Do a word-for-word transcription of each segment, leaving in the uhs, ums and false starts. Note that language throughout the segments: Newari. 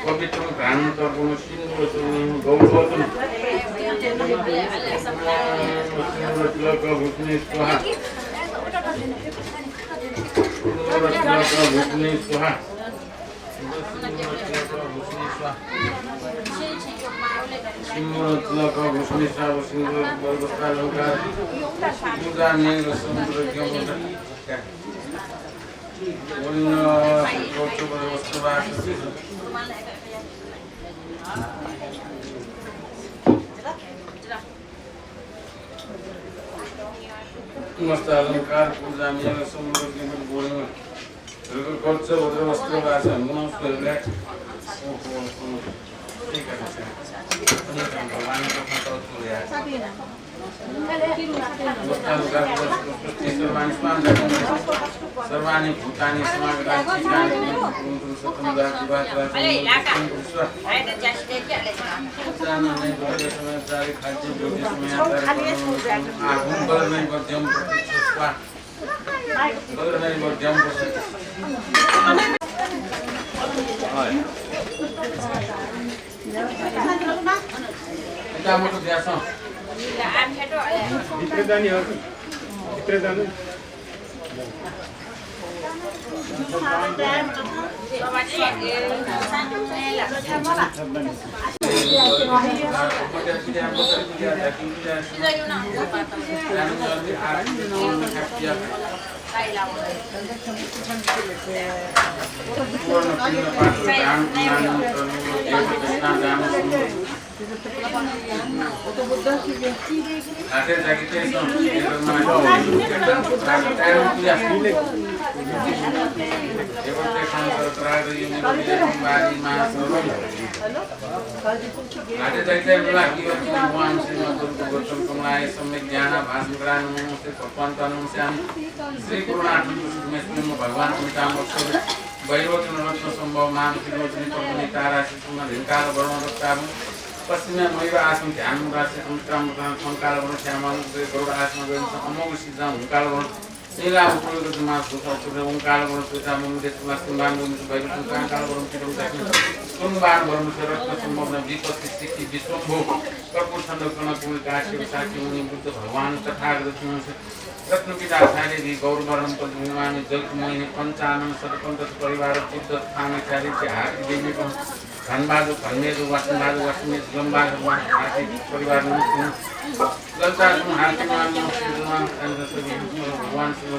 पवित्रं घ्राणं तर्पणं सिन्दूरं गौरवं सिन्दूरतिलकभूषणे स्वाहा। सिन्दूरतिलकभूषणे स्वाहा। सिन्दूरतिलकभूषणे स्वाहा। सिन्दूरतिलकभूषणे स्वाहा। सिन्दूर वस्त्रालंकार पूजामेघ समुद्र। वस्त्रालंकार पूजामेघ समुद्र। सर्वाणि भूतानि समागतानि चित्तानि कुर्वन्तु सत्त्वं जातिवाचराचरं। भित्र जाने हो। भित्र जानु। भगवान अमिताभ वस्तु। पश्चिम मयूर आसन ध्यान मुद्रा से अमृतामृतां कंकाल वर्ण श्यामांकुरे गरुड़ आसन गयंस अमोघ सिद्धां हुंकाल वर्ण नीला उपयोग जमा सुख सुख हुंकाल वर्ण सुधा मुंडे सुमा सुमा मुंडे वैभव कंकाल वर्ण पितम दक्षिण सुंबान वर्ण से रत्न संभव विपत्ति सिद्धि विश्वंभू कर्पूर छंद कनक भूमि काशी साक्षी मुनि बुद्ध भगवान तथागत रत्नपिता आचार्य गौर वर्ण पद विमान जगत मोहिनी पंचानन सतपंथ परिवार बुद्ध स्थानाचार्य हाथ देवी धनबहादुर, धर्मेजु, वासनबहादुर, वासमेजु, जमबहादुर, वासहाती परिवार नमस्ते। ललिता सुन हाथीमा नमस्ते, जमहान खान सभी भगवान शिव।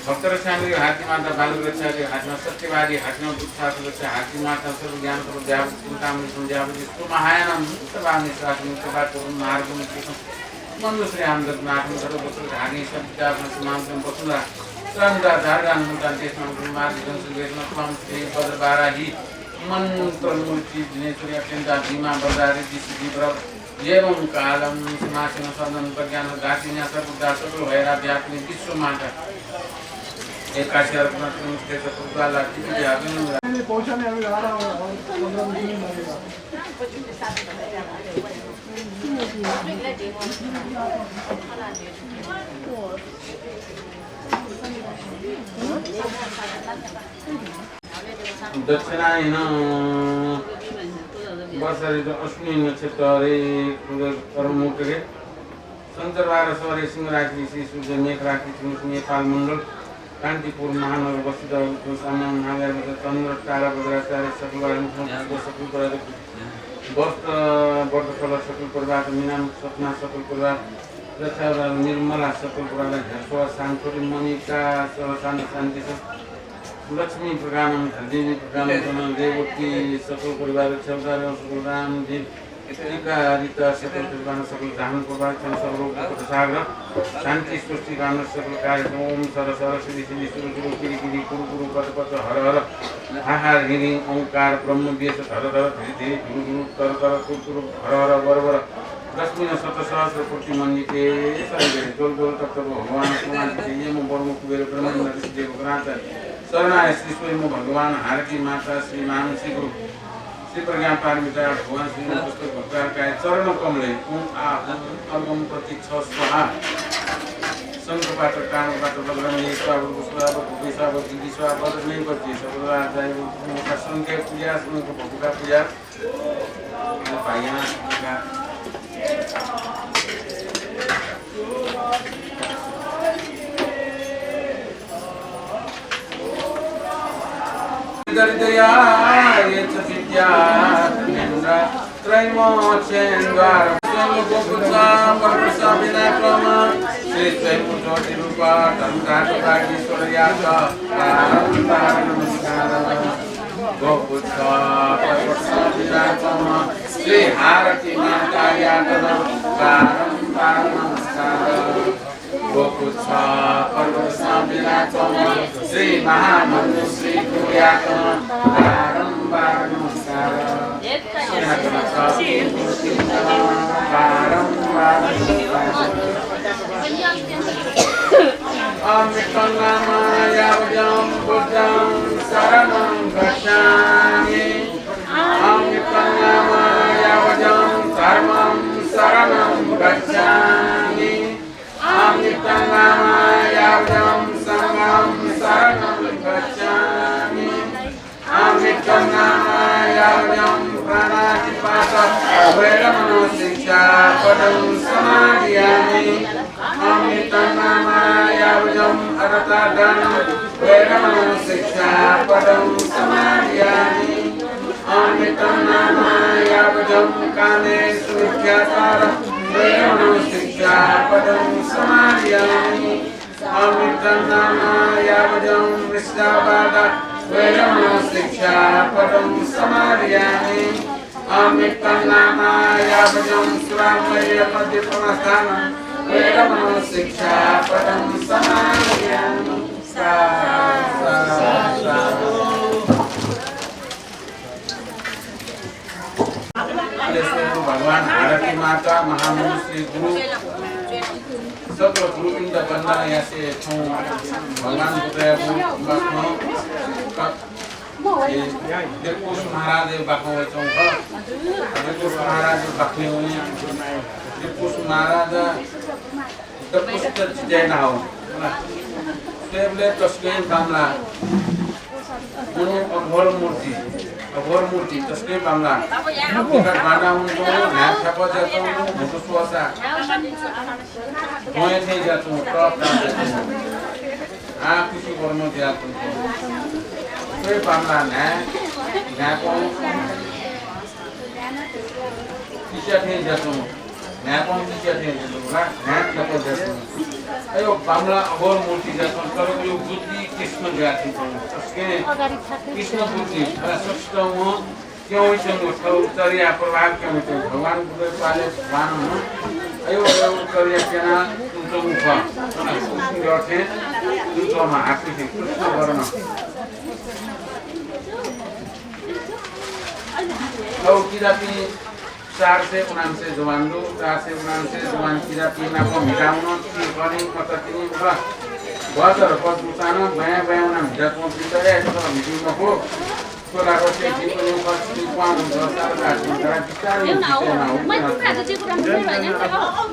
भक्त रक्षांगरी हाथी माता, बालक रक्षांगरी हाथी माता, सत्यवादी हाथी माता, बुद्ध शास्त्र रक्षा हाथी माता, सर्व ज्ञान सर्व व्यापक चिंतामणि सर्व व्यापक विष्णु महायान मुक्त बामी शासन मुक्त बात करुण मार्ग मुक्त मंजुश्री आनंदनाथं सर्वपुत्र धारी सत्यात्म समांतरं वसुंधरा। त्रंदा धारदान मुद्रां तेषां मार्गदर्शन वेदना त्वं श्री वज्रवाराही मंत्रमूर्ति जिनेश्वरी अत्यंता भीमा वरदारी दिशि दिव्र। एवं कालं समासेन सदन प्रज्ञान दासिन्या सर्वदा सकल भैरा व्यापिनी विश्व माता। एकाशी अर्पण तुम स्थित पुद्वाला तिथि व्यापिनी। पहुंचाने अभी आ रहा हूँ और पन्द्रह मिनट लगेगा। दक्षिणायन वर्षा ऋतु अश्विनी नक्षत्र हरे कर्मुकरे शनिचर बार सरे सिंह राशि ऋषि सूर्य मेष राशि नेपाल मण्डल कान्तिपुर महानगर वस्थित सामना महानगर चन्द्र तारा बज्राचार्य सकल सकल वस्त्र वर्तफल सकल प्रभात मीनाम सपना सकल प्रभात रक्षा निर्मला सकल प्रभात हेर्सवा शान्ति मणिका सर्वशान्त शान्ति लक्ष्मी प्रकाणम धरदेवी प्रकाणम रेवती सकल परिवार रक्षा सकल राम देव त्रिकारित सकल त्रिपान सकल जहान प्रभावित सकल रोग दुख सागर शांति सृष्टि कामना सकल कार्य ओम सर सर सिद्धि सिद्धि सुरु सुरु किरि किरि कुरु कुरु पच पच हर हर हा हा ह्री ह्री ओंकार ब्रह्म बेस धर धर धीरे धीरे धुरु धुरु तर तर कुरु कुरु हर हर वर वर दशमी शत सहस्र कोटि मण्डिते शरीरे जोल जोल तप्त भगवान कुमार यम ब्रह्म कुबेर ब्रह्मेन्द्र ऋषि देव गणाचार्य शरणाय श्री स्वयं भगवान हारती माता श्री महामंत्री गुरु श्री प्रज्ञा पारमिता भगवान श्री पुस्तक भक्तारकाय चरण कमले ओम आ ओम अर्घम प्रति छ स्वाहा। शंख पात्र कामक पात्र बज्रम ये स्वाहा गुरु स्वाहा गुरु स्वाहा गुरु स्वाहा बज्रम बज्री सब राजा शंख पूजा शंख भक्ता पूजा। दरिद्रया ये च विद्या धनेन्द्र त्रैमोक्षेन्द्र स्वयं गोपुत्र परपुरुष विनाक्रम श्री स्वयं ज्योति रूप धर्मधात वागीश्वरयात बारम्बार नमस्कार। गोपुत्र परपुरुष विनाक्रम श्री हारती मातायात बारम्बार नमस्कार। गोपुत्र परपुरुष विनाक्रम श्री महामनु श्री गुरुयात बारम्बार नमस्कार। बारम्बार नमस्कार। अमृतं नाम यावजं बुद्धं शरणं गच्छामि। अमृतं नाम यावजं धर्मं शरणं गच्छामि। अमृतं नाम यावजं संघं शरणं गच्छामि। अमृतं नाम यावजं प्राणातिपात वेरमणो शिक्षापदं समादियामि। अमृतं नाम यावजं अदता दानं वेरमणो शिक्षापदं समादियामि। अमृतं नाम यावजं कामेसु मिथ्याचार वेरमणो शिक्षापदं समादियामि। अमृतं नाम यावजं मृषावाद वेरमणो शिक्षापदं समादियामि। अमृतं नाम यावजं सुरामेरय मद्यपानादिस्नानं वेरमणो शिक्षापदं समादियामि। सा, सा, सा। भगवान हारती माता महामनु श्री गुरु सकल गुरुवृन्द वन्दना यासें थौं भगवान बुद्धया गुरु बाखं ए, दिलकुश महाराज बाखं वइच्वंगु खः। दिलकुश महाराज बाखं वनी। दिलकुश महाराज दक्वसित चिताय् याना हौ। स्वयेबलय् तसकं बांमलाः। अन अघोर मूर्ति, अघोर मूर्ति तसकं बांमलाः। मूर्ति का बांना वंच्वंगु, न्हाय् थापा जुयाच्वंगु, म्हुतु स्वःसा। द्वहंया थें जुयाच्वंगु, तःप तां जुयाच्वंगु। आः कुसि वर्म जुयाच्वंगु। स्वयेबलय् बांमलाः न्हाय्, न्हाय्पं किसिया थें जुयाच्वंगु। न्हाय्पं किसिया थें जुयाच्वंगु ला, न्हाय् थापा जुयाच्वंगु। अय् बांमलाः अघोर मूर्ति जुयाच्वंगु, तर वया बुद्धि कृष्ण जुयाच्वंगु। तसकं कृष्ण बुद्धि, अले सष्टं क्यं वइच्वंगु, थःगु चर्या प्रभाव क्यं वइच्वंगु। भगवान बुद्धया पालय् बांलाः। अय्, अय् चर्या क्यना च्वंगु खः। अले सुन्दर थें च्वंम्ह आकृति कृष्ण वर्ण। थःगु किजापिं चार सय उनान्सय जुवान दु, चार सय उनान्सय जुवान किजापिं नाप म्हिता वन, तिनि कनी, कत तिनि, उबा। भचा रपत दुसां नं बँय् बँय् वनाः म्हिता च्वंपिन्त, ए, थ्व म्हिती मखु, थ्व ला रसय् जिं कनी, कत तिनि क्वां हुन, सारा काट हुन, सारा बिस्तारै हुन, बिस्तारै हुन, हुन।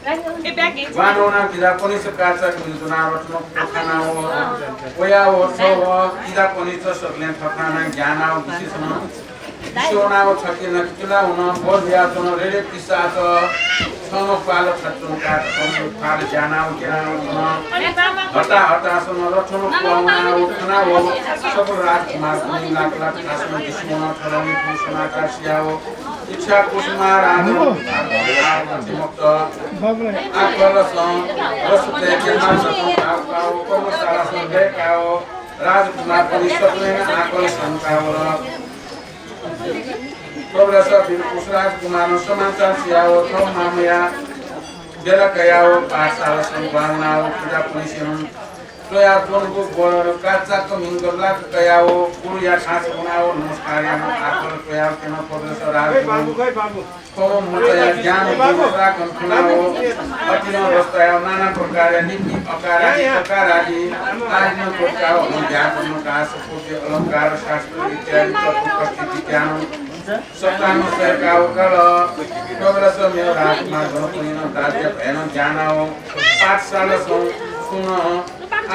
ग्वाहालि यानाः किजापिनिगु काचाक्क मिलय् च्वनाः रथनं थथानाव वयाव थव किजापिनिगु सकलें थथानाव ज्ञानाव विशेषण विश्वनाव छके नकिचुला हुन बोध याच्वन रेरे पिसाच छन पाल छच्वन काचाक्क फाल ज्ञानाव ज्ञानाव हुन हता हतासन रथनं क्वहानाव थनाव सकल राजकुमारपिनि लाख लाख थासन विश्वनं थरंनि समाचार सियाव इच्छा कुसुमा राजा भक्त आकलसं रसुते केमासं काव काव कर्मशालासं दय्काव राजकुमार पनि सकलें आकल संकावल। प्रबलस वीर पुरुष राजकुमारं समाचार सियाव थव मामया बेला कयाव पाठशाला संभावनाव किताबपनिसेनं च्वयाच्वंगु बोलर काचाक्क म्हिगः लाक कयाव गुरुया थासय् वनाव नमस्कार यानाव आकल च्वयाव केन प्रबलस राजकुमार थ्व मचाया ज्ञान गुणा कन्थुनाव अतिनं रस्तायाव नाना प्रकारया नीति अकारादि ककारादि आदिनं तोकाव व्याकरण कास कुव्य अलंकार शास्त्र इत्यादि तत्व कष्टि विज्ञान सत्तानं सयकाव कल। प्रबलस मेव राजकुमार गणपतिनं दाज्य भयनं ज्यानाव पाठशाला सं सुन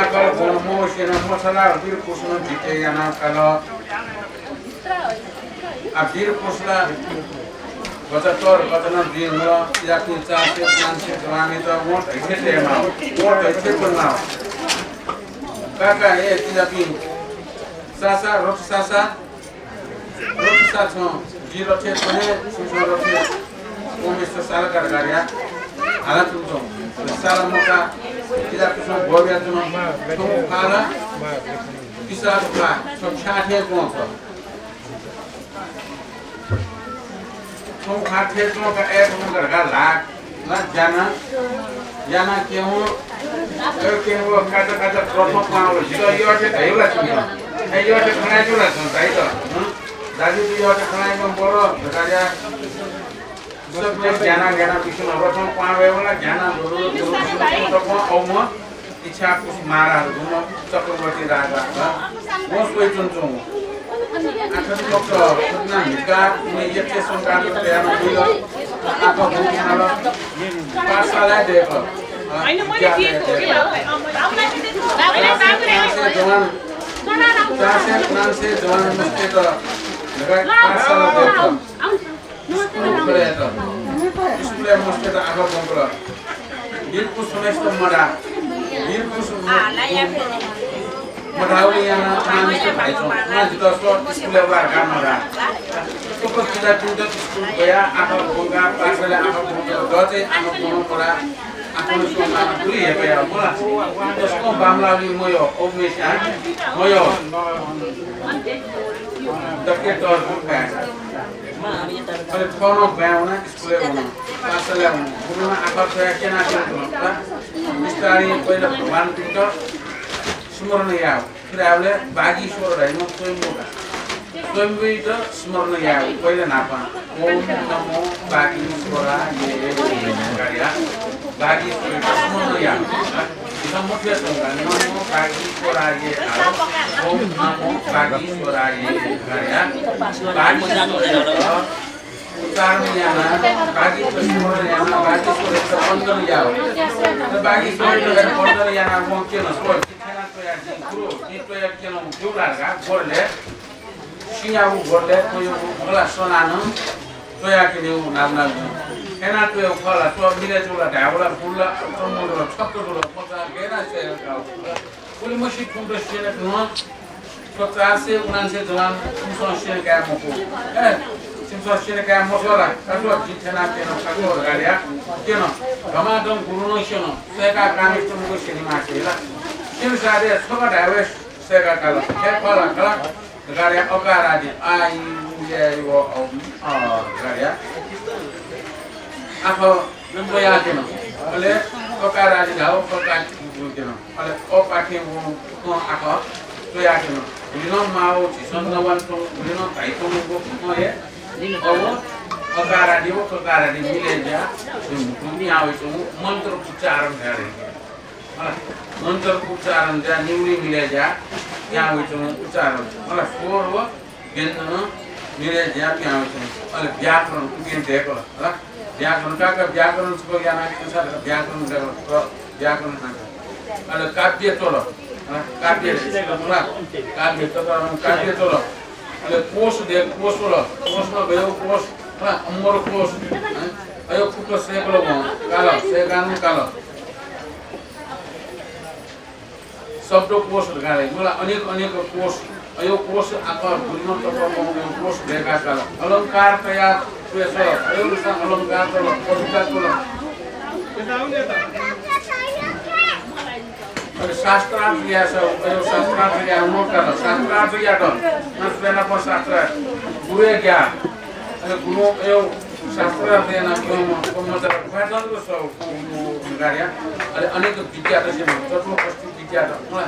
आकल गुण मवसेनं मछला वीर पुरुषनं जिते यानाव कल। आ वीर पुरुषला गचा तर गचा नं जुइ हुल। इलापिं चासे पाँचे जवानत वं धैथे तयेमाव, वं धैथे तयेमाव। काका ए तिलापिं सासा रोट सासा रोट सा छं जि रथे छने सुसं रथे ओमेश्वर साला कारकारिया हाला तुमचो साला मका तिलापिसं गोव्या तुम तुम फाला पिसा रुपा छं छाथे कों थौं खाथे च्वंक अय्‌कूगु धकाः ल्हाः ला ज्याना याना केहु अय्‌केहु काचा काचा प्रथम पावल जितः यःथे धाइबला छुं। ए यःथे खनाइ जुला छुं धाइ त। दाजुजु यःथे खनाइ बं बोल धकाः या। सब ज्याना ज्याना बिचुन प्रथम पावल वला ज्याना गुरु गुरु गुरु औम इच्छा कुश महाराज गुण चक्रवर्ती राजा वं स्वइच्वंच्वं। आखर पक्ष खुदना म्हिका उनी यक्ष संक्रान्त तयार हुइल। आखर भूमिहाल पाठशाला देख विद्यालय देख। जवान चार सय पाँच सय जवान मस्तेत पाठशाला देख। स्कूलय् मस्तेत आखः ब्वंकल। वीर पुरुष समय्‌सित मधाः। वीर पुरुष मधाःगु यानाः मानिसत भाइचुं। मा जितः स्व स्कूलय् वा धकाः मधाः। थुकथं किजापिन्त स्कूल गयाः आखः ब्वंकाः पाठशालाय् आखः ब्वंकल। दँय् आखः ब्वंकल। आखः स्वनाः गुलि हे कयाः मला। तसकं बांमलाःगु मयः, औ मेस्यां मयः। दक्व तःधंगु काय्। अले थः नं ब्वाँय् वनाः स्कूलय् वन, पाठशालाय् वन। गुरुं आखः च्वयाः क्यनाः क्यनाः वन। बिस्तारं पहिला भगवानपिन्त स्मरण याः। छु धायेबलय् वागीश्वर धाइम्ह स्वयम्भू का। स्वयम्भूयात स्मरण याः। पहिला न्हापां ओम नमो वागीश्वराय धकाः वागीश्वरयात स्मरण याः। इदं मथुया संका नमो वागीश्वराय धाः। ओम नमो वागीश्वराय धकाः वागीश्वरयात उच्चारण यानाः वागीश्वर स्मरण यानाः वागीश्वरयात वन्दन याः। वागीश्वरयात वन्दन यानाः वं क्यन, स्व, जि थ्यना च्वया, जिं गुरु, जिं च्वया क्यन, ज्यू ला धकाः ग्वरले, सिँयागु ग्वरले, क्वय्‌गु मला सनानं च्वया क्यनेगु नाप नाप जुल। थ्यना च्वयेगु खः ला, स्व, मिले जुल ला, धायेगु ला, गुलि ला, चम्मु जुल, छक्क जुल, मचा गय् यानाः स्वये का। उलि मसि थुमित स्यने धुन, थ्व चार सय उनान्सय जवान छिमिसं स्यने काये मखु। ए, छिमिसं स्यने काये मछ्वः ला? का स्व, जि थ्यना क्यन, का स्व धकाः धयाः क्यन। धमाधम गुरुं नं स्यन, सय्‌का काःम्हय्‌सित मखु स्यने मास्ति ला। स्यने सादे छकः धायेवं सय्‌का काल। हे खः ला, खः ला धकाः धयाः अकार आदि, आ, इ, उ, ए, ऐ, ओ, औ, अ धकाः धयाः आखः च्वयाः क्यन। अले ककार आदि धाःगु ककार क्यन। अले अपाखें वंगु आखः च्वयाः क्यन। उलि नं माःगु झीसं नवानाच्वंगु, उलि नं धाइच्वंगु हे अ व अकार आदि व ककार आदि मिले जुयाः झी म्हुतुं पिहां वइच्वंगु मन्त्र उच्चारण धयाः धाइ। हला, मन्त्र उच्चारण जुयाः निगुलिं मिले जुयाः पिहां वइच्वंगु उच्चारण। हला, स्वर व व्यञ्जन मिले जुयाः पिहां वइच्वंगु। अले व्याकरण उकिं दय्‌कल। हला, व्याकरण का, का व्याकरण छकः यानाः क्यंसा धकाः व्याकरण दय्‌कल, व्याकरण नां का। अले काव्य च्वल। हला, काव्य, हला, काव्य, काव्य च्वल। अले कोश दय्‌कल, कोश वल। कोश नं गय् कोश, हला, अमर कोश। हँ, अय् फुक्क सय्‌कल वं, काल, सय्‌काः नं काल। शब्दकोश धकाः धाइ, मला अनेक अनेक कोश, अय् कोश आखः गुलि नं तकं वंगु कोश दय्‌काः काल। अलंकार तयाः च्वय् सल, अय् अनुसार अलंकार च्वल, कविता च्वल। अले शास्त्रार्थ याःसा, अयो शास्त्रार्थ याः मखु का, शास्त्रार्थ यात। न सुनानं शास्त्र गुरुया ज्ञान। अले गुरु अयो शास्त्रार्थ याना ब्रह्म, ब्रह्मचर्य, उपासना को सब, को, को, को, कार्य। अले अनेक विद्या त छे, चतुष्षष्टि विद्या त, होला।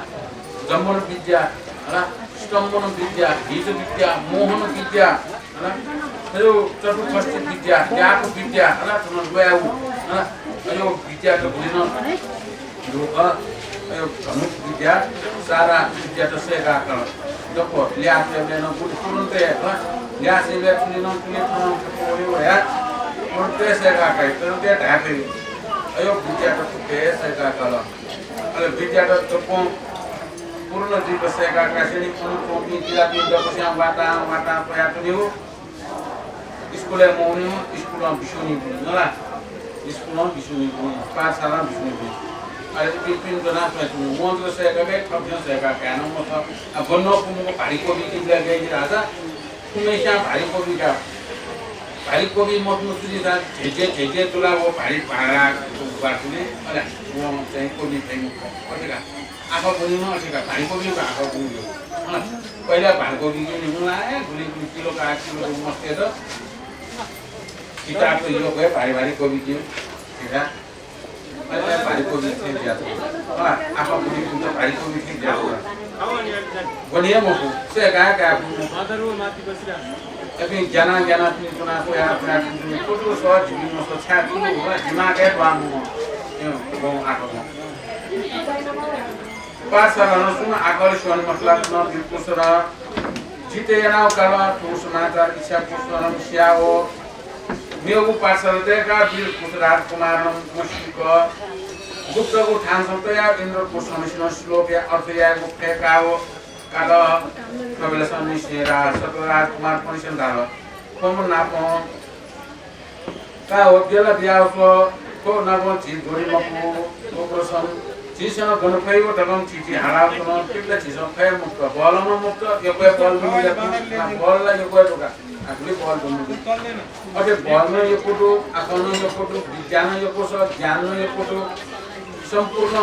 जम्बन विद्या, होला। स्तम्भन विद्या, बीज विद्या, मोहन विद्या, हला, अयो चतुष्षष्टि विद्या, याक विद्या, हला, थन ग्वयाउ, हला, अयो विद्या त गुलिन, यो, अ, अयो धनुष विद्या, सारा विद्या त सय्‌का कल। जब ल्यासे बेन गुण तुरन्त, हला, ल्यासे बे तुलिन तुले थन अयो या, तुरन्त सय्‌का कल, तुरन्त धाये। अयो विद्या त तुके सय्‌का कल। अले विद्या त जब पूर्ण जुइक सय्‌का कासेनि कुनु चोपी किलापी दपस्यां वातां वातां पया तुनिउ। स्कुलय् मौनिउ, स्कुलं बिस्युनिउ, मला। स्कुलं बिस्युनिउ, पाठशालां बिस्युनिउ। अले पिन पिन जना स्वयं तुनिउ। मोहन सय्‌का गए, थपिं सय्‌का कायेन मत। आ, बन्नो कुमुको भारी कोबी किबला गए कि राजा। कुमेस्यां भारी कोबी का। भारी कोबी मत मत जुली दा, झेझे, झेझे तुला वो भारी भारा बाटुले। अले, वो चाहिँ कोबी भारी मुख। अथे का। आँखा बुनिमा अथे का, भारी कोबी का आँखा बुनियो। हँ, पहिला भारी कोबी के निमुला, ए, गुली गुली किलो का, किलो को मस्ते त। किताब तो यो गए, भारी भारी कोबी दियो। ठीक है? पहिला भारी कोबी थे दिया तो। हँ, आँखा बुनी तो भारी कोबी थे दिया तो। बढ़िया मखु, से गाय गाय बुनी। अभी ज्ञाना ज्ञाना तुनी तुना को यार, यार तुनी को तो सौ जीवी मसो छा तुनी हुआ, दिमाग है बाम। यो, वो आँखा बुनी। पाठशालां सुं आकर्षण मतलब न बिल्कुल सर। जिते यानाव काल, थ्व समाचार इच्छाकुसं स्याव। मेगु पाठशाला दय्‌काः बिल्कुस राजकुमारं मसीक गुप्तगु थासं तयाव इन्द्रकुसंनिसें श्लोकया अर्थ यायेगु फय्‌काव काल। थ्व बेलस निसें रा-, सकल राजकुमारपनिसें धाल, थ्व नापं का हो, ब्यला बियाव स्व, थ्व नापं झी द्वने मखु, थ्व प्रश्न झीसं गन फइ व धकं झी, झी हालाव च्वन, फिर्ता झीसं फये मखुत, बलं मखुत, यक्व हे बल दुम्ह यक्व, ना बल ला यक्व हे दु का, आ गुलि बल दुम्ह दु। अथे बल नं यक्व दु, आखः नं यक्व दु, विद्या नं यक्व सः, ज्ञान नं यक्व दु, सम्पूर्ण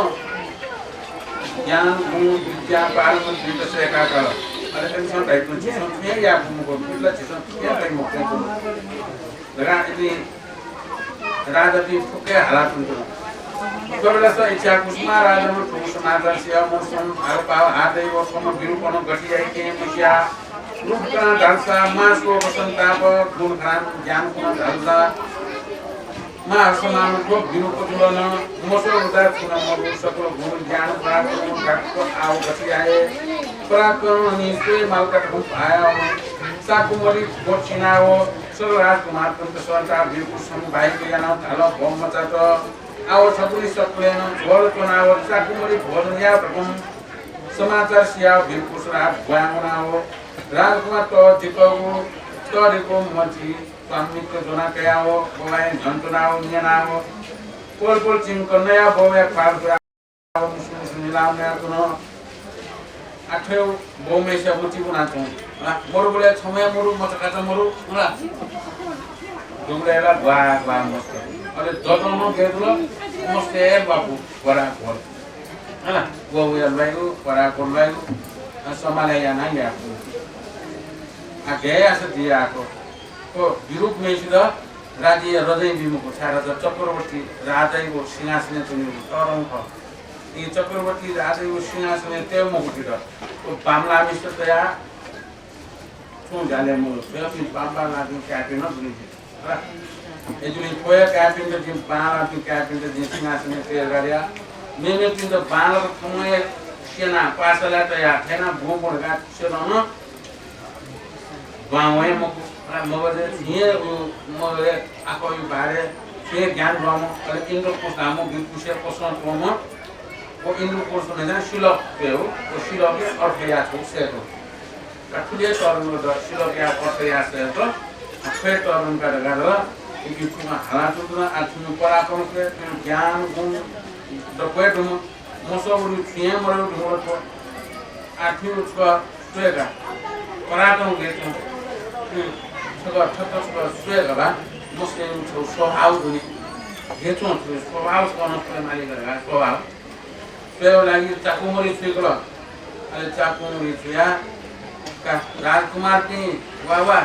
ज्ञान, गुण, विद्या, पारंगत जुइत सय्‌का काल। अले इमिसं धाइथें झीसं थुं हे याये मखु, फिर्ता झीसं थुं हे फये मखु। धकाः इपिं राजापिं फुक्कं हाला च्वंतल। थ्व बेलस इच्छाकुसं राजां थ्व समाचार स्याः मौसम हारपाव हातय् व थ्वम्ह विरूपण गथे याइ थें मस्याः रूप कनाः धालसा महाशोक सन्ताप गुण खनाः ज्ञान गुण धालसा महासमानं थ्व विरूप जुल नं मस्वः उदार छुं नं मदु सकल गुण ज्ञान पराक्रम गाक्क आव गथे याये पराक्रम नि स्वये मालका धकं भायाव चाकुमरि गोठिनाव सकल राजकुमारपनित सन्ताप विरूप समवाहिक यानाव धाल, भो मचात, आव छपुलि सकलें नं झ्वल च्वनाव चाकुमरि भोजन याव धकं समाचार स्याव विरूप सराव ब्वाँय् वनाव राजकुमार तःधिकःगु तःधिकःगु मछि स्वामित्व ज्वना कयाव बवाय् झन च्वनाव न्यनाव पोलपोल चिंक नयाव बवाय् ख्वाल ख्वाल मुसु मुसु निलाव नयाव च्वन। आः थ्व बौम्हय्‌सिया मछि वनाच्वन। आ, मरुबलय् छम्ह हे मरु, मचाकाचा मरु, होला। दुबलय् ला ग्वाः ग्वाः मस्त। अले दतं नं गय् दुल, मस्त हे बापु, ग्वारा ग्वाः। होला, व वया ल्वाइगु, ग्वारा ग्वाः ल्वाइगु, आ, सम्हालय् याना यायेगु। आ, गय् याःसा जुइ यायेगु। थ्व विरूपम्हय्‌सित राज्यया रजैं बी मखु, छाय्‌धाःसा चक्रवर्ती राजायागु सिंहासनय् च्वनीगु तःधंगु खः। इ चक्रवर्ती राजायागु सिंहासनय् तये मखुत। व बांमलाःम्हय्‌सित तयाः छुं ज्या याये मखु। थ्वयापिं बांमलाःपिं काय्‌पिं नं दुने जुइ। अय्‌जूगुलिं थ्वया काय्‌पिन्त जिं बांलाःपिं काय्‌पिन्त जिं सिंहासनय् तये गाल या। मेमेपिन्त बांलाक थौं हे स्यनाः पाठशालाय् तयाः थय्‌नाः ब्वंब्वं धकाः स्यलं नं द्वां वये मखु। अले मगजय् छुं हे उ, मगजय् आखःया बारे छुं हे ज्ञान दुम्ह, अले इन्द्रकुस धाःम्ह, विरूपकुसय् पसं च्वंम्ह, व इन्द्रकुसं नं सिलक च्वयेगु, व सिलकया अर्थ यायेगु सयेगु। का थुलि हे तःधंगु द, सिलकया अर्थ यायेगु सयेगु, आ थ्व हे तःधंगु का धकाः धाल। इपिं फुक्कं हाला च्वंतल, आ थुमिगु पराक्रम ख्वये, थुमिगु ज्ञान गुण दक्व हे दुम्ह, मस्वःगु छुं हे मदु धुंकल थ्व। आ थुमिगु छकः स्वये का। पराक्रम गथे च्वं। थुमिगु छकः थःत छकः स्वये का बा। मस्वःगु छगू स्वभाव दुनि। गथे च्वं थुमिगु स्वभाव छकः नं स्वये माली का धकाः स्वभाव। स्वयेगु लागि चाकुमुरी छुइकल। अले चाकुमुरी छुया का राजकुमारपिं वा वा,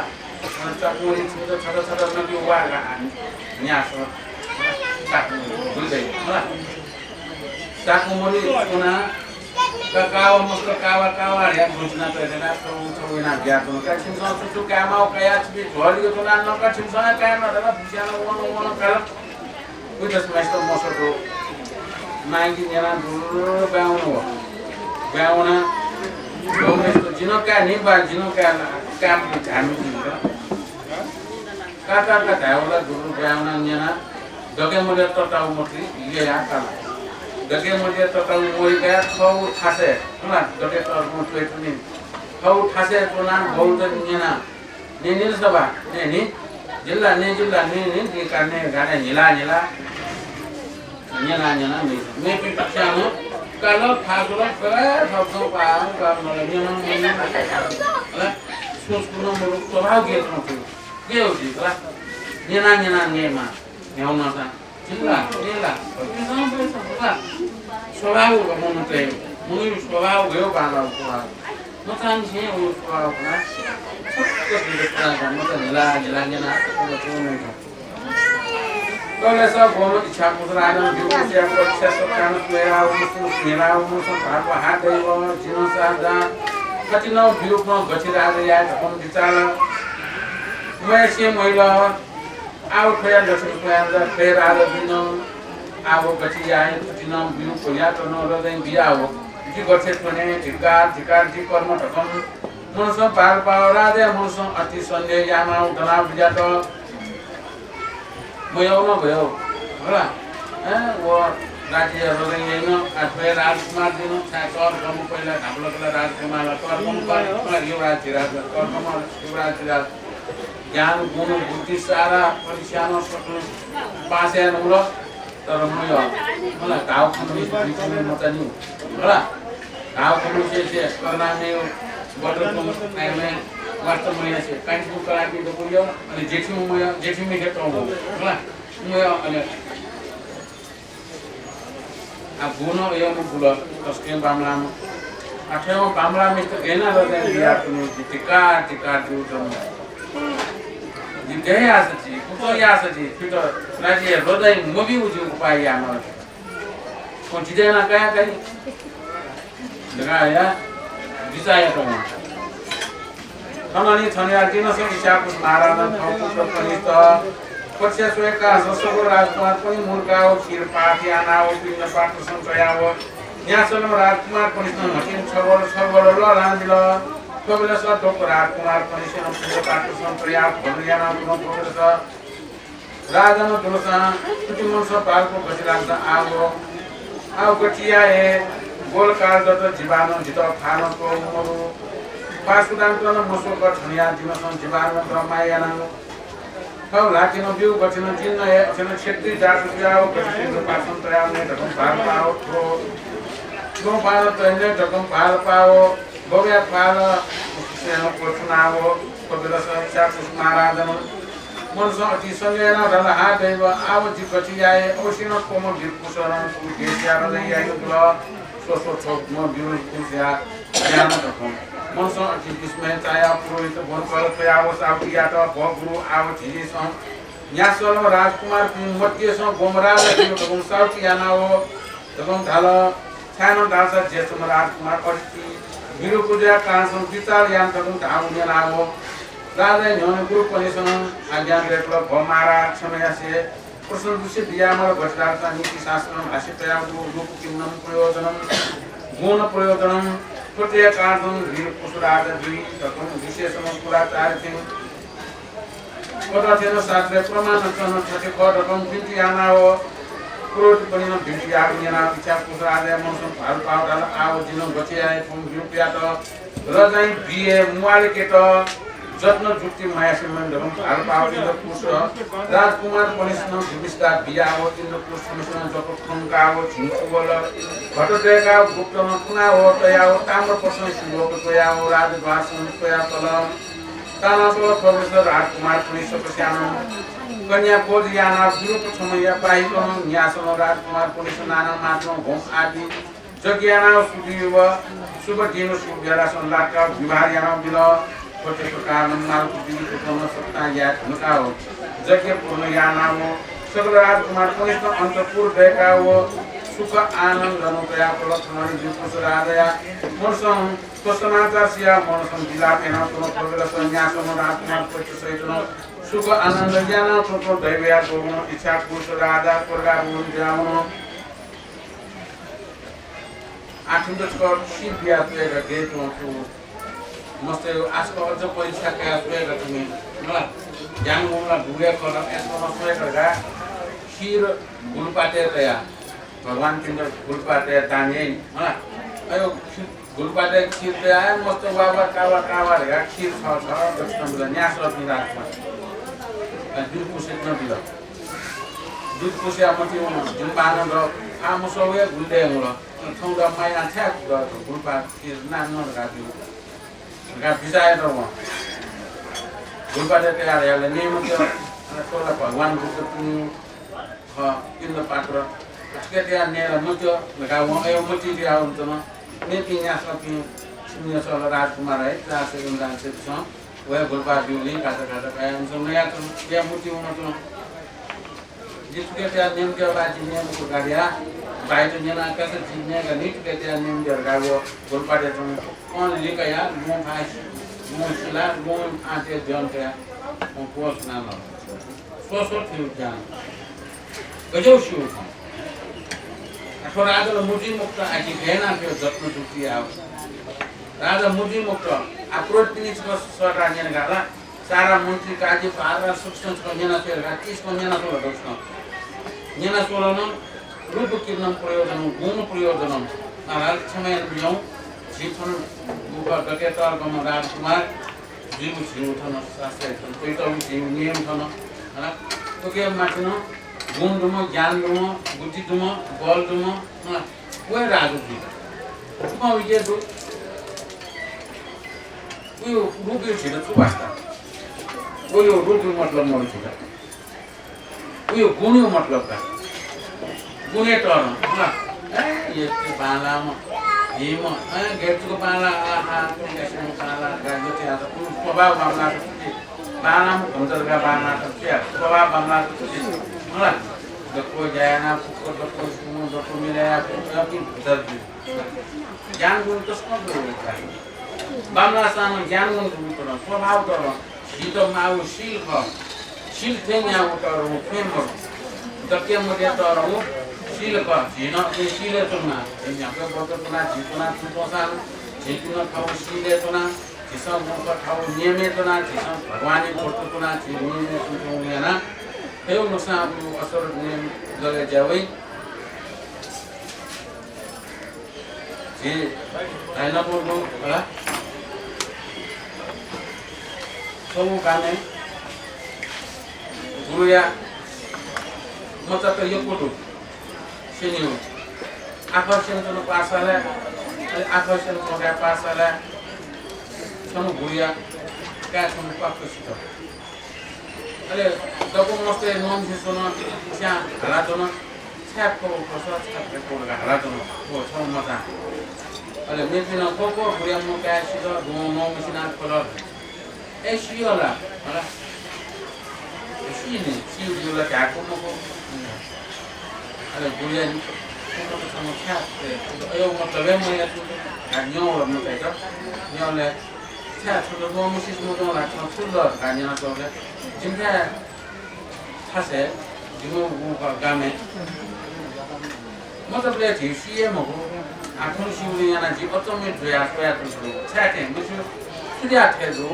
अले चाकुमुरी छुइत छत छत नबी वा गा न्यास चाकुमुरी बुझ्दै होला। चाकुमुरी छुना का कावा मस्त कावा कावा ह्या घुसना तयना छौ छौ इना बिया तुन का छिमसं सुसु कामा कया छिबी झोली तुना न का छिमसं कामा दला बिस्याना वन वन काला उइत स्मैस्त मसतो। माइकी न्यना दुरु ब्याउन हो। ब्याउना। जिनो का नि बा जिनो का काम धामी जिनो का का का धावला दुरु ब्याउना न्यना। दगे मले तताउ मत्री ये या काला। दगे मले तताउ मोई का थौ थासे। होला दगे तर मत्री तुनी। थौ थासे तुना बहुत न्यना। ने निल सभा, ने नि, जिल्ला, ने जिल्ला, ने नि, ने का, ने गाने, निला, निला। न्यना, न्यना, ने। ने पि पक्षानो, कालो, फागुलो, गए, फक्सो, पा, पा, मल, न्यना, न्यना। अला, सोच कुनो मुलुक स्वभाव गे तुं थु। गे हो जी, अला। न्यना, न्यना, ने मा। न्याउना सा। जिल्ला, जिल्ला, स्वभाव गमन तय, मुनि स्वभाव गयो बाला उपवास। मचान छे उ स्वभाव ना। सत्य सुन्दर प्राण मत निला, निला, निला, उपवास नहीं था। तले सब भवन इच्छा पुत्र आनंद जीव से परीक्षा सत्यान मेरा उमुस मेरा उमुस भाव हाथ दैव जिन साजा। कति नौ विरूप गति राजा या धकम विचार। मैं से महिला आव थ्वया दक्षिण स्वयां जा थ्वय् राजा बिन आव गति याये तुतिनं बिउ खोया तन रजै बियाव। जि गथे थ्वने धिक्कार, धिक्कार जि कर्म धकं मनसं पार पाव राजा मनसं अति सन्देह यामाव दनाव बिजात। मयौ न भयो। होला। हैं, व राज्य रजै याइन, आ थ्वय् राजकुमार दिन, छाय कर गम पहिला धाबलकला राजकुमार, कर गम कर, कर युवराज धिराज, कर गम युवराज धिराज। ज्ञान, गुण, बुद्धि सारा परीक्षानं सकलें पास याये नुल, तर मयः। मला धाव खम्बुलिसे दुई खम्बुलिसे मचानि। मला धाव खम्बुलिसे से करुणामय बटुल तुं कायमय वास्तव मयः से काइन्तिगु कलापी दकुल, अले जेठीम्ह मयः, जेठीम्ह हे तंगु। मला मयः, अले आ, गुण अय्‌नं बुल, तसकं बांमलाःम्ह। आ, थ्वयाम्ह बांमलाःम्हय्‌सित गय् यानाः रजै बियातःगु धिक्कार, धिक्कार जू जम। जि गय् याःसा जि, कुतः याःसा जि, थुइत राज्य रजै मब्यूगु जि उपाय यायेमाल। थ्वं जितः यानाः कयाकाइ धकाः या बिचाः यात वं। थनंलि थनया दिनसं इच्छाकुस महाराजं थःगु पुत्रपनित परीक्षा स्वयेकाः ससःगु राजकुमारपनि मुंकाव खीर पाक यानाव पिण्डपात प्रसंग कयाव न्यासलम्ह राजकुमारपनिसं म्हतिं छगोल छगोल लःल्हां बिल। थ्वबेलस थ्व राजकुमारपनिसं पिण्डपात प्रसंग कयाव भोजन यानाव थ्वबेलस राजानं दुलसां, थुति मनसं पाल्पु गथे लाःसा आव, आव गथे याये, गोलकाल दत जीवानं जितः फानं त्वःमदु। पासुदान्त नं मस्वक थनया दिनसं जीवानं ब्रह्मा यानां। थव ल्हातिनं ब्यू गथेनं जिन्न हे अथेनं क्षेत्री जात जुयाव गथे पिण्डपात तयाव नये धकं भाल पाव थ्व। थ्व भाल तये नये धकं भाल पाव। बबया भाल सेनं क्वथुनाव। थ्वबेलस इच्छाकुस महाराजनं मनसं अति सन्देह यानाव धाल, हा दैव, आव जि गथे याये? अवश्यनं थ्वम्ह वीरकुसं कुरुदेशया रजै याइगु जुल। स्व स्व थ्वम्ह वीरकुसया ज्यान धकं। मनसं अति विस्मय चायाव पुरोहित बोलकल कयाव साहुति यात, भो गुरु, आव झीसं न्यासलम्ह राजकुमारपिं मध्येसं गुम्ह राजा जुइ धकं साहुति यानाव धकं धाल। छाय्‌नं धाःसा ज्येष्ठम्ह राजकुमार अदिति वीरकुसया कारणसं विचार यानाव धकं धाःगु न्यनाव राजाया न्ह्यःने गुरुपनिसं आज्ञा दयेकल, भो महाराज, क्षमा यासें प्रश्न दुसे बियामल। गथे धाःसा नीतिशास्त्रं भाष्य तयागु रूपकिन्नं प्रयोजनं गुण प्रयोजनं थ्वतया कारणसं वीरकुस राजा जुइ धकं विशेषनं कुलाचार्यपिं कथं थें शास्त्रय् प्रमाण नं थथे खः धकं बिन्ति यानाव पुरोहितपनिनं बिन्ति याःगु न्यनाव इच्छाकुस राजाया मनसं भाल पाव धाल, आव जिनं गथे याये? थ्वम्ह वीरकुसयात रजै बिये म्वालेकेत जत्न जुक्ति मयासें मनि धकं भाल पाव इन्द्रकुस राजकुमारपनिसं बिबिस्ता बियाव इन्द्रकुस थनिसं जक खंकाव झिंकु वल। घट दय्‌काव गुप्तं पुनाव तयाव ताम्रपत्रं सिलोक च्वयाव राजद्वारसं च्वयातल। तानातल। थ्वबेलस राजकुमारपनि सकस्यानं कन्या भोज यानाव गुरुप छम्हया बाहिकं न्यासलं राजकुमारपनिसं नाना मात्रं होम आदि जक यानाव सुदीव शुभ दिन शुभ बेलासं लाक्का विवाह यानाव बिल। थ्व कारणं मालकुटी कुटुम्ब सत्ता याये धुंकाव जक पूर्ण यानाव सकल राजकुमार कनिष्ठ अन्तपुर दयकाव सुख आनन्द नं तयाव थनरि दिलखुस राजाया मनसं थ्व समाचार सिया मनसं विलाप यानाव थ्व बेलासं न्यासं राजकुमार पति सहित नं सुख आनन्द यानाव थ्व दैवया दोगुण इच्छा पुरुष राजा स्वर्गारोहण यावन। आखिम त छकः खीर बिया स्वयेगु दे तुं थु। मस्त आसक अझ परीक्षा कया स्वयेगु तिनि। मला ज्ञान गुण ला गुले कर एसक स्वयेगु गा खीर गुलपाते तया। भगवान तिन्द गुलपाते दान याइ। मला अयो खीर गुलपाते खीर तया मस्त वावा कावा कावा गा खीर छ छ दक्षिण बिल न्यास रत्न राजमा। दुध पुसेत न बिल। दुध पुसे मति उन जुम्बान द आ मसवे गुलदे उंगल। थौं द माया छ्या गुलपा खीर नान न गा बिल। गा बिचाय द वं। गुलपाते तयार याले नियम के अन सोला भगवान बुद्ध पुण्य ख पिण्ड पात्र। छुके तयार नेला मत लगा वं अयो मति दिया उन तन। ने पिन यासपिं सुनिया सोला राजकुमार है। त्रास इंद्रान से सं वह गुलपा बिउली काटा काटा पाया उन सं नया तन। या मति उन तन। जिसुके त्या नेम के बा जिने को गाड़िया। बाई तो नेना कसे जिने का नीत के त्या नेम के गावो। गुलपाते तुम कौन लिखा या मुंह फाइस मुंह सिला मुंह आते जन के। मुंह कोस ना लो। सो सो थिउ जान। गजौ सिउ। अथवा राजा मुद्री मुक्त आकी भेना के जत्न जुटी आओ। राजा मुद्री मुक्त आ क्रोध पिनिच को सटा नेन गाला। सारा मन्त्री काजी बारा सुख संस्कार नेना सोल गा तीस को नेना सोल दक्षिण। नेना सोल नं रूप किरणं प्रयोजनं गुण प्रयोजनं। महाराज क्षमा यानाबिज्याहुँ। झी थन गुफा दके तर्कम राजकुमार। झीगु झीगु थन शास्त्र थन, पैतौगु झीगु नियम थन। हला? तोके माथिन गुण दुम, ज्ञान दुम, बुद्धि दुम, बल दुम। हला? वहे राजु जुइ। थुकं विजय दु। उयो रूपयो झीत छु वास्ता? उयो रूपयो मतलब मरु झीत। उयो गुणयो मतलब का? गुणय् तःधं। हला? ए, यति बांलाम्ह, भिंम्ह, ए, गय् जूगु बांला, आहा, थ्व गय् जूगु बांला, गा, यति आत, उयो स्वभाव बांमलात थुकी, बांलाम्ह घमचर गा बांलात थुकी, स्वभाव बांमलात थुकी। हला? दक्व ज्या याना, फुक्क दक्व सुं, दक्व मिले याना, फुक्क दक्व भीतर जुइ। ज्ञान गुण तसकं दुर्लभ का। बांमलाःसां ज्ञान गुण गुण तःधं, स्वभाव तःधं। झीत माःगु शील खः। शील थें न्याःगु तःधंगु छुं हे मदु। दक्व मध्ये तःधंगु शील खः। झी नं अथे शीलय् च्वना। झी न्ह्याक्व ब्रत च्वना, झी च्वना, छु च्वंसां नं झी तुं नं थःगु शीलय् च्वना। झीसं गुंख थःगु नियमय् च्वना, झीसं भगवानया ब्रत च्वना, झी नियमय् च्वंगु याना। थ्व नुसां असल नियम जलय् ज्या वइ। झी धायेनं मदु हला। छगू गामय् गुरुया मचात यक्व दु। स्यनीगु। आखः स्यने च्वन पाठशालाय्, अले आखः स्यने च्वन पाठशालाय् छम्ह गुरुया काय् छम्ह प्वाक्क सित। अले दक्व मस्तय् न्वंम्हसिनं च्वं, छ्यां हालाच्वन, छाय् प्वः खः, छाय् प्वः धकाः हालाच्वन, व छम्ह मचां। अले मेपिं नं थ्व व गुरुया म्ह काय् सित, द्वहं न्वंम्हसिनं ख्वल। ए, सियो ला? हला। ए, सी नि, सियो जियो ला धायेगु मखु। अले गुरुया नि, कुमक छम्ह छाय्, ए, अयो मतलब हे मया छु, धाय् न्यं वल मचाइत। न्यंले छाय् छन्त द्वहं मसिस मद्वं ला, छं छु ल धकाः न्यनाच्वंबलय् जिमिथाय् थासय् जिमिगु गामय् मचाबलय् झी सी हे मखु। आः थन सीगुलिं यानाः जि अचम्मित जुयाः स्वयाच्वनागु। छाय् थें मस्यू, छु जुयाः थथे जू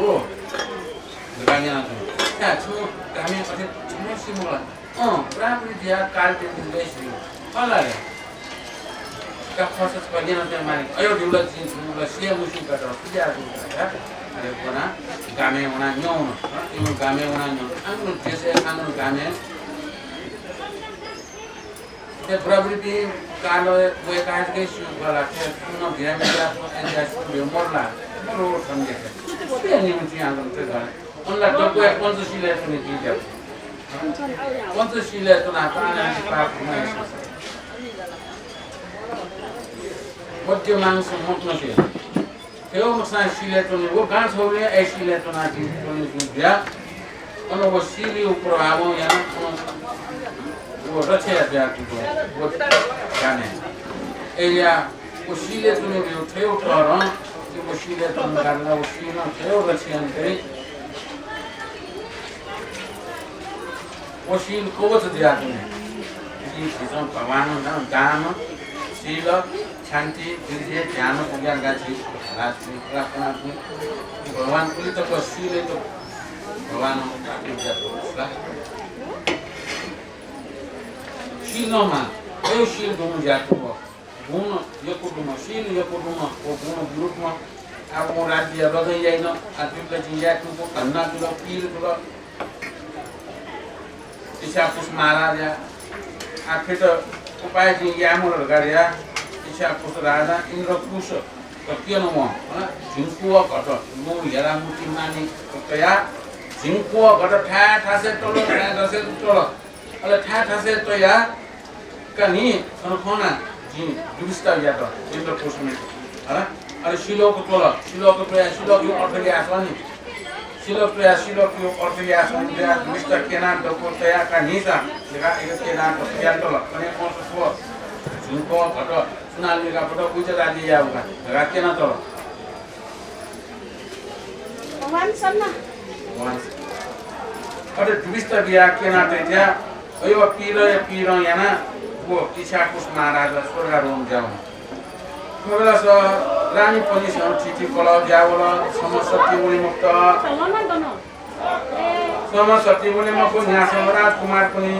धकाः न्यनाच्वन। छाय् छिमि गामय् अथे छम्ह सी मखु ला? अँ, बुराबुरी जुयाः काल तेत्तिंगु दु। खः ला रे? का खःसा छकः न्यनाच्वने मानि। अयो, जिमिला जिं छुं ला सिया मुसिं का, तर छु जुयाः जू का? अले वनाः गामय् वनाः न्यं वन। अँ, इमिगु गामय् वनाः न्यं वन। आंगुन देशय्, आंगुन गामय्। अथे बुराबुरीपिं कालय् वय्कःपिं स्यू का ला, थ्व छुं नं बिरामी जुयाः थ्व अज्याःगु स्कूलय् मरु ला? मरु थन देशय्। सुया निम्ह चिं आंगुन थ्व गामय्। अन ला दक्वया पञ्चशीलय् च्वने जुइ ज्या। पञ्चशीलय् च्वनाः पानानि पाप हुन हे सफल। मद्यमांसं मत्नसे थ्व मखुसां सिलय् च्वने, व गां छगू हे सिलय् च्वनाच्वंगु जुया। अन व सिलया प्रभावं यानाः अन व रक्षा जुयाच्वंगु व गानय्। अय्‌या व सिलय् च्वने व थ्व तःधं, व सिलय् च्वने गानय् व सिलं थ्व रक्षा यानातइ। व सिल कवच जुयाच्वनी। इपिं झीसं भगवानं नं दान, सिल, क्षान्ति, विरति, ध्यान, उज्यां गाछि, राजपुर, प्रार्थना, भगवान उलि तक सिलय् त भगवानं प्रार्थना जुयाच्वंगु ला। सिल नं माः, अय् सिल दुम्ह जुयाच्वंगु। गुण यक्व दुम्ह, सिल यक्व दुम्ह, व गुण विरूपम्ह। आः व राज्यया रजं याइन, आः दुर्गा जिं याये धुंकूगु धन्दा जुल, पीर जुल। इच्छाकुस महाराजया, आः थ्वयात उपाय जिं याये मल धकाः धयाः इच्छाकुस राजा इन्द्रकुस क्यन वं, हँ, झिंकुव घट, लुँ हेरा मुति मानि तयाः झिंकुव घट थाय् थासय् तल, थाय् थासय् तल। अले थाय् थासय् तयाः का नि, थन खना जिं दुबिस्ता यात, इन्द्रकुसमे, हला? अले सिलक त्वल, सिलक त्वयाः सिलकया अर्थ याये सः नि। सिलक त्वयाः सिलकया अर्थ याये सः नि, तयाः दुबिस्ता क्यनाः दक्व तयाः का नि सा, धकाः एक क्यनाः दक्व यानातल। अले अंश स्व, झिंकुव घट, सुनां लुइका फत, उइत राज्य यायेगु का, धकाः क्यनातल। भगवान सन्ना। भगवान सन्ना। अथे दुबिस्ता बियाः क्यनातयाः अय्‌व पीरया पीरं यानाः व इच्छाकुस महाराज स्वर्गारोहण जुयावन। थ्व बेलस रानीपनिसेनं थीथी कलह जुयावल, छम्ह सती वने मफुत। छम्ह सती वने मफु, न्ह्यासम्ह राजकुमारपनि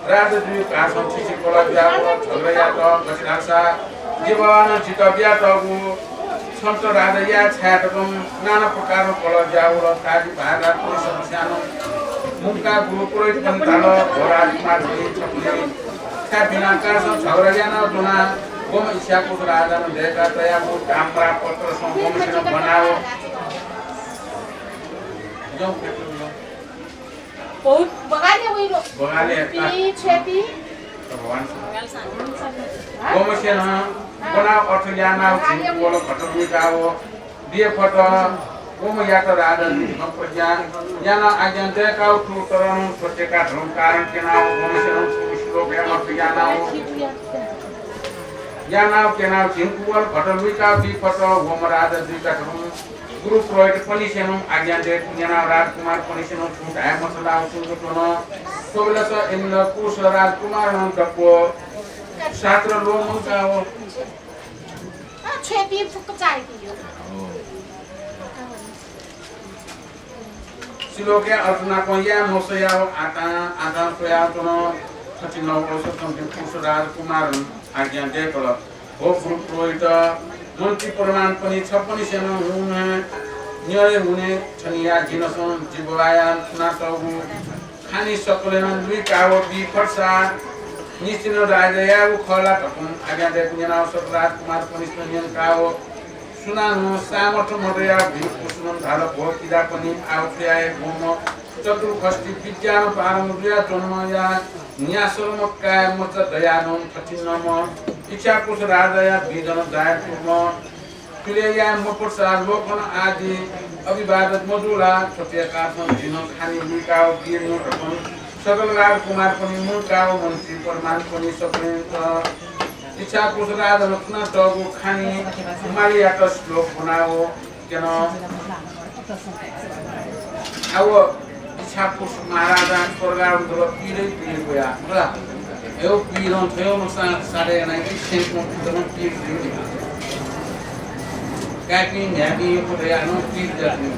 राजा जुइ धकाः छम्ह थीथी कलह जुयावल, झगडा यात, गथे धाःसा जि बाबानं जितः बियातःगु छन्त राजा याये छाय् तकं नाना प्रकारं कलह जुयावल। ताजि भाय् राजकुमार समस्यानं मुंकाः गुरु पुरोहितपनि धाल, भो राजकुमारपनि छपनि छाय् बिना कारणं झगडा यानाः च्वना। वम्ह इच्छाकुस राजानं दय्‌का तयागु ताम्रपत्रसं वम्हसेनं ब्वनाव। बहुत बगाले वइलो। बगाले, पी, आ। छेपी। भगवान। हाँ? वम्हसेनं ब्वनाव अथे यानाव झिंकुवल घट लुइकाव बिये फत। वम्हयात राजा जुइ धुन प्रज्ञा यानाव आज्ञा दय्‌काव थुतरं सत्यका धर्म कारण क्यनाव वम्हसेनं थुगु सिलकया अर्थ यानाव, यानाव क्यनाव झिंकुवल घट लुइकाव बी फत। वम्ह राजा जुइका धर्म गुरु पुरोहितपनिसेनं आज्ञा दय्‌कूगु न्यनाव राजकुमारपनिसेनं छुं धाये मछालाव सुंक च्वन। थ्व बेलस इन्द्रकुस राजकुमारं दक्व शास्त्र ल्वःमंकाव छेपी फुक्क चाय्‌की। सिलकया अर्थ नापं याये मसयाव आतां आतां स्वयाव च्वन। थथिंगु अवसरसं इन्द्रकुस राजकुमारं आज्ञा दय्‌कल, भो गुरु पुरोहित, मन्त्री प्रमाणपनि छपनिसेनं हुने, न्यने हुने छनिया जिनसं जि बाबाया थुनातःगु खानि सकलेनं लुइकाव बी फतसा निश्चिनं राज्य यायेगु खः ला धकं आज्ञा दय्‌कूगु न्यनाव सकल राजकुमारपनिसेनं न्यंकाव सुनानं सामर्थ्य मदयाव इन्द्रकुसनं धाल, भो किजापनि, आव छु याये? वम्ह चतुर्षष्टि विद्यानं पारंगत जुयाच्वंम्हया न्यासःम्ह काय् मचा दयानं थथिंम्ह इच्छाकुस राजाया बीजनं जाय्‌कूम्ह पिलय् याये मफुसा लोकन आदि अभिवादन मजू ला? थ्व तय्‌काः छं जिं खानि लुइकाव बियेनु धकं सकल राजकुमारपनि मुंकाव मन्त्री प्रमाणपनि सकलें इच्छाकुस राजानं थुनातःगु खानि मालीयात सिलक ब्वनाव क्यन। आव इच्छाकुस महाराजां स्वर्गारोहण जुल, पीरय् पीर वयाः। हला, हे पीरं थ्व मखुसां सारे यानाः इच्छें कुं पितरं पीर जुइ। काय्‌पिं न्ह्यापिं यक्व दयाः नं पीर जुयाच्वनी।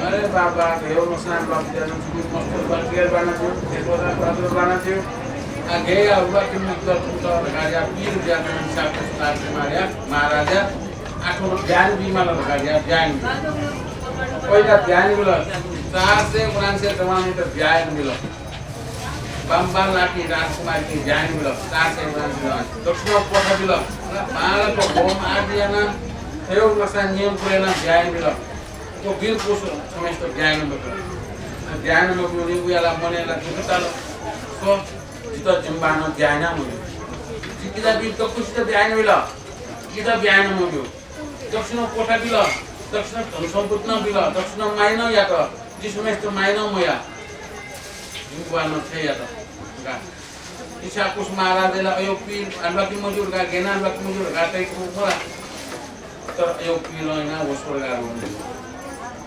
अरे बाबा, हे मखुसां लप जुयाच्वन, छुं मस्त बात जुयाः ब्वानाच्वन, हे मखुसां बात जुयाः ब्वानाच्वन। आ, गय् या उबा कि मुक्त तुत धकाः या पीर जुयाच्वन इच्छाकुस राजकुमारया, महाराजया। आः थन ब्याहा यानाबी माल धकाः या ब्याहा यानाबी। पहिला ब्याहा यानाबिल, चार सय उनान्सय जवानयात ब्याहा यानाबिल। बाम्बाल लापी राजकुमारपिं ब्याहा यानाबिल, चार सय उनान्सय जवान। दक्षिणा पठाबिल, बांलाक होम आदि यानाः थ्व मखुसां नियम पुरय् यानाः ब्याहा यानाबिल। व इन्द्रकुस छम्हेसित ब्याहा यानाबिल। ब्याहा यानाबिल, उया ला मनय् ला दुःख ताल। स्व, जितः जिमि बानं ब्याहा यानामदी। जि किजापिं दक्वसित ब्याहा यानाबिल। इदा ब्याहा नं मब्यू। दक्वसिनं कोठा बिल, दक्वसिनं धन सम्पत्ति नं बिल, दक्वसिनं माया नं यात, जिसुम्हेसित माया नं मया। जिमिगु बानं छेँ यात। का। इच्छाकुस महाराजया ला अय् पीर ल्वाके मज्यू धकाः, गय् याना ल्वाके मज्यू धकाः तइकूगु खः ला। तर अय् पीरं यानाः व स्वर्गारोहण जुल।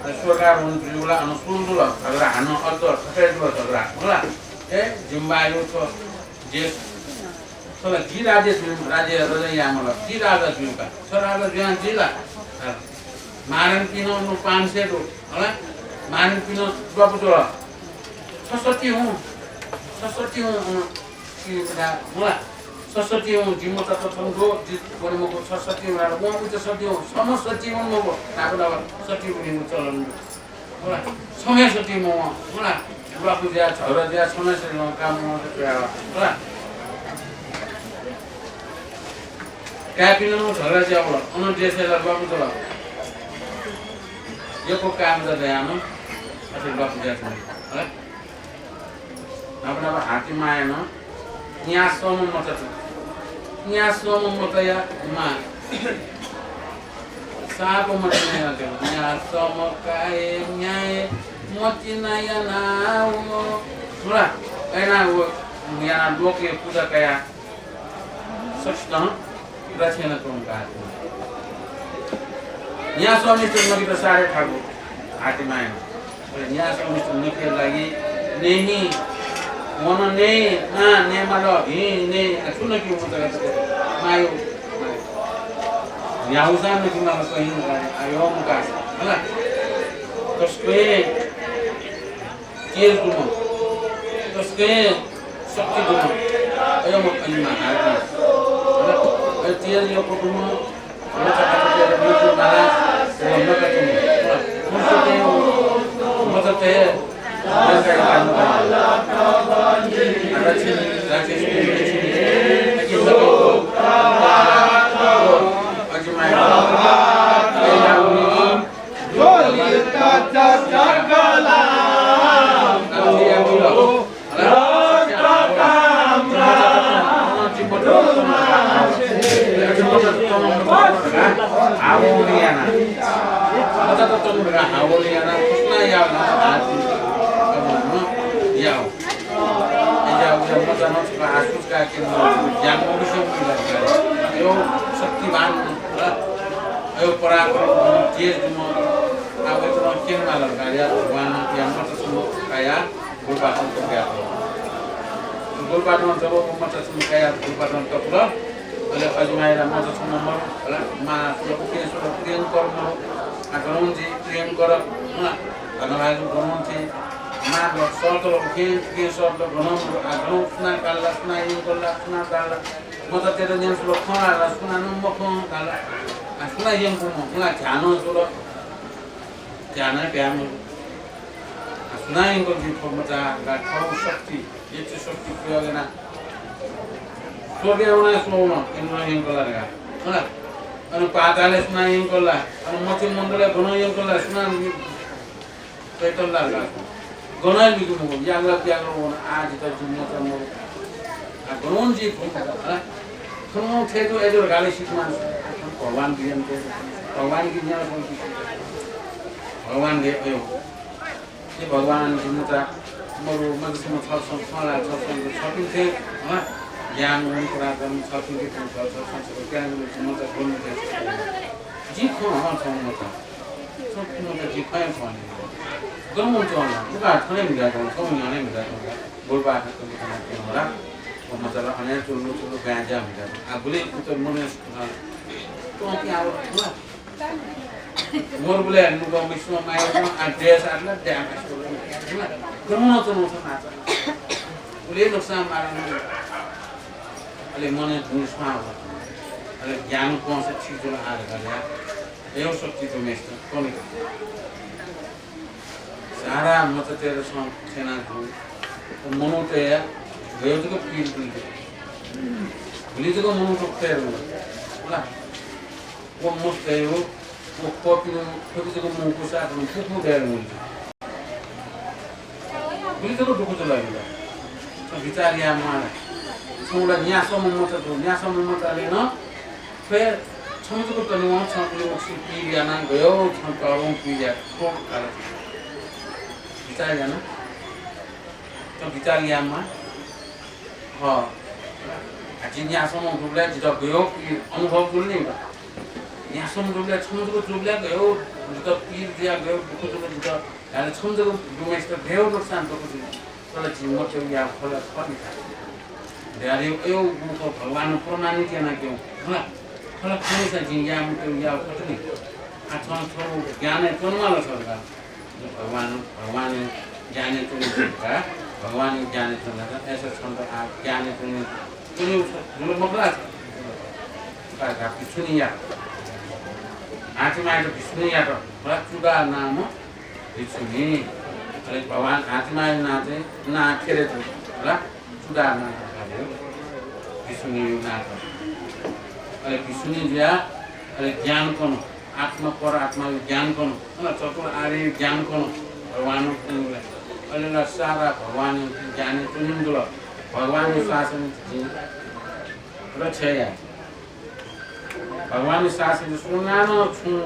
अले स्वर्गारोहण जुल ला, अन सुरु जुल झगडा, हानं अझ थथे जुल झगडा, खः ला। ए, जिमि बाय् थ्व देश, थ्व ला जि राज्य जुइ, राज्य रजन यायेमाल, जि राजा जुइ का। छ राजा जुयां जि ला। महारानीपिं नं पाँच सय दु, खः ला। महारानीपिं नं ल्वापु जुल। छ सती हुँ, छ सती हुँ, अन सी दा, खः ला। छ सती हुँ, जि मचा त थन दु, जि वने मखु, छ सती हुँ, वं उइत सती हुँ, छम्ह सती वने मखु, नाप नाप सती वनेगु चलन दु। खः ला, छम्ह सती मवं, खः ला, ल्वापु जुयाः झगडा जुयाः छम्ह सती मवं, काम मवं, खः ला। काय्‌पिन्त नं झगडा जुयाः वल, अन देशय् ला ल्वापु जुल। यक्व काय्‌मचा दयाः नं अथे ल्वापु जुयाच्वन, खः ला। नाप नाप हातिमाया नं न्यासःम्ह मचा दु। न्यासःम्ह मचाया मां साप मतिनाया नं दु। न्यासःम्ह काय् म्याय् मतिनाया नां व। खः ला, अय् यानाः व यानाः लोकया पुजा कयाः सकसितं रक्षा यानाच्वंगु का। न्यासःम्हसित नकेत साह्रै थाकु हातिमाया। अले न्यासःम्हसित नकेया लागि नये, वन नये, आँ, नयेमाल, हिं नये, आ, छु नके मचा का, माय्, माय्। न्याहुसां नकेमाल, कहिं मकाः, आ, यः मकाः, खः ला। तसकं तेज दुम्ह, तसकं शक्ति दुम्ह, अय् म-, अय् महाराज। अय् तेज यक्व दुम्ह, मचा कात तेज मृत्यु महाराज, व नका तुम। मचा ते, मचा ते, राक्षस, राक्षस, अजि माया। अय् शक्तिमान, अय् पराक्रम, तेज दुम्ह, आ वय्‌कलं केहेमाल धकाः भगवानया मचा छम्ह कयाः गुलपातं तपुयात। गुलपातं जब व मचा छम्ह कयाः गुलपातं तपुल, अले अजिमाया मचा छम्ह मरु, अले मां सुल उखें सुल प्रियंकर मरु, आ गनं जुइ प्रियंकर, धनभाजु गनं जुइ, मां सःतल उखें, उखें सःतल गनं मरु, आ गनं सुनां काल ला, सुनां यंकल ला, सुनां दाल ला, मचातय्‌त न्यंकल खँ ला, सुनां नं मखं धाल। आ सुनां यंकूम्ह, उला ध्यानं जुल। ध्यानं ब्याहा मजू। आ सुनां यंकल जुइ थ्व मचा, ला थ्व शक्ति, यति शक्ति प्रयोग यानाः स्वर्गय् वनाः सुनां वन, इन्द्रं यंकल ला धकाः। अन, अन पातालय् सुनां यंकल ला, अन मर्त्य मण्डलय् गनं यंकल ला, सुनां सैतल ला धकाः। गनं लुइके मखु, याग्ला प्याग्ला वन, आ जितः जि मचा मरु। आ गनं जुइ थ्व मचा, हला। थन थथे जू, अय्‌जूगुलिं गालय् सित मानस। आ थन भगवान बिज्यान थथे। भगवान बिज्यान थन। भगवान धयाः अयो। हे भगवान, जि मचा मरु, मचासम्म छलसम्म छला, छलसम्म छपिं थें, हला। ज्ञान गुण पराक्रम छपिं थें, छलसम्म छपिं थें, मचा गुण थें। जि खँ हं छं मचा। छं मचा जि खँ खने। गन वन च्वंला, उका थने म्हिता च्वंला, छं न्ह्यःने म्हिता च्वंला। बोलबाटं कमी खाना पिन होला। व मचा ला अने चुल्लु चुल्लु गाँजा म्हिता। आ, गुलि उतर मनय्, आ, तों क्या हो, होला। मोर बुले नुगः मिश्र माया वन, आ, देश आटला, द्यां काश होला। गन वन च्वंला, नाचा। उले नक्सा मारा वन। अले मनय् दुनिस्मा होला। अले ज्ञान कोंसे ठीक जुल आधार या। अयो शक्ति दुम्हेसित कमी। सारा मचातय्‌त छं थ्यना जू। मनूतय्‌या गयो जक पीर जुइ। गुलि जक मनूत तये धुन। होला। व मस्त हे हो। व खोपिन, खोपि जक मुंकूसा, थन फुफू दये धुन। गुलि जक दुःख जुल होला। त विचार याये म्वाः ला। छं ला न्यासःम्ह मचा दु, न्यासःम्ह मचाले नं थ्व हे छम्ह जक तनेवं छं कुने मखुसे पीर याना गयो, छं तःधं पीर याये फु धाल। विचार याना। छं विचार यायेमाः। हँ। आ, जि न्यासःम्ह दुबलय् जितः गयो पीर अनुभव जुल नि। न्यासःम्ह दुबलय् छम्ह जक दुबलय् गयो, जितः पीर जुया गयो, दुःख जुल जितः। यार छम्ह जक दुम्हेसित गयो नोक्सान दुःख जुल। तर जि मत्यु या फल खः नि का। यार अयो गुगु भगवानं प्रमाणित याना क्यं। हला, फल खनिसा जि या मत्यु या फत नि। आ, छं थ्व ज्ञानय् च्वनेमाल छल का। भगवान, भगवान ज्ञानय् च्वने का, भगवान ज्ञानय् च्वने का, अय्सा छन्त आ ज्ञानय् च्वने, च्वने जुल मखु ला? का, का, भिक्षुणी यात। हातिमायात भिक्षुणी यात। हला, चुडा नाम भिक्षुणी। अले भगवान हातिमाया नां चाहिँ नां खेरे जुल। हला, चुडा नां धाःगु भिक्षुणी नां। अले भिक्षुणी जुया, अले ज्ञान कन, आत्मा परआत्माया ज्ञान कन, अले चतुर आर्य ज्ञान कन, भगवान कन। अले ला सारा भगवान ज्ञानय् च्वने जुल। भगवान शासन जिं रक्षा याये। भगवान शासन सुनानं छुं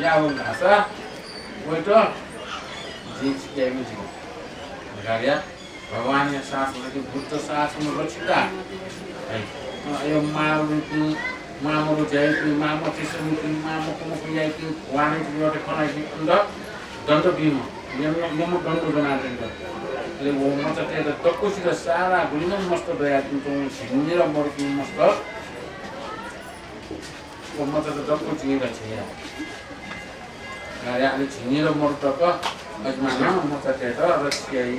यावल धाःसा वइत जिं छिकायेगु जिं। गार्या भगवानया शासन कि बुद्ध शासन रक्षिता। है। अ, यो मारुपिं, मामरु ज्याइपिं, मामथिसमिपिं, मामकुमकुयाइपिं, भगवानया योट खनाइपिं अन्त दण्ड बीम्ह। यम, यम दण्ड ज्वनाः दण्ड। अले व मचातय्त दक्वसित सारा गुलिनं मस्त दयापिं च्वं झिंनिर मरुपिं मस्त। व मचात दक्व जिं रक्षा याये। गार्या अले झिंनिर मरु तक अजमानं मचातय्त रक्षा याइ।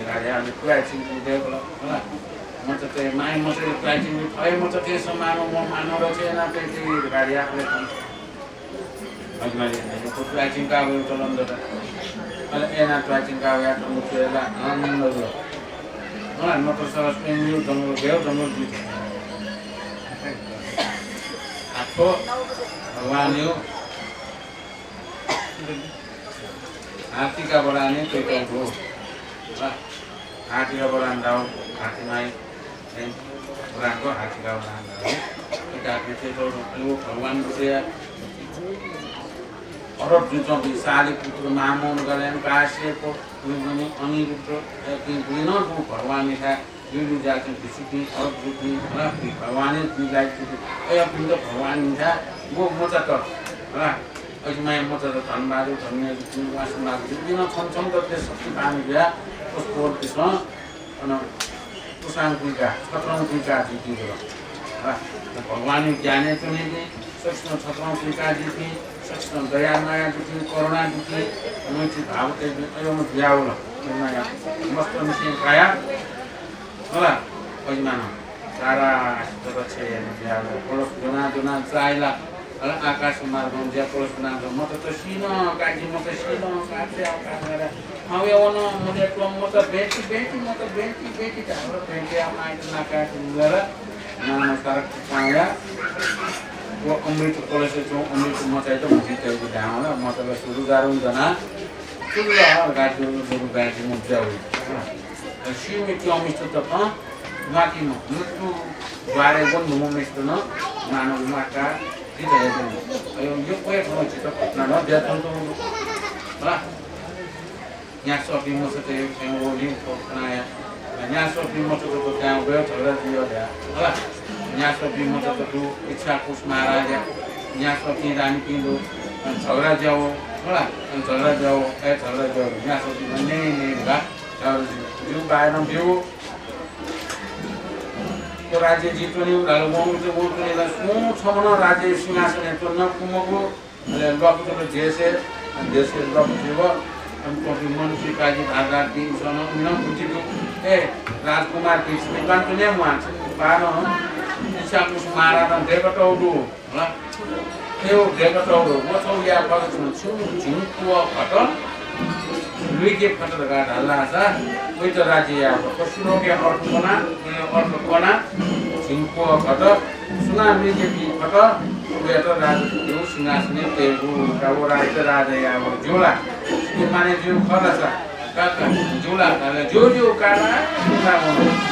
गार्या अले क्वाय् चिंकुं दय्‌कल। हला। मचातय् माया मचातय् क्वाय् चिंकुं थः हे मचातय् समान व मानं रक्षा याना तय्‌ति। गार्या अले अजमाले अले क्वाय् चिंकाः वये चलन दत। अले अय्‌नाः क्वाय् चिंकाः वयात मुख्य ला आनन्द जुल। हला, नत्र सरस प्रेम जंगल गयो जंगल जुइ। आखो भगवान यो हातिका बराने तय्‌तौ दु। हातिका बरान दाउ, हातिमाया, बरानको हातिका बरान दाउ। इताके तय्‌तौ दु। अले व भगवान बुझे अरहत जुइच्वंपिं सारिपुत्र, महामौनगर्याम, काश्यप, अनिरुद्ध, अ, पिं गुलिनं दु भगवानयाथाय् जुइ जुइ जाःपिं भिक्षुपिं, अरहत जुइपिं, हला, भगवानया जुइ लाइपिं, अय्‌पिन्त भगवानयाथाय् व मचात, हला, अजिमाया मचात धनबहादुर, धनबहादुर, वासुदेव, उपिं नं छम्ह छम्ह दकले शक्तिवान जुयाः पशुपतिसं अन पुसां कुइका, छत्रं कुइका जुइपिं जुल। हला, भगवानया ज्ञानय् च्वनीपिं, सकसितं छत्रं कुइका जुइपिं, सकसितं दया माया दुपिं, करुणा दुपिं, मैत्री भाव तइपिं, अय्‌नं बियावल। मस्तनिसें काया, हला, अजिमानं सारा आशित रक्षा याना बियावल। कलश ज्वना ज्वना चाःहिला, हला, आकाश मार्गं ज्या कलश ज्वना ज्वना, मचात सिनं काजि, मचात सिनं काजि, आकाश मार्गं। हावया वन, मदय् त्वं मचात बेंति, बेंति, मचात बेंति, बेंति धाल, बेंति आ माइत नाका जुल। नाना सारा कुपाया व अमृत कलश च्वं अमृत मचाइत मुझी तय्‌गु दां हला, मचात सुरु गारुं जना, सुरु गारुं गुरु गायत्री मुद्रा हुई। सिमिति अमृत तक मातिम मृत्यु द्वारे वन धुमो मिश्रण मानव माता जित हेतु। अयो यो कोई धुमो चित घटना न द्यातन तो। हला। न्यासःपिं मचात थें वःपिं कोकनाया। न्यासःपिं मचात थ्व काय् वये झगडा जुइ धया। हला। न्यासःपिं मचात थ्व इच्छाकुस महाराजया। न्यासःपिं रानीपिं दु। झगडा ज्यावः। हला। झगडा ज्यावः। ए झगडा ज्यावः। न्यासःपिं ने ने गा। झगडा ज्यावः। ज्यू बायनं ब्यू। थ्व राज्य जिं त्वने धाल वं वं त्वने ला सुं छम्हं राज्य सिंहासनय् त्वने कुमगु। अले ल्वापु जुल देशय्, अले देशय् ल्वापु जुइव, अले थ्वपिं मन्त्री काजी धारदारपिं इमिसं नं, इमिसं नं बुद्धि दु। ए, राजकुमारपिं, छिपिं बान्ति नये म्वाः, छिपिं बानं इच्छाकुस महाराजं दय्‌कातःगु दु, हला। थ्व दय्‌कातःगु दु, व छगू याये फत, छिं झिंक्वः घट लुइके फत धकाः धाल धाःसा, वइत राज्य याये फत। थ्व श्लोकया अर्थ कना, अर्थ कना, झिंक्वः घट सुनां लुइके बी फत, वयात राजगु सिंहासनय् तयेगु, का व राज्यत राजा यायेगु ज्यू ला? छिपिं माने ज्यू खः ला सा? का का, ज्यू ला? का का, ज्यू ज्यू, का ला? का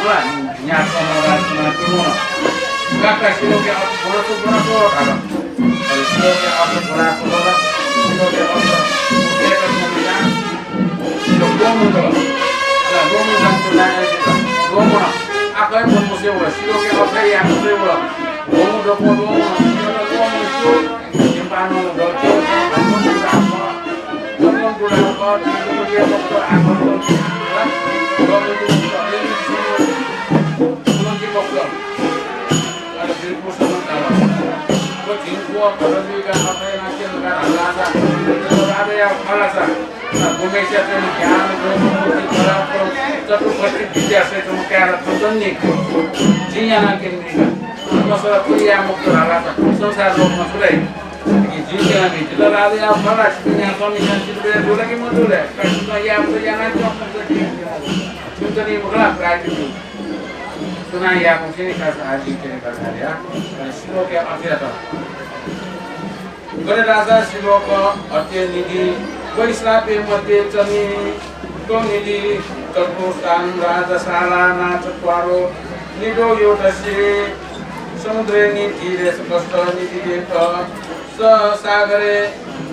ला? न्यासःम्ह राजकुमार तुं वन। का का, सिलोके अ, वन तु, वन तु, का का। लोके अर्थ बोला बोला, लोके अर्थ बोला बोला, लोमन, लोमन, आखै बोल मुसे बोला, लोके अर्थ या मुसे बोला, Loman, Loman, Loman, Loman, Loman, Loman, चतुर्पति विद्या से तुम क्या रखो तन्नी जिया ना के नहीं का। मसला पूरी या मुक्त रहा था संसार लोक में सुधाई। कि जिनके ना भी जिला राजा या फला चिकन या स्वामी शांति पे बोला कि मत बोले। कष्ट या तो या ना क्यों मत जी। चिंतन ही मुखला प्राय भी। सुना या मुझे नहीं कर आज के कर यार। श्लोक या अर्थ या तो। गणराजा श्लोक अर्थ निधि वैश्रापे मध्ये चनि तो निधि चतुस्तान राजशाला ना चत्वारो निधो योधसे समुद्रे निधि रेस कष्ट निधि रेक स सागरे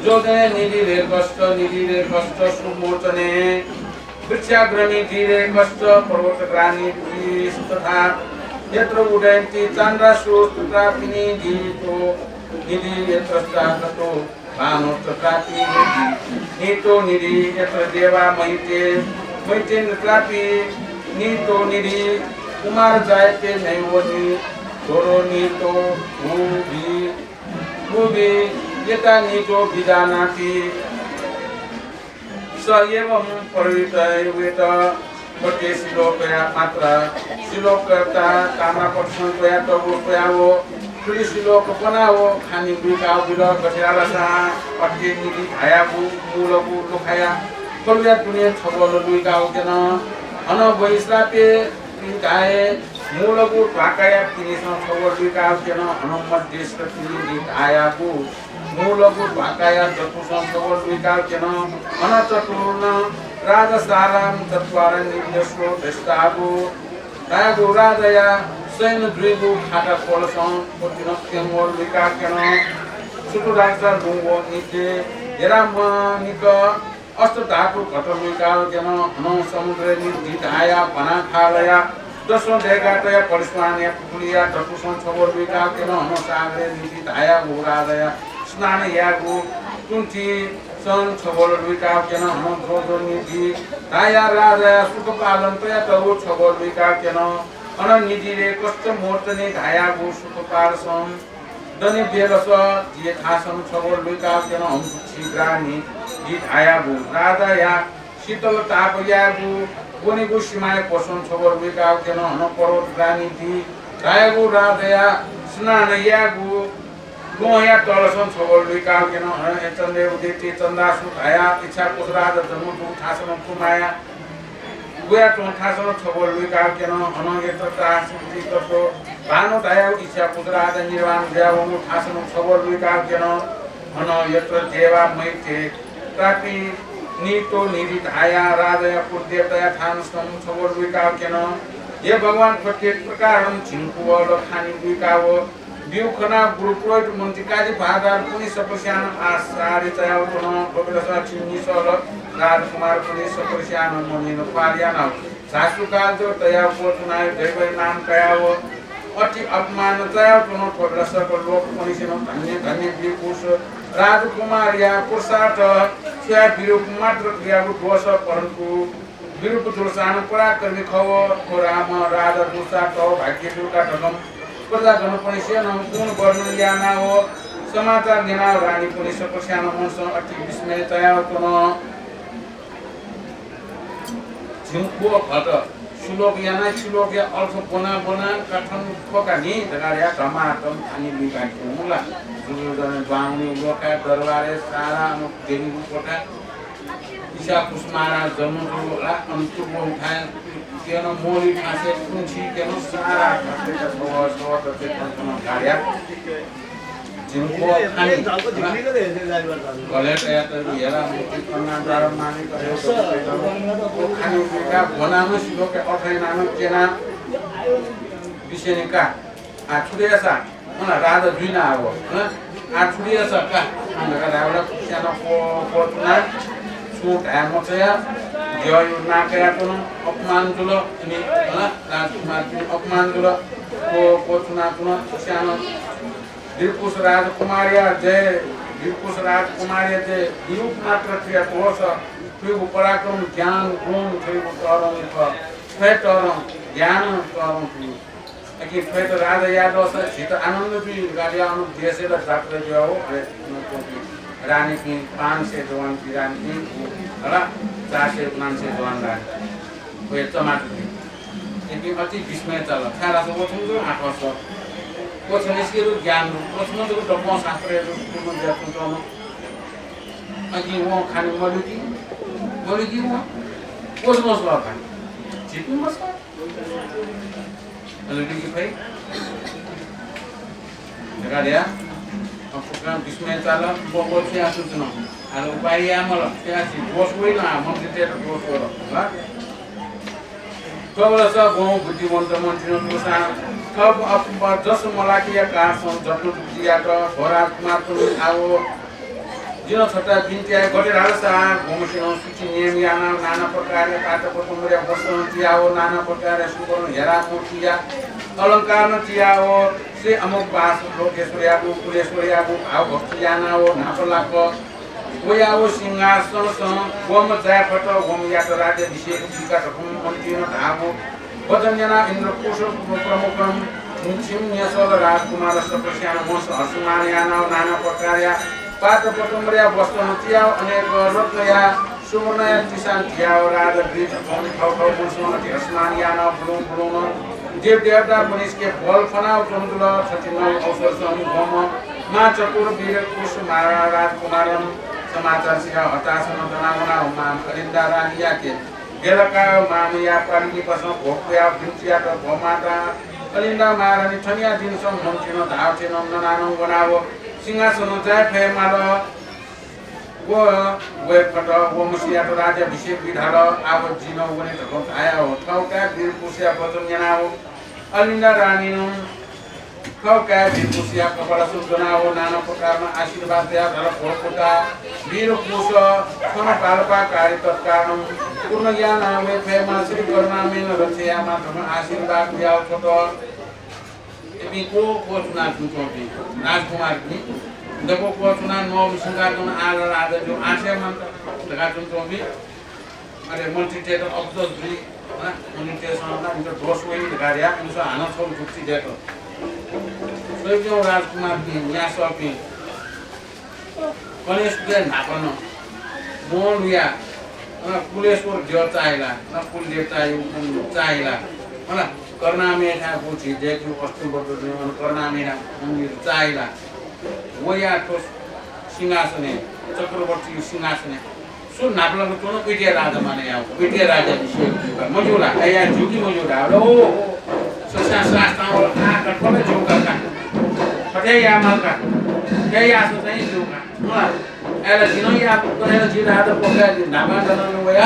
जोजने निधि रेकष्ट निधि रेकष्ट सुमोचने वृक्षाग्रनिधि रेकष्ट पर्वतग्रानिधि तथा यत्र उदयन्ति चन्द्रासु तत्रापि निधि तो निधि यत्रस्तागतो भानो तत्रापि निधि नितो निधि यत्र देवा मयिते मयिते तत्रापि नितो निधि कुमार जायते नैव नि धोरो नितो भूभि भूभि यता नितो विजानाति। स एवं प्रवृत्त वेत। प्रत्येक श्लोकया मात्रा श्लोककर्ता ताम्रपत्र स्वयातःगु स्वयाव थुलि श्लोक ब्वनाव खानि लुइकाव बिल। गथे धाःसा अथे निधि धायागु मूलगु लुखाया फलुया दुने छगोल लुइकाव क्यन। अन वैश्रापे धाये मूलगु ध्वाकाया पिनिसं छगोल लुइकाव क्यन। अन मध्यस्थ पिनि धायागु मूलगु ध्वाकाया दथुसं छगोल लुइकाव क्यन। अन चतुर्न राजशालां चत्वार निधि दशो दष्टागु धायागु राजाया शयन जुइगु खाटा खोलसं पतिन प्यंगोल लुइकाव क्यन। सुतु राजा लुंगो निधि हेरामणिक अष्टधातु घट लुइकाव क्यन। हनं समुद्र निधि धाया भना खालया दसं देगातया परिस्वानया पुतुलिया धतुसं छगोल लुइकाव क्यन। हनं सागरे निधि धायागु राजाया स्नान यागु तुन्थिसं छगोल लुइकाव क्यन। हनं जोजो निधि धाया राजाया सुखपालं तयातःगु छगोल लुइकाव क्यन। अन निधि रेकष्ट मोचने धायागु सुखपालसं दने बेलस जिये थासं छगोल लुइकाव क्यन। हं गुच्छिग्रानिधि धायागु राजाया शीतल ताप यायेगु ब्वनेगु सिमाया क्वसं छगोल लुइकाव क्यन। हनं पर्वतग्रानिधि धायागु राजाया स्नान यायेगु ल्वहंया तलसं छगोल लुइकाव क्यन। हनं ए चन्द्रे उदेति चन्दासु धाया इच्छा पुत्र राजा जन्म दु थासं कुमाया गुया च्वं थासं छगोल लुइकाव क्यन। हनं यत्र त्रासि तत्व भानु धायागु इच्छा पुत्र राजा निर्वाण जुयावंगु थासं छगोल लुइकाव क्यन। हनं यत्र देवा मयिते प्रापि नितो निधि धाया राजाया कुलदेवताया थानसं छगोल लुइकाव क्यन। हे भगवान प्रत्येक प्रकारं झिंकु वल खानि लुइकाव ब्यू खनाः गुरु पुरोहित मन्त्री काजी भादार पुनि सकस्यानं आसारे चायाव च्वन। बगलसा छिं निसः राजकुमार पुनि सकस्यानं मनिन ख्वाल यानाव झासु काल जो तयाव क्वचुनाव दैवय नाम कयाव अति अपमान चायाव च्वन। बगलसा लोक पुनिसिनं धन्य धन्य ब्यूकुस राजकुमारया पुरुषार्थ स्वया विरूप मात्र क्रियागु दोष परन्तु विरूप दुर्सान पराक्रमी खव। थ्व राम राजा दुसा तव भाग्य दुर्गा धकं प्रजागणपनिसेनं गुण वर्णन यानाव समाचार न्यनाव रानीपनि सकस्यानं मनसं अति विस्मय चायाव च्वन। झिंक्व भत श्लोक याना श्लोकया अर्थ ब्वना ब्वना कथन खोका नि धकाः या धमाधम खानि लुइकानि मुला। दुर्योधन बाहुनी लोका दरबारे सारा अनु देवी कोठा इच्छा पुष्प महाराज जन्म जू ला अन पूर्व उठाय केन मोली ठासे कुंछी केन सारा ठासे का सव सव तते कल्पना कार्य। झिंक्व खानि गले तया तर हेरा मुक्ति कन्ना द्वारा माने करे खानि का बनाम श्लोक अथै नाम केना विषयनिका आ छुदेसा मला राजा जुइना आव हँ। आचुलिया सका धकाः धायेवला। स्यानं क्व क्वछुना छुं धाये मचया। ज्यःयु नां कयाच्वन, अपमान जुल। अनि हला राजकुमारपिनि अपमान जुल। क्व क्वछुनाच्वन। स्यानं वीरकुश राजकुमारया जय, वीरकुश राजकुमारया जय। विरूप मात्र थुया दोष, थुइगु पराक्रम, ज्ञान, गुण, थुइगु तःधंगु खः। थ्वय् तःधं, ज्ञान तःधं थुइगु। अकिं थ्वय्त राजा यायेदःसा झीत आनन्द जुइ धकाः अन देशय् ला जात्रा जुयाव, अले रानीपिं पाँच सय जवान, रानीपिं हला चार सय, पाँच सय जवान रानी। व चमातुति। इपिं अति विस्मय चाल। छाय्धाःसा व छुं जक आखः सः। व छुं निस्केगु ज्ञान दु, व छुं जक दक्वं शास्त्रय् दु, पूर्ण ज्ञान दु। अकिं वं खाने मलुकी, मलुकी वं। व छुं सः खाने। झीपिं मसः। अले लिखि फइ धकाः धया। अब फुक्कं विस्मय चाल, व, व छुया सूचना। अले उपाय याये मल, छुया सी दोष वइन, आ, मन्त्रीतय्त दोष वल। ला? तबलस वं बुद्धिमन्त मन्त्रीनं दुसां थप अप-, जस मलाकिया कारणसं जत्न दुःख जुयात, भो राजकुमार तुं आव जिं छता बिन्ति याये, गथे धालसा गुम्हसिनं शुचि नियम यानाव नाना प्रकारया पाटपटुम्बरया वस्त्रं तियाव नाना प्रकारया सुवर्ण हेरा मोतीया अलंकारनं तियाव श्री अमोघपाश लोकेश्वरयागु, कुलेश्वरयागु भावभक्ति यानाव न्हापालाक वयाव सिंहासनसं वम जायेफत, वमयात राज्याभिषेक बिका धकं मन्त्रीनं धाःगु वचन न्यनाव इन्द्रकुश प्रमुखं छिं न्यसल राजकुमार सकस्यां वंस हर्षमान यानाव नाना प्रकारया पाटपटुम्बरया वस्त्रं तियाव अनेक रत्नया सुवर्णया तिसां तियाव राजगृह धकं थःथः वंसं अति हर्षमान यानाव बुलुं बुलुं नं देवदेवता मनिषके बल फ्वनाव च्वंजुल। थथे नं अवसरसं वम मां चतुर वीरकुश महाराज राजकुमारं समाचार सियाव हताशनं दनाव वनाव मां अलिन्दा रानीयाके बेलकाः मामया पालिनिपासं भोग पुयाव बिन्ति यात, भो माता अलिन्दा महारानी, थनिया दिनसं मन्त्रीनं धाःथें नं ननानं वनाव सिंहासनं जाये फयेमाल। व वयेफत, वमसियात राज्याभिषेक बी धाल। आव जि नं वने धकं धायाव थःकाय् वीरकुशया वचन न्यनाव अलिन्दा रानीनं थःकाय् वीरकुशया कपालसं ज्वनाव नाना प्रकारनं आशीर्वाद दयाव धाल, भो पुता वीरकुश, थन बालपाकारी तत्कालं पूर्ण यानाव वये फयेमा, श्री करुणामयनं रक्षा यायेमा धकं आशीर्वाद बियाव छ्वत। इपिं क्व क्वछुना च्वंपिं राजकुमारपिं दक्व क्वछुना नःगु सिंहासनं आः ला राजा जू, आः ला मन्त धकाः च्वंपिं। अले मन्त्रीतय्त अपजस जुइ, हँ, मन्त्रीतय्सं ला इमित दोष वइ धकाः धयाः इमिसं हानं छगू जुक्ति दय्कल। स्वइपिं राजकुमारपिं, न्यासःपिं, कन्हय् सुथय् न्हापां नं मं लुयाः, अन कुलेश्वर द्यः चाःहिला, अन कुलदेवताया, अन चाःहिला, अन करुणामयथाय् बु झी दय्कूगु अष्टम बज्रध्वज, अन करुणामयथाय् मन्दिर चाःहिला। वया थ्व सिंहासनय्, चक्रवर्तीया सिंहासनय् सु न्हापालाक च्वन, उइतय् राजा माने याव, उइतय् राज्याभिषेक जुइबा मज्यू ला? अय् याये ज्यू कि मज्यू धाःबलय्, ओ, ओ, सकस्यां सास्तां वल, आ, गथे ज्यू का, का। थथे याये माल का। थथे याःसा चाहिँ ज्यू का। अँ, अय् ला जिं नं याये, अय् ला जि राजा पक्का जि न्हापां दनानं वया,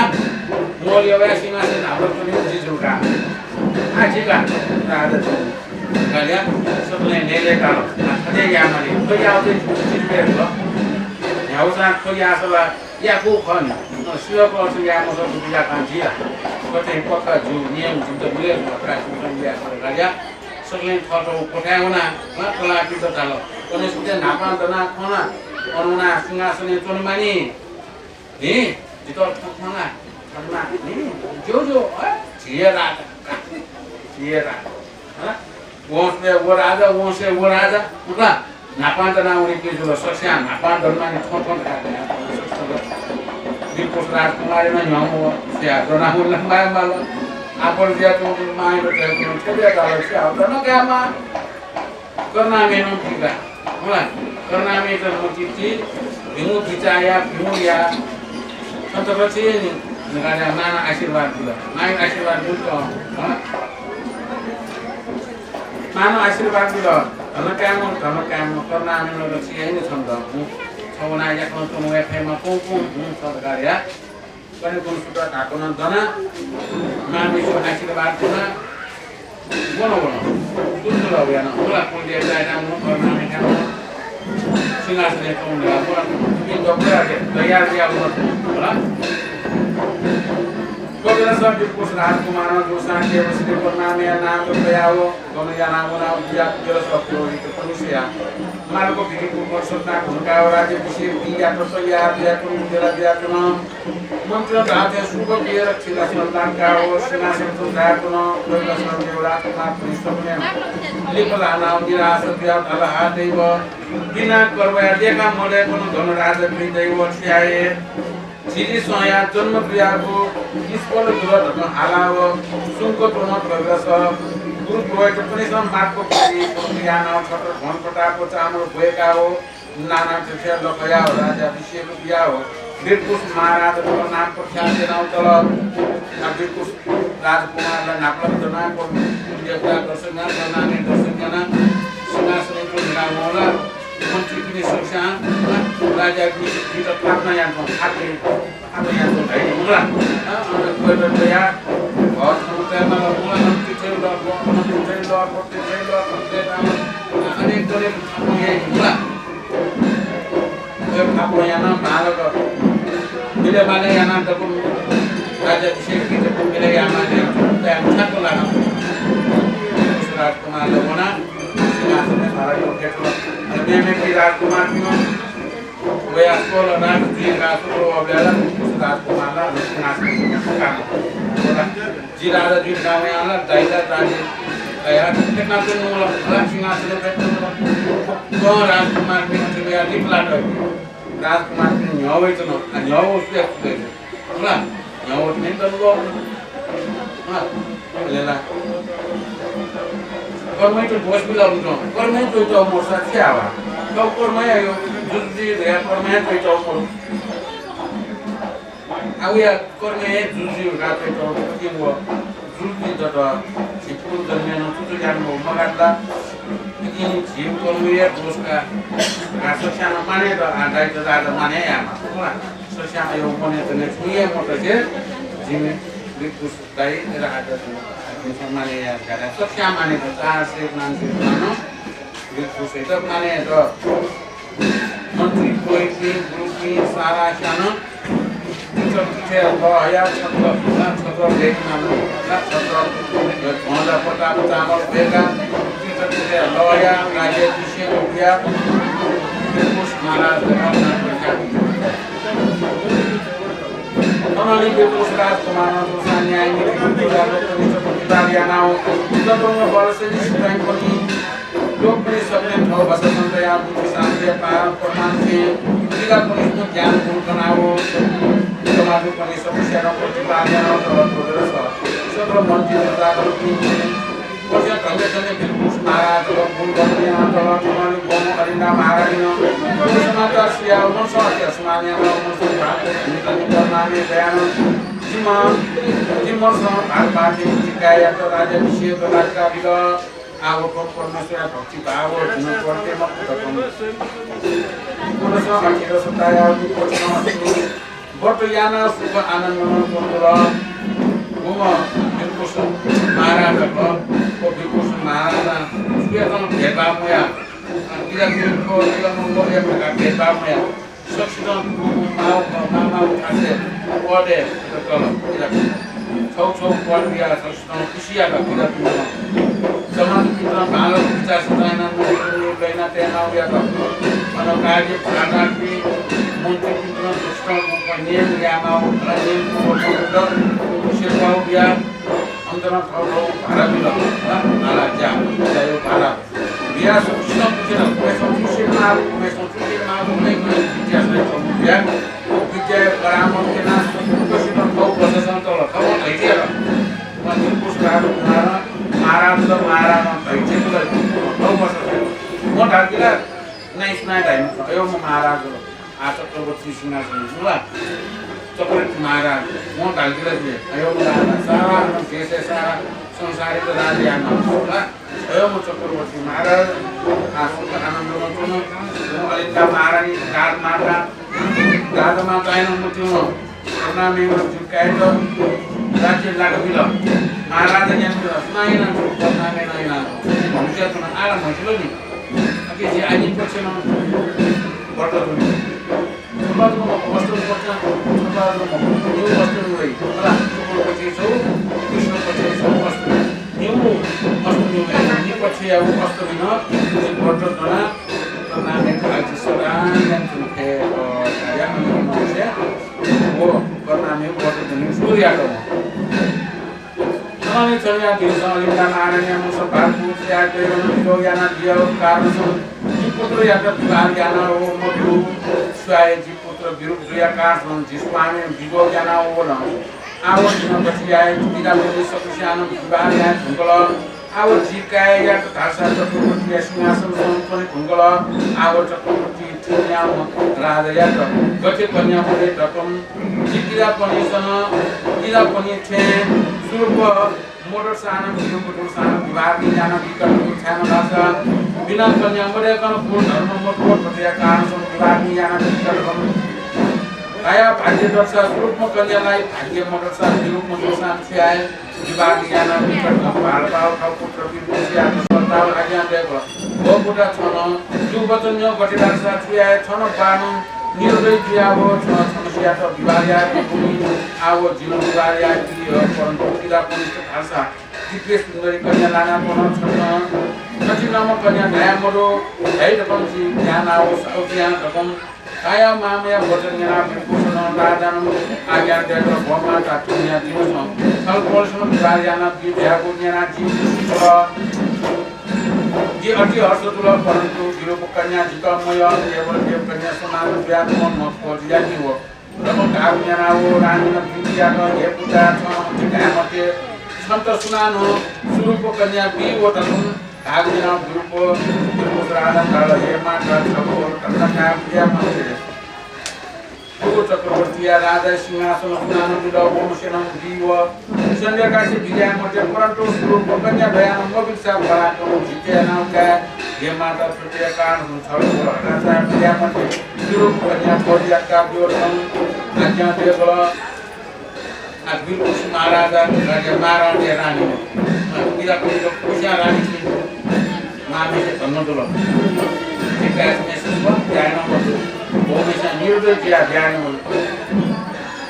मोल यवया सिंहासनय् न्हापालाक च्वनीम्ह जि जू का। आ, जि का, राजा जू। गालिया, सकलें लय्‌लय्‌ताल। आ, थथे याये माल। थ्व याःगु चाहिँ जिगु चित्तय् खः। न्ह्यागुसां थ्व याःसा ला याकू खः नि। अँ, सिरकःसं याये मसःगु बुझाकां जिला। थ्व चाहिँ पक्का ज्यू, नियम जिमित मिले जुल, प्रायः जिमित मिले जुल। गालिया, सकलें थःथःगु क्वथाय् वनाः, अँ, कलाःपिन्त धाल। कन्हय् सुथय् न्हापां दनाः खँ ल्हाः, अन वनाः सिंहासनय् च्वनेमानि। हि, जितः थ्व खँ ल्हाः, खँ ल्हाः, हि, ज्यू, ज्यू, अ, झी हे राजा, झी हे राजा। हँ? वंशय् व राजा, वंशय् व राजा, उता न्हापां दनाः वने कि जुल, सकस्यां न्हापां दनेमानि थ्वँ थ्वँ धकाः धयाः वीरकुश राजकुमारयात नं न्ह्यः वः, स्याः दनाः वने ला माया माल। आपत जुयाच्वंपिं मांयात धयाच्वन, थथे धाल, स्याः दन काय् मां। करुणामयनं भिंका। हला, करुणामयत मतिइ भिंगु बिचाः या, भिंगु या, छन्त रक्षा याइ नि धकाः मांनं आशीर्वाद बिल। मांया आशीर्वाद बिल त, हला। मांनं आशीर्वाद बिल, धन काय्म्ह, धन काय्म्ह, करुणामयनं रक्षा याइ नि छन्त। हुँ, छ वनाः याकनं च्वने वये फयेमा, पुं, पुं, हुँ, छ धकाः या। कन्हय् गुण सुद्धा धाकनं दना, मांपिसं आशीर्वाद दना, वन वन। सुन्दर वयानं, होला कुलदेवताया नामं, करुणामयया नामं। सिंहासनय् च्वंगु ला, मोला इपिं दक्वया तयार जुयाः वल, होला। कपिलस विकुस राजकुमारं जूसां देवश्री ब्रह्माया नां तयाव गन यानाः वनाव बिया कपिलस पुरोहितपनिसया मार्ग विधि पूर्वक सत्ता घुनुकाव राज्याभिषेक यात तयार जुयाच्वन, बेला जुयाच्वन। मन्त्री धाःथें शुभ केर सिंहासन लांकाव सिंहासन तुं जाय्‌कन। कपिलस देव राजकुमारपनि स्वप्नय् लिपा लानाव निराश जुयाव धाल, हा दैव, बिना कर्मया देका मदय्‌कन धन राजा जुइ दैव छु याये? झिलिसंया जन्म जुयागु निष्फल जुल धकं हालाव सुंक च्वन। कपिलस गुरु पुरोहितपनिसं मार्ग विधि पूर्वक यानाव छत्र धन प्रताप चामर ब्वय्‌काव नाना थेथें लकयाव राज्याभिषेक बियाव विकुस महाराज नाम प्रख्यात यानाव तल। आ विकुस राजकुमारला नापलाक दनाः देवता दर्शन यानाः, ब्रह्माने दर्शन यानाः सिंहासनय् च्वनाः वल। मन्त्रीपिनि सकसिनं राज्याभिषेक स्थापना यानाः थाके स्थापना यानाः धाइ। अन गएर तया घर छन्हु तयार माल, मोला अन तिथें ल, अन तिथें ल, अन तिथें ल, अन तिथें ल, अनेक अनेक ठाउँ याइ। मोला थापु यानाः बांलाक मिले माले यानाः दक्व राज्याभिषेक दक्व मिले यानाः यानाः तयार छाक लानाः राजकुमारले वनाः सिंहासनय् भाला यंके छ्वल। अले मेमेपिं राजकुमारपिं वयाः स्वल, राजा जुइ धकाः स्वल। अबलय् ला राजकुमारला सिंहासनय् काम। जि राजा जुइ धकाः वयां ला दाइला राज्य कयाः फ्यतुनाच्वंगु ला, सिंहासनय् फ्यतुनाच्वंगु ला। राजकुमारपिं वयाः लिपा लात। राजकुमारपिं न्ह्यः वइच्वन। आ, न्ह्यः वःगु सुया सुया वइच्वन। ला, न्ह्यः वःगु थें दल वः। अँ, अले ला। कर्मयात दोष बिल उन्तं। कर्मयात च्वइतःगु मदुसा छु याये वा? थः कर्मया जुजु जुइ धयाः कर्मयात च्वइतःगु मदु। आ, वया कर्म हे जुजु जुइ धकाः च्वइतःगु कतिं व जुजु जुइ दत। झी पूर्वजन्मय् नं छु छु यानागु मगात ला। इपिं झीगु कर्मया दोष का धकाः सकसिनं मानय् यात। आ, दाइचा दादा मानय् यायेमाः। सकसिनं अय् मनय् तयाः छुं हे मत जे जिमि विकुस दाइ राजा जुल। जिमिसं मानय् याये धकाः सकसिनं मानय् यात। चार सय पाँच सय नं विकुसयात मानय् यात। मन्त्री, पुरोहितपिं, गुरुपिं सारासिनं तीर्थं तीर्थय् लः हयाः छत्र, छत्र दय्‌कनाः, छत्र धन प्रताप चामर ब्वय्‌काः तीर्थं तीर्थय् लः हयाः राज्याभिषेक बियाः विकुस महाराज धकाः नाम प्रख्यात। अनंलि विकुस राजकुमारं जूसां न्याय नीति प्रतिपाल यानाः दतुंग बलशाली सिपाइँपनि लोकपनि सकलें थः भाषा सन्ताया बुद्धि शान्तिया पार प्रमाण से जिलापनिसं ज्ञान गुण कनाव समाजपनि समस्याया प्रतिपाल यानाव तल। कपिलस सकल मन्त्री प्रजापतिपनि वंशज धन्य धन्य विकुस महाराज गुण वर्णन यानाव तल। थनंलि बौम्ह अरिन्दा महारानीनं समाचार सियाव मनसं अति असम्मान यानाव मनसं भाग भूमिका निकर्मामे दयानं जिमि, जिमि मनसं भाग भाग जिकायात राज्याभिषेक राज्यका बिल। आव परमेश्वरया भक्ति भाव जुन पर्ते मखु धकं मनसं अति रस तायाव दुःख छुं अति व्रत यानाः सुख आनन्दनं च्वंगु दु। गुम्ह विकुस महाराज खः, व विकुस महाराजां सुयातं भेदभाव मयाः, इलापिं थ्व, इलापिं व धकाः भेदभाव मयाः सकसितं गुगु माःगु, माःमाःगु थासय् पदय् तल। इलापिं छगू छगू पद बियाः सकसितं खुसि यात। इलापिन्सं समाजपिन्सं बांलाक बिचाः सजाँय यानाः मनूतय्‌त लय्‌ना तयेमाःगु यात। अन काजी भ्रातापिं मन्त्रीपिन्सं सकसितं गुगु नियम यायेमाःगु, नियम पूर्वक मनूतय्‌त खुसि यायेगु बियाः अन्तरं थःथःगु भाला बिल। भाला ज्या, ज्याया भाला बियाः सकसिनं पुछेत, उमेसं छु सिधेमाःगु, उमेसं छु सिधेमाःगु, उमेसं विद्या सय्‌कूगु बियाः व विद्याया परामर्श यानाः सकसिनं थःगु भाषां तल। थःम्हं धैथें यात। व विकुस राजकुमारं महाराजं, महाराजं धैथें तल। थःगु भाषां तल। वं धाल कि ला, नाइस नाइ धाइ मखु, अय्‌म्ह महाराज जुल। आ चक्रवर्ती सिंहासनय् जुल। चक्रवर्ती महाराज, वं धाल कि ला, अय्‌म्ह राजा, सारा देशय्, सारा संसारय् राजा यानाः जुल। अय्‌म्ह चक्रवर्ती महाराज, आ सुख आनन्दनं च्वन। वं अरिन्दा महारानी, राजमाता, राजमातायानं मतिइ नं करुणामयनं जुकायेत राज्य लाक बिल। महाराजं न्यन, सुनां यानाः, करुणामयनं यानाः, मनुष्य च्वन, आः ला म्हसिल नि। अथे झी आज्ञा पक्षनं व्रत दुने। छपाः जक मखु, अष्टमी पक्षं छपाः जक मखु, निगू अष्टमी वइ। मला, शुक्ल पक्षय् छगू, कृष्ण पक्षय् छगू अष्टमी। निगू अष्टमी वइ, निगू पक्षयागु अष्टमी नं जिं व्रत दुना, करुणामय कालय् सदां यानाच्वने फय्, अ, यानाच्वने फय्, व करुणामय व्रत दुने सुरु यात वं। अनंलि छन्हुया दिनसं अलिन्दा महारानीया मसः भागपुरुषया दैवं बिजोग यानाबियागु कारणसं जि पुत्रयात विवाह याना वः मब्यू। स्वयाः जि पुत्र विरूप जुया कारणसं जि स्वामी बिजोग याना वल। आः व जिं गथे याये, किजापनि सकसियां नं विवाह याये धुंकल। आः व जि काय्‌यात धाःसा चक्रवर्तीया सिंहासनसं च्वने धुंकल। आः व चक्रवर्ती थेंयाम्ह राजायात गथे कन्या मदये धकं जि किजापनिसं, किजापनि थें स्वरूप मदुसां नं, विरूप दुसां नं विवाह यानाबीत धुंकल, छाय्‌धाःसा बिना कन्या मदय्‌कं कुलधर्म मदुगु धयागु कारणसं विवाह यानाबीत धुंकल। काया भाग्य दःसा स्वरूपम्ह कन्या लाइ, भाग्य मदःसा विरूपम्ह दुसां छु याये? विवाह यानाबीत धुंकल। बालबाव थः पुत्र विरूपसियात सल्लाह आज्ञा दय्‌कल। व पुता, छं जिगु वचन न्यँ, गथे धाःसा छु याये? छं बानं निरुदय जुयाव छं छम्हसियात विवाह याये धुंकूनि। आः व जिं विवाह याये धुंकल, परन्तु किजापनित धाःसा दिव्य सुन्दरी कन्या लानाच्वन। छं थथिंम्ह कन्या नये मदु धइ धकं जिं ध्यान यानाव साहुजियां धकं काया मामया वचन न्यनाः विरूपसं राजानं आज्ञा दय्‌कल। भो माता, थथिंया दिनसं छलपोलसं विवाह यानाबी धयागु न्यनाः जिं खुसि जुल। जि अति हर्ष जुल, परन्तु विरूप कन्या जितः मयः, केवल देव कन्या समान जुयाच्वंम्ह खोजियानि व धकं धाःगु न्यनाव रानीनं विरूपयात, हे पुता, छं अथे धाये मते, छन्त सुनानं स्वरूप कन्या बी व धकं धाःगु न्यनाव विरूप, विरूपस राजानं धाल, हे माता, छगू धन्दा काये बिज्याये मते। थुगु चक्रवर्तीया राजाया सिंहासन सुनानं बिल, वम्हसेनं बी व सन्ध्याकाशे बिज्याये मते, परन्तु स्वरूप कन्या दयानं मबिलसा बलात्कार जितः यानाव काये। हे माता, थुकिया कारणसं छगू धन्दा काये बिज्याये मते। स्वरूप कन्या खोजियात बिज्याये धकं आज्ञा दय्‌कल। आ, विरूपस महाराजा, राजा महारानीया रानी। आ, किजापनि खुसिया रानी मांम्हेसित धन्दा जुल। थथे काय्‌म्हेसित ब्याहा याना मजू। वम्हसेनं निरुदय जुयाव ब्याहा याना वल।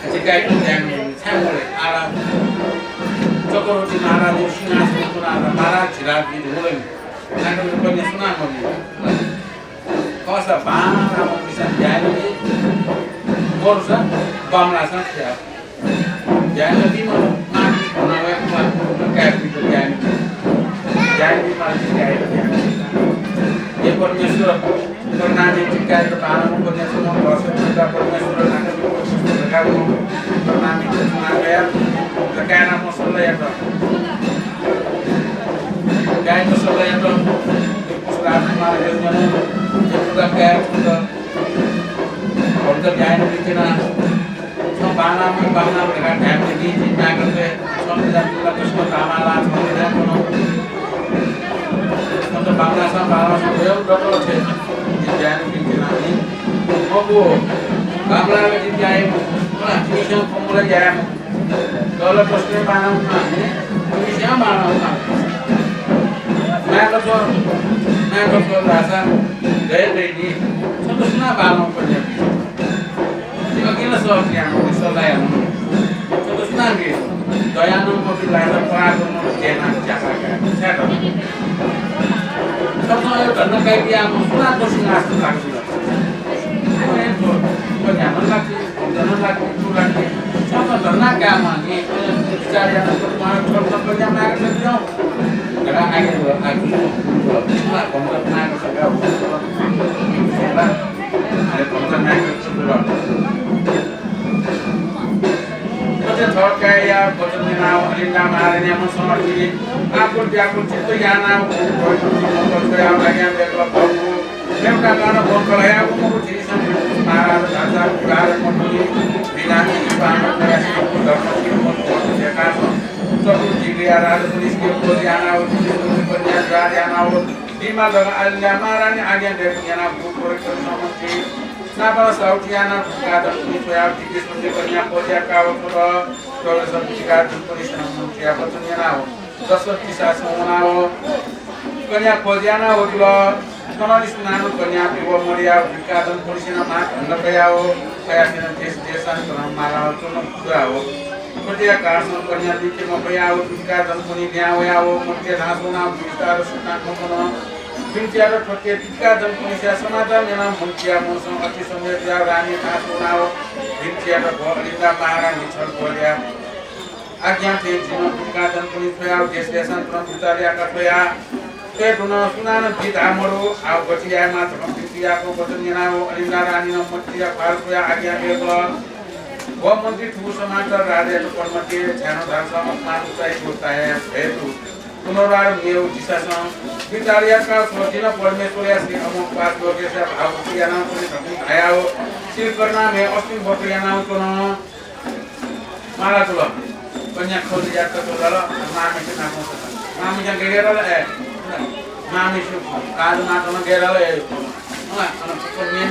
थथे काय्‌त ब्याहा याना वल। छाय् मले? आः चक्रवर्ती महाराजया सिंहासनय् च्वनाः महाराज धिराज जुइ धुंकल नि। नागरिक कन्या सुनानं मबी। खःसा बांलाःम्ह मिसां ब्याहा यानाबी, मरुसा बांमलाःसां छु याये? ब्याहा यानाबीम्ह मां भनावया कुमार काय्‌पिन्त ब्याहा यानाबी। ब्याहा यानाबीम्ह काय्‌पिन्त ब्याहा यानाबी। हे परमेश्वर, करुणामय चिकाय्‌त बांलाःम्ह कन्या छम्ह दर्शन कयाः परमेश्वर नागरिक परमेश्वर धकाः करुणामय चिकाय्‌त काय्‌नाम्ह सल्लायात। काय्‌त सल्लायात। राजकुमार यज्ञ नं यज्ञ काय् छन्त, छन्त ब्याहा यानाबी तिनि। छं बांलाःम्ह, बांलाःम्ह धकाः धायेबलय् जिं नायःत, छं बिदा बिदा तसकं बांमलाः, छं बिदा कन। छन्त बांमलाःसां, बांमलाःसां वय्‌कलं दतल छे, जिं ब्याहा यानाबी तिनि। मखु, बांमलाःगु जिं ब्याहा याये मखु। मला, जिमिसं खँ मल्हाय् याये मखु। दल तसकं बांलाः वना नि, तुमिसं बांलाः वना। माय्‌कः, माय्‌कः धाःसा दया दइ नि। छन्त सुनां बांलाः वना। जिं अकिं ला सल्लाह यानागु, सल्लाह यानागु। छन्त सुनां बी। दयानं मबी धाःसा पराक्रमं ज्या यानाः ज्याखँ काये। छाय् धाःसा छन्त धन्दा काये बियाम्ह सुनां तसकं आस्था लाःगु जुल। अय्, थ्व, थ्व न्ह्याम्ह ला कि, थ्व न्ह्याम्ह ला कि, थ्व ला कि, छन्त धन्दा कायेमाःनि, अय्, विचार यानाः थ्व मां, थ्व, थ्व न्ह्याम्ह ला कि, थ्व, धकाः आज्ञा दु, आज्ञा दु, ला, भंग नायक सका, ला, अले भंग नायक सका। अथे थः काय्‌या वचन न्यनाः अलिन्दा महारानीया मसः अति आकुल व्याकुल चित्त यानाः व पवित्र मन्त्र स्वयाः आज्ञा दय्‌कल, प्रभु, मेम्ह काकानं बंकल हयागु मखु, झीसं महाराज भाषा विवाद मखुनि, बिना इति पालन कयासिनं धर्म सिद्ध मखु, धकाः चतुर्दिगया राजकुलसिके खोज यानाः व कन्या विवाह यानाः व बीमाल धकाः अलिन्दा महारानी आज्ञा दय्‌कूगु न्यनाः भूत व रक्षक समष्टि नापं साहुति यानाः भूतकात कुलि स्वयाः दिव्य सुन्दरी कन्या खोज याकाः व दल सत्य चिकाः जुन परिसरं मन्त्रीया वचन न्यनाः व दशरथ पिसासं वनाः व कन्या खोज यानाः वल। थनंलि सुनानं कन्यापिं व मदयाव दुतिकाजनपिनिसेनं मानदण्ड कयाव, कयासेनं देश देशान्तरं माराव च्वनाव पुजाव। थ्वया कारणसं कन्यापिं मफयाव दुतिकाजनपिनि लिहां वयाव मन्त्रीया थासय् वनाव विस्तारं सिद्धान्त कन। इमित थ्वया दुतिकाजनपिनिसें समाचार न्यनाव मन्त्रीया मनसं अति सन्देह जुयाव रानीया थासय् वनाव इमित भो अलिन्दा महारानी छलपोलया आज्ञा थें जिं दुतिकाजनपिनि छ्वयाव देश देशान्तरं बिचाः याका छ्वया। थ्वये धुन सुनानं बी धाः मदु, आव गथे यायेमाः धकाः इमित याकू। वचन न्यनाव अलिन्दा रानीनं मन्त्रीया ख्वाल पुयाव आज्ञा बिल। व मन्त्री, थुगु समाचार राजायात पन मते, छाय्‌धाःसा अपमान उचाइ दु, ताये भय दु। पुनर्वार मेव दिसासं बिचाः याकाव स्वः। जिं परमेश्वरया श्री अमोघपाद योगेशया भावभक्ति यानाच्वने धकाः धयाव श्री करुणामय अश्विनी व्रत यानाच्वन। माला जुल। कन्या खवले यात्रा जुल। मामेसे नापं जुल। मामेसे गय् गय् जुल, ए। मामेसे राजमातानं गय् गय् जुल, ए। अन, अन फुक्क मेन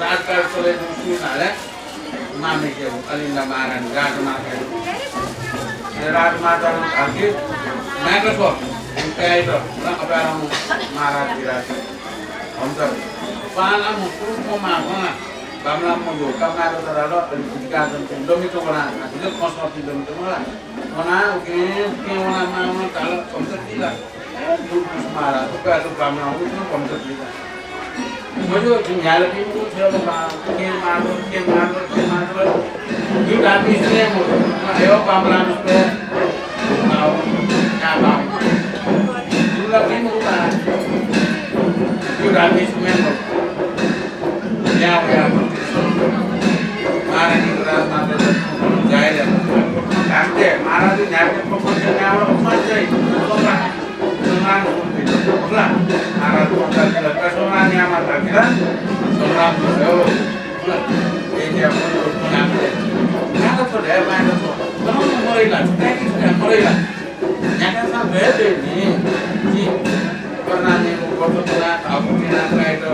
राजकाज चले जुल सुनाले मामेसे अलिन्दा महारानी राजमाता। ए, राजमातानं धाल कि, नाय्‌का छ्व, काय्‌यात, न अपाय्‌धंम्ह महाराज धिराज। हुन्छ। बांलाःम्ह कुरुम्ह मां खना। बांमलाःम्ह मजू, का माय्‌का धाल, अले दुतिकाजनपिं लमित वना, दुजः खँ स्वःपिं लमित वना। वना, उकिं, उकिं वना, मां वना धाल, कम्त ति ला। ए, दुर्बुस मारा, उकिं बांमलाः, उकिं कम्त ति ला। मजू, जिं न्ह्यालापिं मजू, छ्वय् ला, उकिं मार, उकिं मार, उकिं मार। दुई धाःपिं सुने मजू, अय् बांमलाःम्ह सुने। माव, का माव। दुर्बुस ला पिं मजू का। दुई धाःपिं सुने मजू। या, या, महारानी राजमाता जायले। धामते, महाराज न्यायको पक्ष न्यायबाट अपमान चाहिँ, संग्राम, संग्राम गर्नु होला। महाराज पक्ष संग्राम न्यायमा थाकेर संग्राम गर्नु हो। ए, त्यहाँ मजू, मजू, मजू। यहाँ त छ, ढ्याः माया त छ। तर म मरैला, छुट्याएकी छुट्याए मरैला। न्ह्याकासा भए दे नि। जि प्रणामी को गोचना, धापु तिना काय्‌त।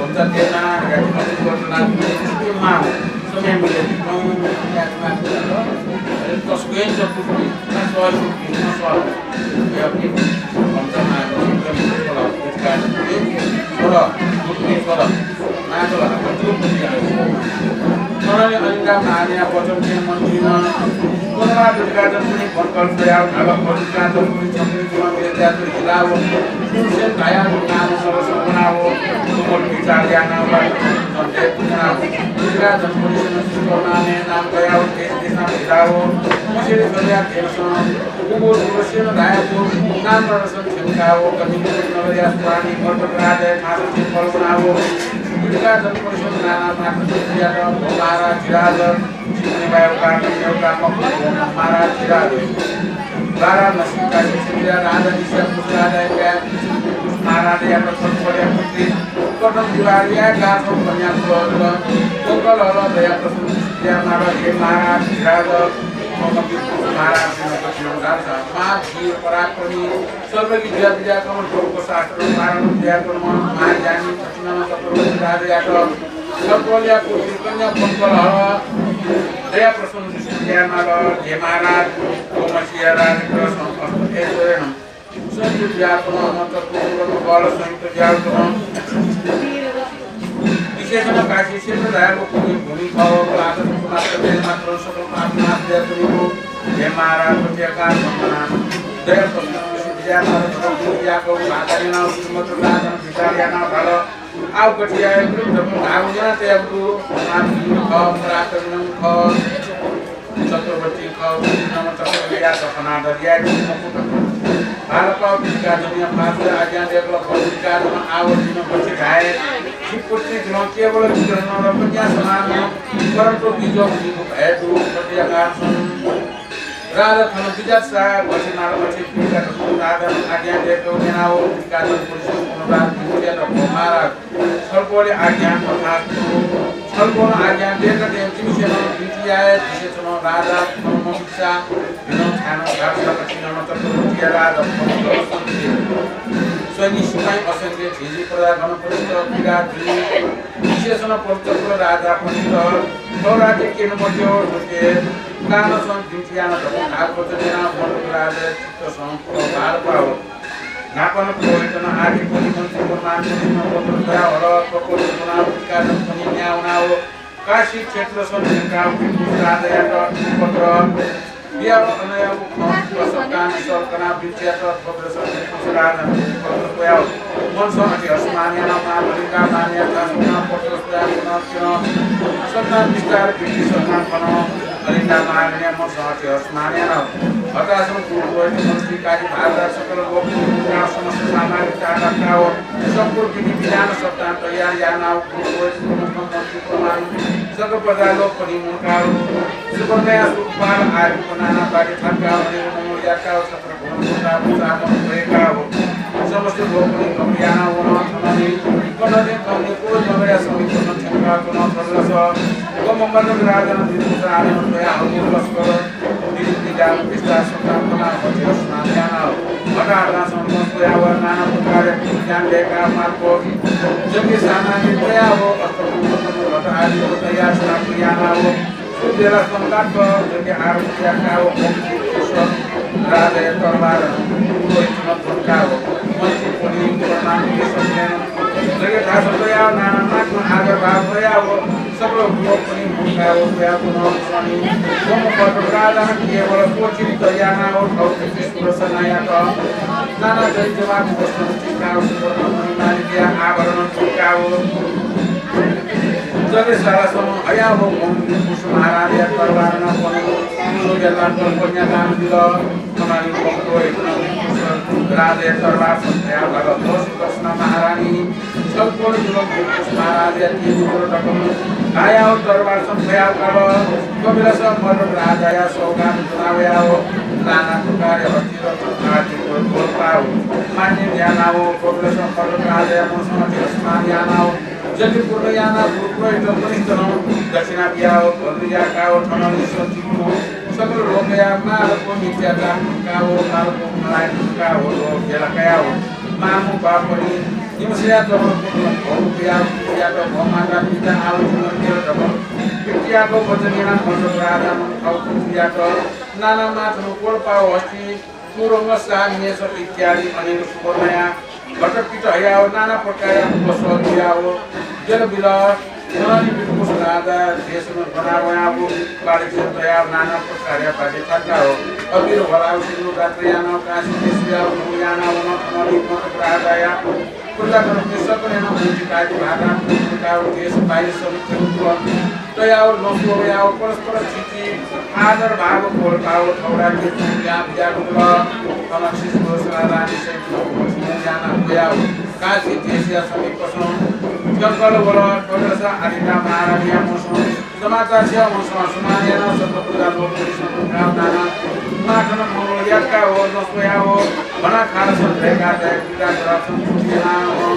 भम्चा तेना, गाठी मापु गोचना, कुने माम। समय मिले, कम, या, या, अरे, तस्कैं जब कुछ भी, ना सवाल कुछ भी, ना सवाल। या, अपनी भम्चा माम, एकदम छोड़ा, छोड़ा, छोड़ा। नाय्‌का ला, थनंलि अलिन्दा महारानीया वचन थें मन्त्रीनं पुनर्वार दुतिकाजनपिनि बंकल छ्वयाव धाल, दुतिकाजनपिं छपिं जुलं मेचाय्‌त हिलाव, तुलसेन धायाव नाम सरसं वनाव, गुगल बिचाः यानाव वा, दुतिकाजनपिनिसेनं श्री करुणामय नाम कयाव देश देशां हिलाव, मसेरि छ्वया धेंसं गुगल तुलसेन धायाव नाम सरसं थ्यंकाव, कलिंग नगरया स्वामी मर्कट राजाया थासय् थ्यंकल वनाव, दुतिकाजनपिनिसेनं नाना मात्र यात, भो महाराज धिराज, जिपिनि बाया उकार, उकार मखु, भो महाराज धिराज। वाराणसी काशी क्षेत्रया राजा ऋषि कुश राजाया काय्, कुश महाराजयात छलपोलया पुत्री, प्रथम विवाह याये गाःथें कन्या पुत्र, बंकल हल दया प्रसन्न दृष्टि याये माल, हे महाराज धिराज, महाराज महावीर पराक्रमी, सर्वज्ञ विद्या विद्याक्रम, लोकशास्त्र पारंगत विद्याक्रम, महाज्ञानी, दक्षिणामय चक्रवर्ती राजायात छलपोलया पुत्री कन्या बंकल हल दया प्रसन्न दृष्टि याये माल, हे महाराज, गोमसिया राजगृह संपत्ति ऐश्वर्यनं संयुक्त जुयाच्वन, अनन्त कुटुम्बं बल संयुक्त जुयाच्वन। विशेषण काशी क्षेत्र धायेगु पुण्य भूमि खः, प्रातः मात्र, बेल मात्र सकल पाप नाश जुयाच्वनीगु। हे महाराज, प्रत्येक सम्मान दया प्रसन्न दृष्टि याये माल, याकू भाषा न्यनाव श्रीमद् राजानं विचार यानाव धाल, आव गथे याये, विरुद्ध धाःगु न्यना तयागु दु। महावीर खः, पराक्रमी खः, चक्रवर्ती खः, विक्रम चक्रवर्तीया सपना दरिया मखु। भारत दुतिकाजनया पात्र आज्ञा दयेकल, दुतिकाजन आव जिं गथे धाये, झी पुत्री जुलं केवल विग्रह नरकन्या समान, परन्तु बीजं हुनीगु भय दु। प्रत्येक राजा थन विजात साय गथे माल गथे पीका धकाव राजानं आज्ञा दयेकल न्यनाव दुतिकाजनपिनिसेनं पुनर्वार बिन्ति यात, भो महाराज, छलपोलया आज्ञा तथास्तु। छलपोलं आज्ञा दयेकथें जिमिसेनं बिन्ति याये, जिमिसेनं राजा थन मबिसा भिनं छाय्‌नं धाःसा कथं नं चक्रवर्तीया राजा भवन सन्ति। सैन्य सिपाही असंख्य, झिंझिं प्रजागणपतित पीडा जुइ। विशेषण पञ्चकुल राजा पतित, थ्व राज्य केने मत्यः धकाः कारणसं बिन्ति याना धकाव धाःगु वचन न्यनाव मर्कट राजाया चित्त संप्रभार पाव। नापन पुरोहितन आदि पनिमन्त्री प्रमाण पनिमन्त्री पत्र दया हल। कपट पुनाव विकास पनि न्यावनाव काशी क्षेत्र सन्धिका विपुल राजायात पत्र बियाव अनया उखन सत्तान सल्कना विद्यात पत्र सन्धि राजा पत्र पुयाव मनसं अति हर्षमान याना मा बलिका मान्या शासना पत्र सुया पुनः सत्ता विस्तार विधि सत्ता खन। बलिका मान्या मनसं अति हर्षमान याना हतासन गुरु रोहित मंत्री काली भारत सकल लोक समस्त सामाजिक चाडा काव सम्पूर्ण विधि विधान सत्ता तयार याना गुरु रोहित मंत्री प्रमाण सकल प्रजा लोक पनिमन्त्री सुवर्णया सुपाल आदि नाना बाली थाका अनेक मंगल याका छत्र भवन भूता भूता मन भएका हो। समस्त लोक पनिमन्त्री याना वन थननी कनने कनने को नगरया समीप छंका कुन प्रदर्श व मंगल राजन दिवस आनंद भया हमुल लस्कर दिल्ली विधान विस्तार सत्ता बना होते स्नान याना हो। हटा हटा संतोष भया व नाना प्रकार ज्ञान लेखा मार्ग जति सामान्य भया हो। अष्टम हटा आदि तयार स्नान याना हो। सुबेला संलाप जति आरोग्य का हो। राजा तरबार रोहित न भूमिका हो। मंत्री पनिमन्त्री प्रणाम के सम्मान जति धासन भया हो। नाना मार्ग आदर भाव भया हो। सकल गुरु पनिमन्त्री भूमिका हो। भया पुनः स्वामी गोम पद राजा केवल कोचित याना हो। भौतिक सुरसनायात नाना जय जवाब वस्तु चिका हो। सुवर्ण मणि माणिक्य आभरण चिका हो। जगत सारा सम हया हो। भौतिक पुरुष महाराज या परिवार न पनि सूर्य लाभ कन्या दान दिल। हमारी भक्त एक राजा या दरबार संध्या भगत दोष कृष्ण महारानी छलपोल जुलम पुरुष महाराज या तीन गुरु तकम आया हो। दरबार संध्या भगत कपिला सब मदन राजा या सौगान जुनावया हो। नाना प्रकार हस्ती रत्न आदि को बोल पाओ। मान्य ज्ञान आओ। कपिला सब मदन राजा या मनसमति स्नान याना हो। जति पूर्ण याना गुरु पुरोहित मनिस्तनं दक्षिणा बिया हो। भद्र या का हो। थन ईश्वर चित्त सकल लोकया मालको मिथ्या का हो। मालको मलाई का हो। लोक बेला कया हो। मामु बापनी निमसया जब भौया यात भौमाता पिता आउ जीवन केल जब पितियाको वचन याना मन्त्र राजा मन खाउ पितियात नाना माथन कोल पाओ हस्ती सुरंग सामेस इत्यादि अनेक सुवर्णया घटपित हयाव नाना प्रकारया उपस्व दियाव जल बिल। उननि विपुस राजा देशमा बनावयाव बालिक तयाव नाना प्रकारया बाजे थाका हो। अबिर वलाव सिंधु रात्र याना काशी देश याव याना वन उननि मत राजाया कुल्ला करके सकलेन उनकी काजी भागा उनका देश बाहिर समिति तयाव नसोयाव परस्पर स्थिति आदर भाव कोल पाव थौरा के या बिया गुल। अनक्षिस घोषणा रानी से याना हुयाव काशी देशया समीपसं जंगल वल। कदरसा आदिता महारानिया मसं समाचार से मसं सुनानिया न सत्य पूजा लोक पुरुष नाना माथन मंगल याका हो नसोया हो। भना खाना सत्रेका दय पूजा करसन सुनिया हो।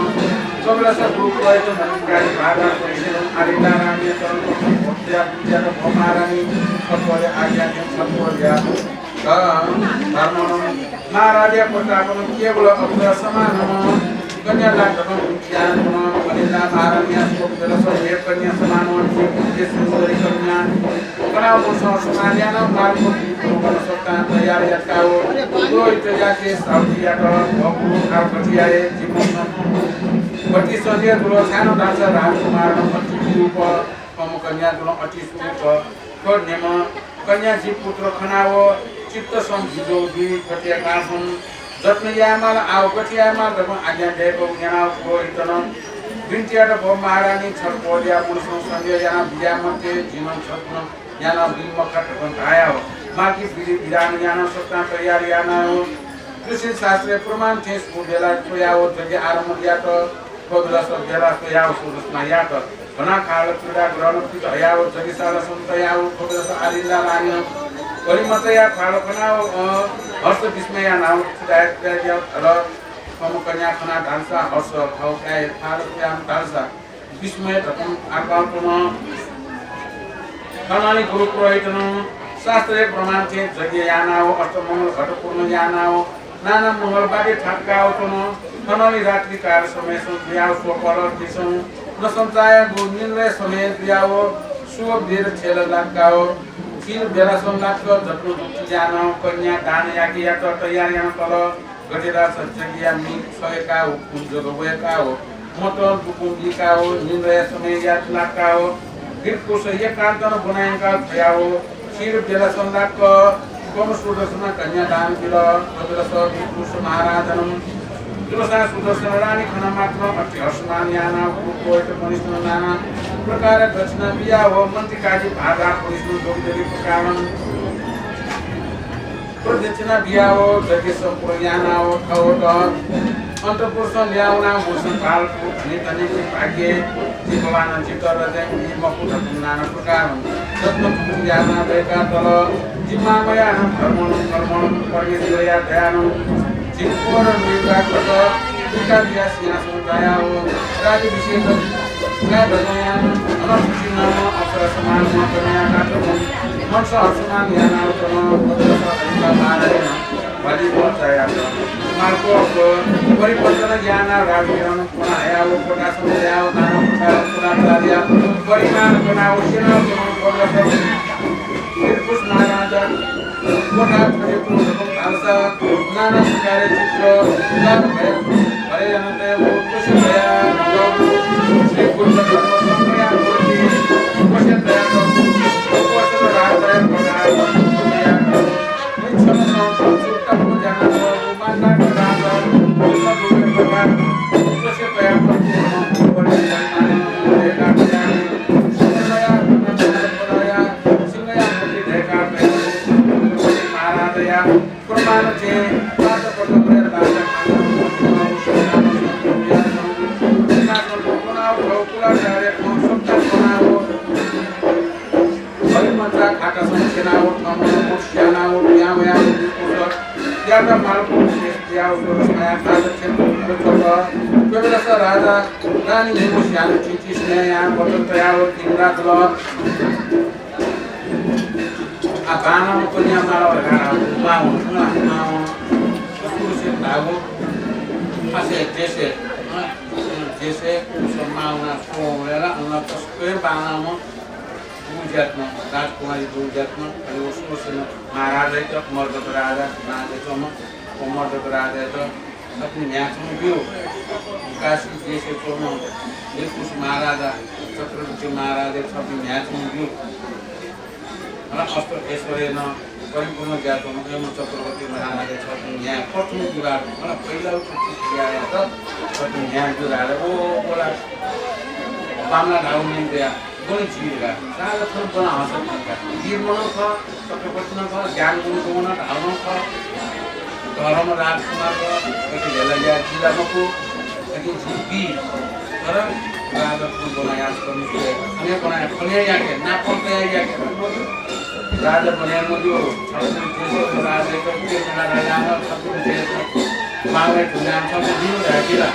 कदरसा गुरु प्रयत्न धनकारी भागा परिषद आदिता रानी चरण भक्तिया पूजा महारानी सत्वले आज्ञा सत्वल्या धर्म महाराजा प्रतापन केवल अग्र समान कन्या लाटन उठियान अनिला महारानिया शोक जलस हे कन्या समान के सुंदरी कन्या कनाव समान यान मार्ग भवन सत्ता तयार याकाव रोहित याके साउदियात भगु आर्पटियाए जीवन बत्तीस सन्ध्या दुलो छानो दास राजकुमार अति रूप कम कन्या दुलो अति सूप नेम कन्या जी पुत्र खनाव चित्त संजुजो दुई कतिया कासम जत्न यायमाल आव कति यायमाल दबं आज्ञा दय्‌कव न्यनाव पुरोहितन बिन्ति यात भो महारानी छल बोल्या मनसं सन्देह याना बिया मते जीवन छत्न याना दुई मखा दबं धायाव माकी विधि विधान याना सत्ता तयार याना हो। कृषि शास्त्र प्रमाण थे सु बेला सोयाव जगे आरम्भ यात। कदुला सब बेला सोयाव सुरसना यात। घना खाल क्रीडा ग्रहण पित हयाव जगिसाला सन्तयाव खोबरस आलिन्दा लानिन। परिमतया खाल खनाव हर्ष विस्मया नाव चिताय चिताय हल। कम कन्या खना धालसा हर्ष खाव काय खाल कुयाम धालसा विस्मय धकम आकाव तुन। खनाली गुरु पुरोहितन शास्त्रीय प्रमाण थे जग्य यानाव अष्टमंगल घटपूर्ण यानाव नाना मंगलबारे थाप्काव तुन। खनलि रात्रिकाल समयसं जुयाव स्वपल दिसं नसंचायागु निन्द्रय समय जुयाव सुव बेर छेल लाक्काव। तीन बेलासं लाक्क जत्न जुक्ति यानाव कन्या दान याके यात तयार याना तल। गतिरा सज्जगिया मिक सयका हो, कुञ्जग वयका हो, मतल बुकुम लिका हो, निन्द्रया समय यात लाका हो, दिलकुश एकान्तन बनायंका थया हो, क्षीर बेला संलाक, कम सुदर्शन कन्या दान बिल, कपिल स दिलकुश महाराजनं, जुलसा सुदर्शन रानी खना मात्र अति हर्षमान याना, गुरु कोयत मनिष्ठन नाना प्रकार दक्षिणा बिया हो, मन्त्री काजी भादा पुलिस जोगी जोगी प्रकारन प्रदक्षिणा बिया हो, जगे सम्पूर्ण याना हो, थवत अन्तपुरुष ल्यावना मुसं पाल धनी धनी भाग्य, जीववान चित्त रजन मकुट नाना प्रकार रत्न याना बेका तल, जिम्मामया धर्मण कर्मण परमेश्वरया दयानं जिम्पोर निर्वाचक विकासया सिंहासन दया हो, राज्याभिषेक काय भजन याना अनसुची नाम अप्सरा समान मकनया काटन मनस हर्षमान याना तन भद्रस हरिका मारयन भली बचाया मार्गो परिवर्तन ज्ञान राजवीरन कोना हया व कोटा समया व नाना प्रकार कोटाचार्य परिमाण कोना व सेना कोना भद्रस महाराज कोठा फले कुल धालसा नाना प्रकारया चित्र उदार भय भय याना तया व कुश दया श्री बुद्ध धर्म संप्रया मूर्ति कुश दया कुश राजय प्रकार राजा रानी निम्बु स्याल चिचिस ने यां बचन तयाव तिमरा दल। आ बाना म कोनिया माला व गाना माव माव सुरु से दागो। आसे देशे देशे कुस मावना सोवेला अन्न तस्के बाना म बुझ्यात्न राजकुमारी बुझ्यात्न अनि वो सुरु से महाराज है त मर्द राजा नाजे चम मर्द राजा है त अपनी न्याचम बियो। काशी देशे चम निर्कुश महाराजा चक्रवर्ती महाराज है त अपनी न्याचम बियो। मला अष्ट ऐश्वर्यनं परिपूर्ण ज्याचम एवं चक्रवर्ती महाराज है त अपनी न्याय प्रथम विवाह मला पहिला उपस्थित किया है त अपनी न्याय जो राजा वो बोला बामला धाउ नहीं गया। गुण जीव का। सारा थन बना हंस का। जीव मनो का, चक्रवर्ती नं का, ज्ञान गुण गुण धारण का। धर्म राजकुमार का, कति हेला या जिला मको, कति जीव बी। तर राजा थन बना यास करने के, खने बना, खने या के, ना पड़ते या के। राजा बने मजो, छत्र देश राजा को के बना राजा, छत्र देश मांगले दुनिया में सब जीव रह गया।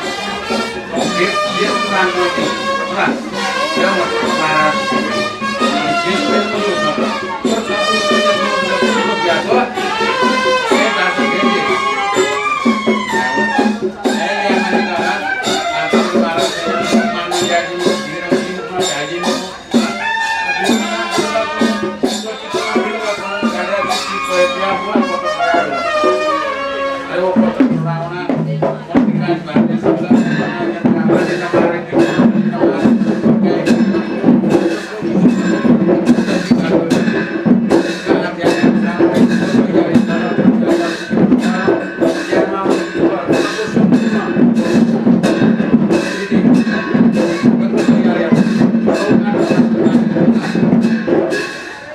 देश, देश पुराण को के, ना? क्या मतलब महाराज? देश में मजो, छत्र देश में मजो, क्या तो? ये राजा के, ये, ये मैंने कहा, आज महाराज, मानव जाति में, वीर, वीर, जाति में,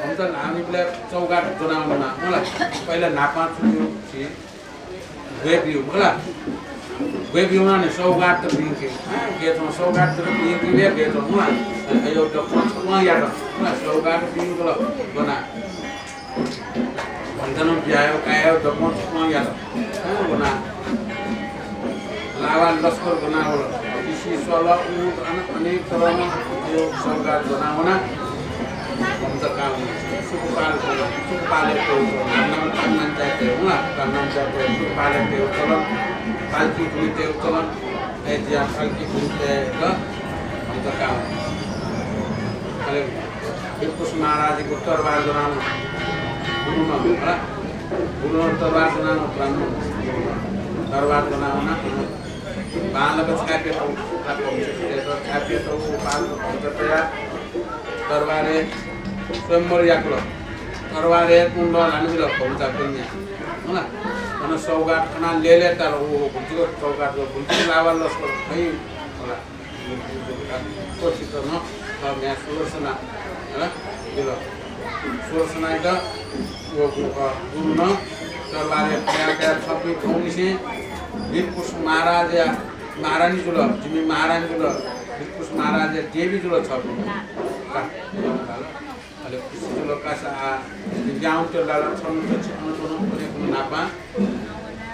हम त नानीबलय् सौगात ज्वनावना मला। पहिला न्हापां छु ब्यू छि, ग्वय् ब्यू मला। ग्वय् ब्यूना नि सौगात त ब्यंके। हाँ, के त सौगात त ब्यंके बे, के त मला। अयो दक्वं छकलं यात। मला सौगात ब्यंकल बना। भन्धन ब्यायो कायो दक्वं छकलं यात। हाँ, बना। लावा लस्कर बनावल। किसी सल ऊँट अन अनेक तरह अनेक सरदार बनावना। हम त काम सुख पाल सुख पाले को नाम नाम जाते हुआ नाम नाम जाते सुख पाले के उतलन पालकी दुई ते उतलन ए जिया पालकी दुई ते ग हम त काम। अरे कुश महाराज को तरवार बनावना। गुरु ना होला। गुरुवर तरवार ज्वनाव ब्राह्मण। दरबार बनावना बांलाक छाय्‌प्यतौ, छाय्‌प्यतौ, बांलाक भौंचा तया दरबारय् स्वयंवर याकुल। दरबारय् कुण्ड लानु बिल भौंचा कन्या। होला। अन सौगात खना लेले ताल, ओ, गुल्तिक सौगात, गुल्तिक लावा लस्कर खै, होला। कोशित न, म्या सुदर्शना, होला। बिल। सुदर्शनाइत, ओ, गु-, अ, गुरु न, दरबारय् प्रयाग कया छपी खौनिसे, वीरपुरुष महाराजया महारानी जुल, जिमि महारानी जुल, वीरपुरुष महाराजया देवी जुल छपी। का, अले खुसी जुल का सा आ, ब्याहुं तेल लाला छन दछि अन तन कोने कोने नापा।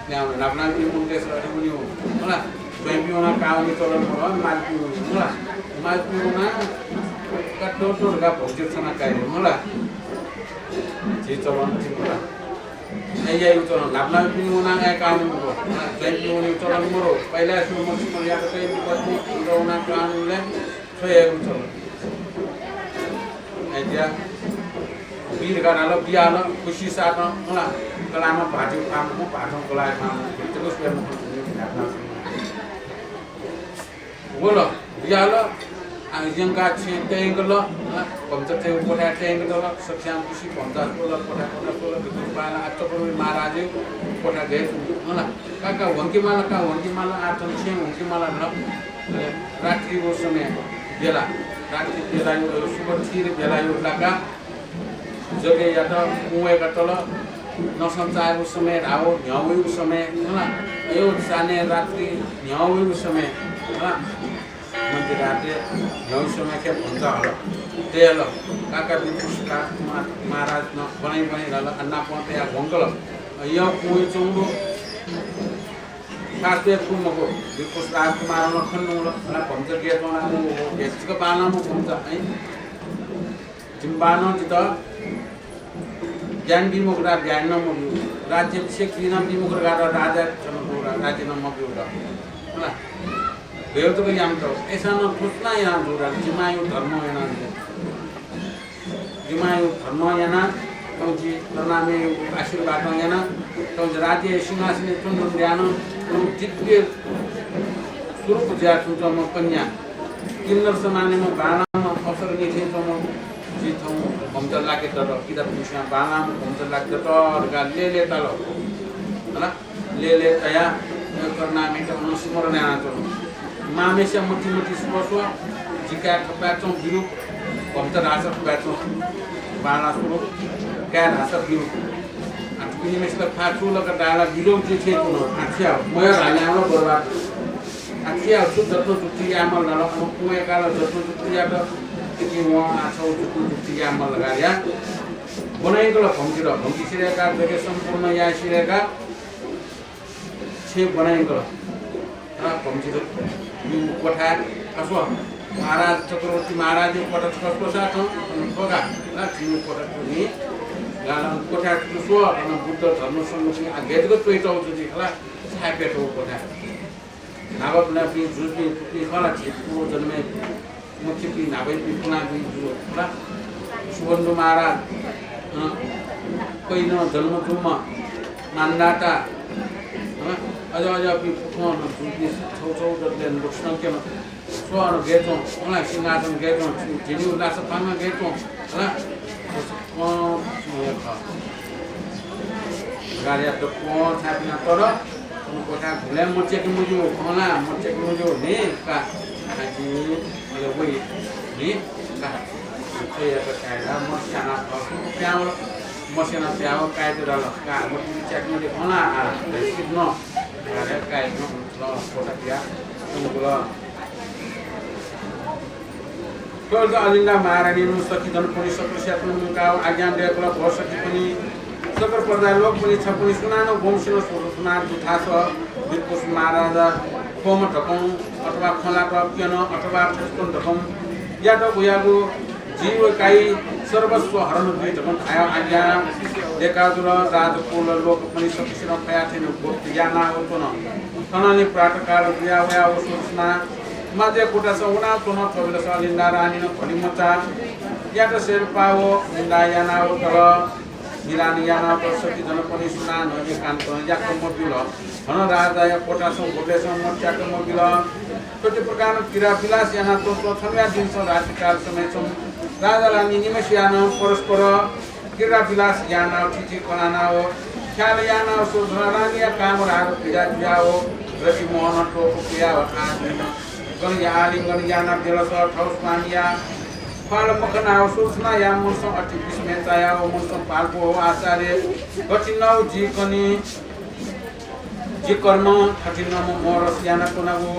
ब्याहुं नापना बी मुंते सर अरे उनी हो। होला, स्वयं पिउना काउनी चलन हो, माल पिउनी। होला, माल पिउना का टोर टोर का भौंचा छना काइ। होला, जे चलन, जे, होला। ए, या यु चलन, नापना पिउना ए काउनी हो। स्वयं पिउनी चलन मरो। पहिला सुमन सुमन या त कई पत्नी उना काउनी ले। थ्व हे उचल। आइडिया। बिर गाडाल, बियाल, खुसी साथ, मला, कलामा भाजु फाम, भाजु कलाय फाम, भित्रको स्वयं घटना। वल, बियाल, आ, यंगा छे तेंगल, मला, भम्चा तें कोठा तेंगल, सख्याम खुसी भम्चा सोल, कोठा, कोठा सोल, भित्र पाला, आ, चक्रवर्ती महाराज, कोठा गए, मला, काका वंकी माला, का वंकी माला, आ, तन छे वंकी माला, ल। रात्रि वो समय बेला, रात्रि बेला यो, यो सुबह थिर बेला यो लाका, जगे यात, कुँवेका तल, नसंचायु समय, राव न्ह्यवयु समय, हला, यो चाने रात्रि न्ह्यवयु समय, हला, मन्दिर रात्रि न्ह्यवयु समय के भन्छ हल। तेल, काका बिपुस का, मा-, महाराज न बनाइ बनाइ रहल, अन्ना पहुँच या घोंकल, यो कुँवे चौंडो, शास्त्रीय कुमको, बिपुस राजकुमार न खन्नु ल, मला भन्छ के तोना मु हो, भेचिक बाना मु भन्छ, है। जिम्बानं जित ज्ञान बिमुख रा ज्ञान न मबिउ, राज्य भिषेक बिना बिमुख रा राजा चमको रा राज्य न मबिउ रा। मला, बेउ तक याम त, ऐसा न ठोसना याना जो रा, जिमायु धर्म याना जो। जिमायु धर्म याना, तौंजि प्रणामे आशीर्वाद याना, तौंजि राज्य सिंहासनय् तुन्दुन ध्यान, तौं दिव्य स्वरूप ज्या तुन्तम कन्या। किन्नर समानेम बाणाम अवसर निथे तम जि थौं भम्चा लाके दत, किदा तुमस्या बाणाम भम्चा लाके दत, गा ले ले ताल। हला? लेले तया, अ, करुणामय के अनुस्मरण याना चलो। मामेशा मति मति स्व स्व, जिका थपाचों बिरु, भक्त राजा थपाचों, बाला सुरु, काय राजा बिरु। आ, तुकुनि मेसला फाचु लगा डाला बिरु जे थे तुनो, आ, थिया, मया राजा बर्बाद। आ, थिया, सु जत्न जुक्ति यामल डाला, अन कुए काला जत्न जुक्ति यात, कि वहाँ आ, छौ जत्न जुक्ति यामल लगा या। बनाइगल भम्ति र भम्ति सिरेका, जगे सम्पूर्ण या सिरेका, छेँ बनाइगल। आ, भम्ति र यु कोठा, आ, स्व, महाराज, चक्रवर्ती महाराज कोठा छकः स्वसा थौं, अन थोगा, आ, झिउ कोठा थुनि, गाला कोठा थुनि स्व, अन बुद्ध धर्म संघ थुनि, आ, गेजक त्वइतौ जुनि खला, छाय्‌प्यतौ कोठा। न्हापापिं जुपिं, पिं खला, झिपु जन्मे मुख्यपिं न्हापापिं पुलांपिं जु, खला। सुबन्धु महाराज, अ, कैन जन्म जुम्ह मान्दाता, अ, अझ अझ पिं फुक्कं जुपिं छौ छौ जतले लोकसंख्यामा स्व अन गेचौं, खला, सिंहासन गेचौं, झिन्यु लासा फामा गेचौं, खला। अ, गार्या दक्वं छाय्‌पिं तर अन कोठा घुले मचेक मुजु, खला, मचेक मुजु, नि का, आजि, अले वइ, नि का। छय्‌यात काय्‌ला, मस्याना, प्याव, मस्याना प्याव, काय्‌त दल, का, मति चेक मुजु, खला, आ, सिद्ध न, अरे, काय्‌त न, ल, कोठा पिया, उनको ल। थ्व अलिन्दा महारानीं सखी जनपनि सकलस्यात मुंकाः आज्ञा दयेकल, भो सखीपनि, सकल प्रजा लोकपनि छपनि सुनानं वंशनं सुनार दुथास बिरपुरुष महाराजा खोम धकं अथवा खलात प्यन अथवा थस्कन धकं यात उयागु जीव काइ सर्वस्व हरण जुइ धकं धायेव आज्ञा दयेकाजुल। राजकुल लोकपनि सकसिनं फयाथें गुप्त यानाव च्वन। तननि प्रातःकाल जुया वया वसुसना माजे कोठासं वनाच्वन। थ्वबेलस अलिन्दा रानीनं भलिमचायात सेल्पाव निन्दा यानाव तल। मिलान यानाः सखी जनपनि सुनानं एकान्तं याक्क मबिल। हनं राजाया कोठासं गुबलेसं मच्याक मबिल। थथे प्रकारं क्रीडा विलास यानाः च्वंच्वं छन्हुया दिनसं रात्रिकाल समयसं राजा रानी निम्हसियानं परस्पर क्रीडा विलास यानाः थिथि खनानाः ख्याल यानाः सुलोचना रानीया काम राग पीडा जुयाः रति मोहनं तोप पुयाः आलिंगन यानाः बेलस थः स्वामीया ख्वाल मखनाः सुलोचनाया मनसं अति विस्मय चायाः मनसं पाल्पो हो आचार्य, गथिं नं जि कनि जि कर्म थथिं नं मोहरस यानाच्वनागु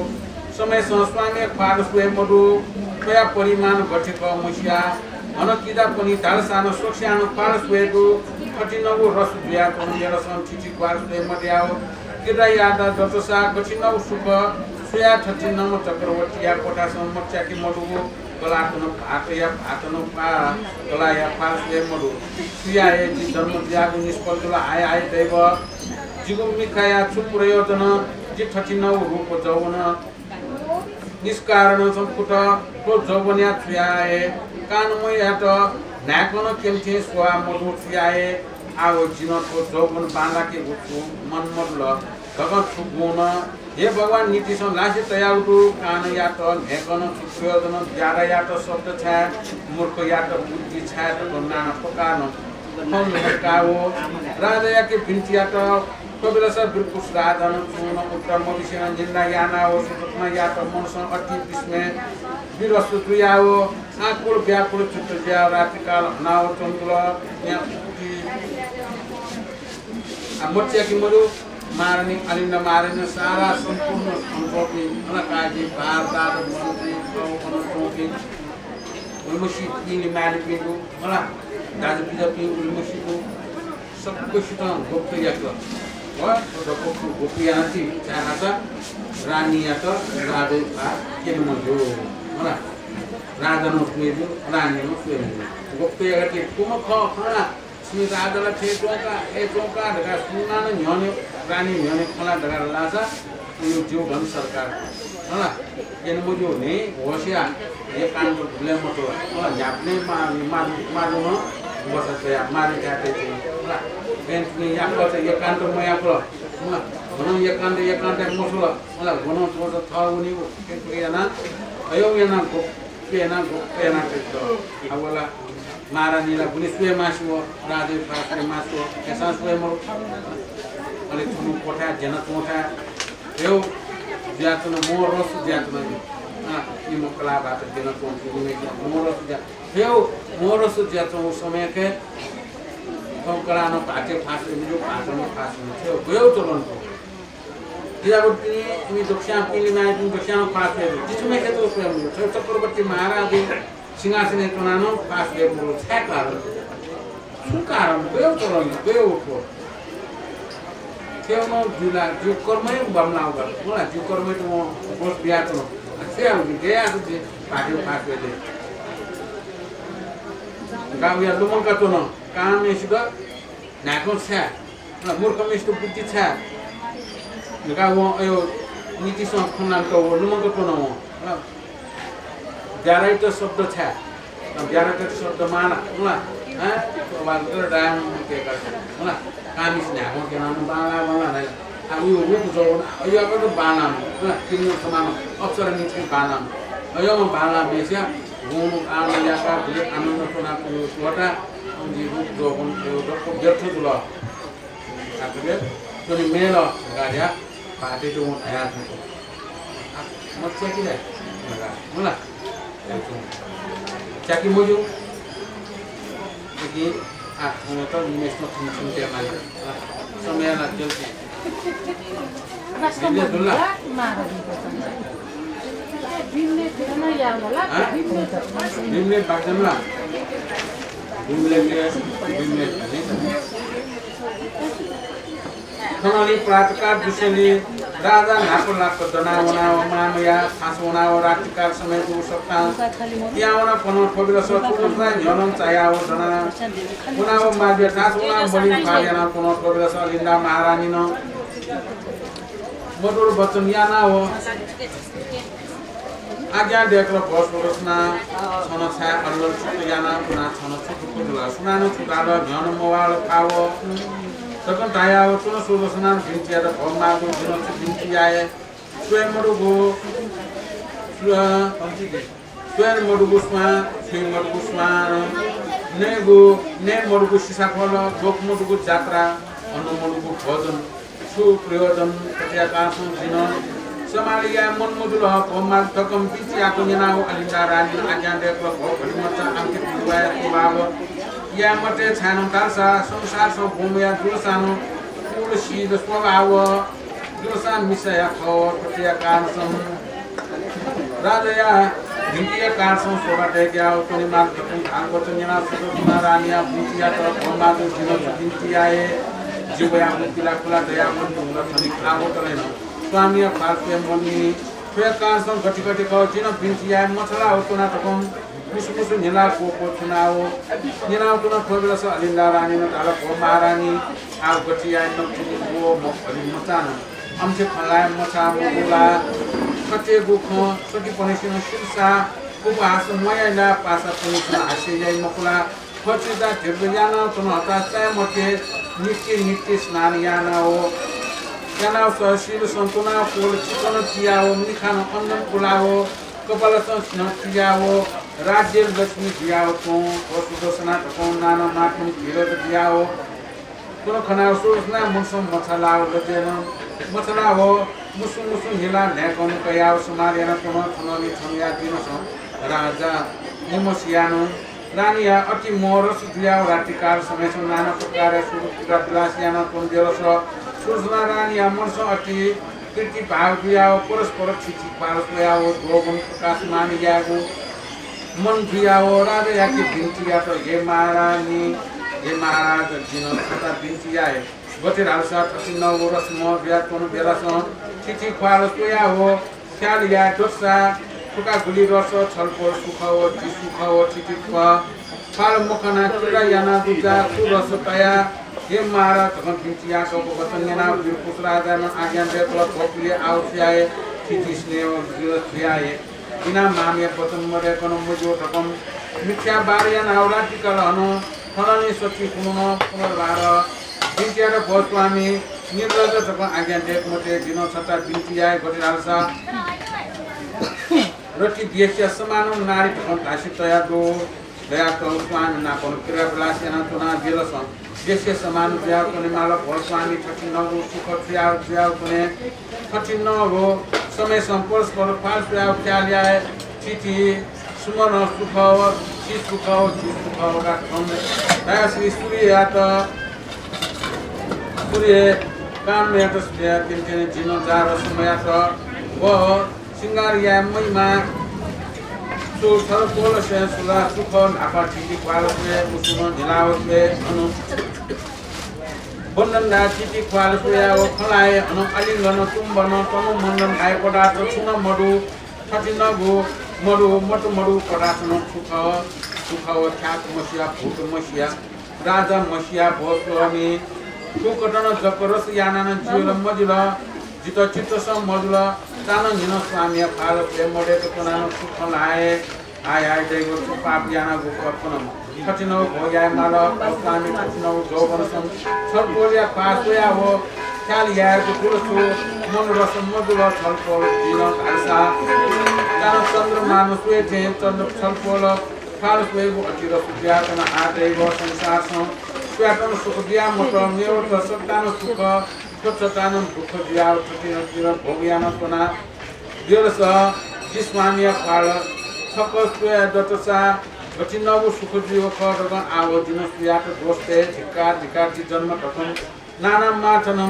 समयसं स्वामी ख्वाल स्वये मदु। थ्वया परिमाण गथे खः मसिया। हनं किजापनि धालसानं स्वक्स्यानं ख्वाल स्वये दु। थथिं नं रस जुयाच्वन बेलसं थिथि ख्वाल स्वये मदयाः क्रीडायात जतसा गथिं नं सुख स्वयाः थथिं नं चक्रवर्तीया कोठासं मच्याके मदुगु। कलातनं भातया भातनं पा कलाया पास हे मदु। सुया हे जि जन्म जुयागु निष्फल जुल, हाय हाय दैव। जिगु मिखाया छु प्रयोजन? जि थथिं नं रूप जौवन निष्कारण सम्पुट। थ्व जौवनया छुया हे कानमयात न्हाय्कनं क्यंथें स्वया मदु। छुया हे आव जिं थ्व जौवन बांलाकेगु छु मन मदुल। धकं छु गुण हे भगवान नीतिसं लासे तयागु दु। कानयात न्हय्कनं छु प्रयोजन? ब्याधायात शब्द छाय्, मूर्खयात बुद्धि छाय् धकं नाना प्रकारं खँ ल्हाकाव राजायाके बिन्ति यात। थ्व बेलस बिरकुस राजानं छुं नं उत्तर मबिसेनं निन्दा यानाव सुलोचनायात मनसं अति विस्मय विरस जुयाव आकुल व्याकुल चित्त जुयाव रात्रिकाल हनाव च्वंगुल। आ, मच्याके मदु। महारानी अलिन्द महारानी सारा सम्पूर्ण सम्पत्ति, हला काजी, बार, दार, मन्त्री, कौ, कनौ, चौकी, उलिमछि पिंलि मालिपिं दु, हला दाजुकिजापिं उलिमछि दु, सकसितं गोप्त यात। व, गोप्त, गोप्त यानाति, चाहनाचा रानीयात राजै भार केने मज्यू, हला राजानं स्वये मज्यू, रानीनं स्वये मज्यू। गोप्त यागति कुम खः, हला छिं राजाला थें च्वंका, ए च्वंका धकाः सुनानं न्ह्यःने, रानी न्ह्यःने खँ ल्हात धकाः धाःसा उयो ज्यू धन सरकार। हला, केने मज्यू नि, होश या, एकान्त भुले मतो। हला, न्ह्याबलें मा-, माजु, माजुनं बसा तया, माजु त्याते चाहिँ। हला, बेन्चुनी याकल चाहिँ एकान्त मयाकल। हला, गनं एकान्त, एकान्त मसुल। हला, गनं च्वंसा थः वनीगु, केन्तु याना, अयौ याना, गोप्त याना, गोप्त याना, आ, वला। महारानीला गुलि स्वये मास्ति वः, राजै भार स्वये मास्ति वः, कय्सां स्वये मरु। अले छुं कोठाय् द्यनाच्वंथाय् ह्यौ जुयाच्वन, मोहरस जुयाच्वन। अँ, निम्ह कलाःभाःत द्यनाच्वंपिं निम्हय्सित मोहरस जुया, ह्यौ मोहरस जुयाच्वंगु समयय् थौं कलाः नं भाःतय् ख्वाः स्वये मज्यू, भाःतं नं ख्वाः स्वये मज्यू। ह्यौ चलन थ्व। किजापिं, इमि दक्वस्यां पिंलि माःपिं दक्वस्यां ख्वाः स्वये दु। जि छुम्हय्सित स्वये मज्यू। थ्व चक्रवर्ती महाराजया सिंहासनय् च्वनाः नं ख्वाः स्वये मज्यू। छाय् कारण? छु कारण? गय् चलन, गय् थ्व? थ्व नं ज्यू ला, ज्यू कर्मय् बांमलाःगु खः। मला ज्यू कर्मय् तुं दोष बियाच्वन। आ, छु याये, गय् याये जि भाःतय् ख्वाः स्वये दे। गाउँया लुमंका च्वन, कांम्हय्सित न्हाय्कं छाय्, अ, मूर्खम्हय्सित बुद्धि छाय् धकाः वं अय् नीतिसं खँ ल्हानातःगु लुमंक च्वन वं। अ, ब्याधायात शब्द छाय्, अ, ब्याधायात शब्द माला, मला, अ, अवाल कर डायमंड के कर, मला, कांम्हय्सित न्हाय्कं क्यनाः नं बांला, बांला धाइ। आ, उयो रूप जौवन, अय् अगात बांलाम्ह, मला, तिमिगु समान अप्सरामि थें बांलाम्ह। अय् बांलाम्हय्सिया गुण आनन्द याका, भुलि आनन्द च्वना, कुनु त्वःता, अन जि रूप जौवन अय् दक्व व्यर्थ जुल। आखिरय् च्वने मय्ल धकाः धया, भाःतयात वं धयाच्वन। आ, मच्याकि रे धकाः, मला। च्याके मज्यू। लेकिन आ, थौंयात निम्हय्सित थुमथुम तये माली। आ, समय ला जल्दी। बिमले दुल्ला। हाँ? बिमले बागजन ला। बिमले, बिमले, बिमले। खनंलि प्रातःकाल जुसेंलि राजा न्हापालाक दनाः वनाव मामया थासं वनाव रात्रिकाल समय जूगु सकतां पिहां वनाव कनं थ्व बेलस सुलोचनाया न्ह्यलं चायाव दनाः वनाव माजुया थासं वनाव मलिन ख्वाल यानाव कनं थ्व बेलस अलिन्दा महारानीनं मधुर वचन यानाव आज्ञा दय्कल भो सुदर्शना, छन छाय् अल्लल चित्त यानाः कुना, छन छु दुःख जुल, सुनानं छु धाल, न्ह्यःने मवाल फाव धकं धयाव च्वन। सुदर्शनां बिन्ति यात, भो मां, जिं छु बिन्ति याये? स्वये मदुगु, स्व-, स्वये मदुगु स्वां, छुइ मदुगु स्वां, नयेगु, नये मदुगु सिसाफल, ग्वःफु मदुगु जात्रा, अन्न मदुगु भोजन, छु प्रयोजन? थथे याकाः जिं सम्हाले याये मन मजुल, भो मां, धकं बिन्ति याःगु न्यनाव अलिन्दा रानीं आज्ञा दय्कल, भो घलिमचा, आमके पिलुवाया स्वभाव याये मते, छाय् धाःसा संसारसं ब्वंमया जुलसां नं कुलशील स्वभाव जुलसां मिसाया खः। थथे याकाः राजाया बिन्तिया कारणसं शोभा दय्काव च्वनेमाल धकं धाल। वचन न्यनाव सुदर्शना रानीया बिन्ति यात, भो मां, जिं छु बिन्ति याये? जि वयागु पिला खुला दयाव वनेधुंकल, थनिक आः वतले नं स्वांया ख्वाल स्वये मनि। थ्वया कारणसं गथे गथे खः, जिं बिन्ति याये मछालाव च्वना धकं मुसु मुसु न्हिला क्वःक्वः च्वनाव न्यनाव च्वन। थ्व बेलस अलिन्दा रानीनं धाल, भो महारानी, आः गथे याये? नकतिनि व मखु घलिमचां नं अम्थे खँ ल्हाये मछाः मखु ला? सत्यगु खँ सकीपनिसेनं सिलसा उपहास मयाइ ला? पासापनिसेनं हास्य याइ मखु ला? थ्व चिज धिर्क यानाव च्वन, हताश चाये मते। नित्य नित्य स्नान यानाव, यानाव सहशीलसं च्वनाव कोल चिकन तियाव, मिखानं अन्न पुलाव, कपालसं सिन्हः तियाव, राज्य लक्ष्मी जुयाव च्वँ। भो सुदर्शना धकं नाना मां थन धीरज बियाव च्वन खनाव सुदर्शनाया मनसं मछालाव लज्याय् नं मछालाव मुसु मुसु न्हिला न्हाय्कं कयाव सम्हार यानाच्वन। थनंलि थनया दिनसं राजा निम्हसियानं रानीया अति मोहरस जुयाव रात्रिकाल समयसं नाना प्रकारया सुरु क्रीडा विलास यानाच्वन बेलस सुदर्शना रानीया मनसं अति प्रीति भाव जुयाव परस्पर थिथि ख्वाल स्वयाव जोबन प्रकाशमान यायेगु मन जुयाव राजायाके बिन्ति यात, हे महारानी, हे महाराज, जिं छता बिन्ति याये। गथे धालसा थथिंगु रसमय जुयाच्वन बेलसं थिथि ख्वाल स्वयाव ख्याल याये दतसा थुका गुलि रस, छलपोल सु खः व झी सु खः व थिथि ख्वाल मखना क्रीडा यानागु जा छु रस तया, हे महाराज धकं बिन्ति यात। वचन न्यनाव वीरकुश राजानं आज्ञा दय्कल, भो प्रिय, आव छु याये? थिथि स्नेह जुयाये। इनाप मामया वचन मदय्कन मज्यू धकं मिथ्या वार यानाव रात्रिकाल हनं थनंलि सति कुनुनं पुनर्वार बिन्ति यात, भो स्वामी, निर्लज्ज धकं आज्ञा दय्के मते। जिं छता बिन्ति याये, गथे धालसा रति वेश्या समान नारी धकं धासि तया दु। दयातःगु स्वामी नापं क्रीडा विलास यानाच्वना बेलसं वेश्या समान जुयाव च्वनेमाल। भो स्वामी, थथिंगु सुख जुयाव, जुयाव च्वने। थथिंगु समयसं परस्पर ख्वाल स्वयाव ख्याल याये। थिथि सुमनं सु खः व झी सु खः व झी सु खः व का धकं धया श्री सूर्ययात, सूर्य कामयात सुथय् पिन्थें जिं जा रसमयात व सिंगार याये महिमा छु, छलपोलसं सु ला सु खः न्हापा थिथि ख्वाल स्वये, मुसुनं न्हिलाव स्वये, अन बन्धन धाये थिथि ख्वाल स्वयाव खँ ल्हाये, अन आलिंगन, चुम्बन, तनु मण्डन धाये पदार्थ छुं नं मदु। थथिंगु मदु, मत मदु पदार्थ नं छु खः, छु खः व ख्यात मसिया, भूत मसिया, राजा मसिया, भो स्वामी, थुकथं जक रस यानानं जुल मजुल, जितः चित्तसं मजुल, चान्हय् न्हिनं स्वामीया ख्वाल स्वये मदय्क च्वनानं छु खँ ल्हाये, हाय हाय दैव, छु पाप यानागु खः थन। थथिंगु भोग याये माल, भो स्वामी, थथिंगु जोबनसं छलपोलया ख्वाल स्वयाव ख्याल यायेगु जुल छु, मनरस मजुल छलपोल जिं धालसा। चान्हय् चन्द्रमानं स्वये थें चन्द्र छलपोल ख्वाल स्वयेगु अति रस जुयाच्वन। आः दैव, संसारसं सुयातं सुख बिया मत, मेवत सकतानं सुख, स्वच्छतानं दुःख जुयाव थथिंगु भोग यानाच्वना बेलस जि स्वामीया ख्वाल छकः स्वये दतसा थथिंगु सुख जुइगु खः धकं आव जिं सुयात दोष तये, धिक्कार, धिक्कार, जि जन्म धकं नाना मां थन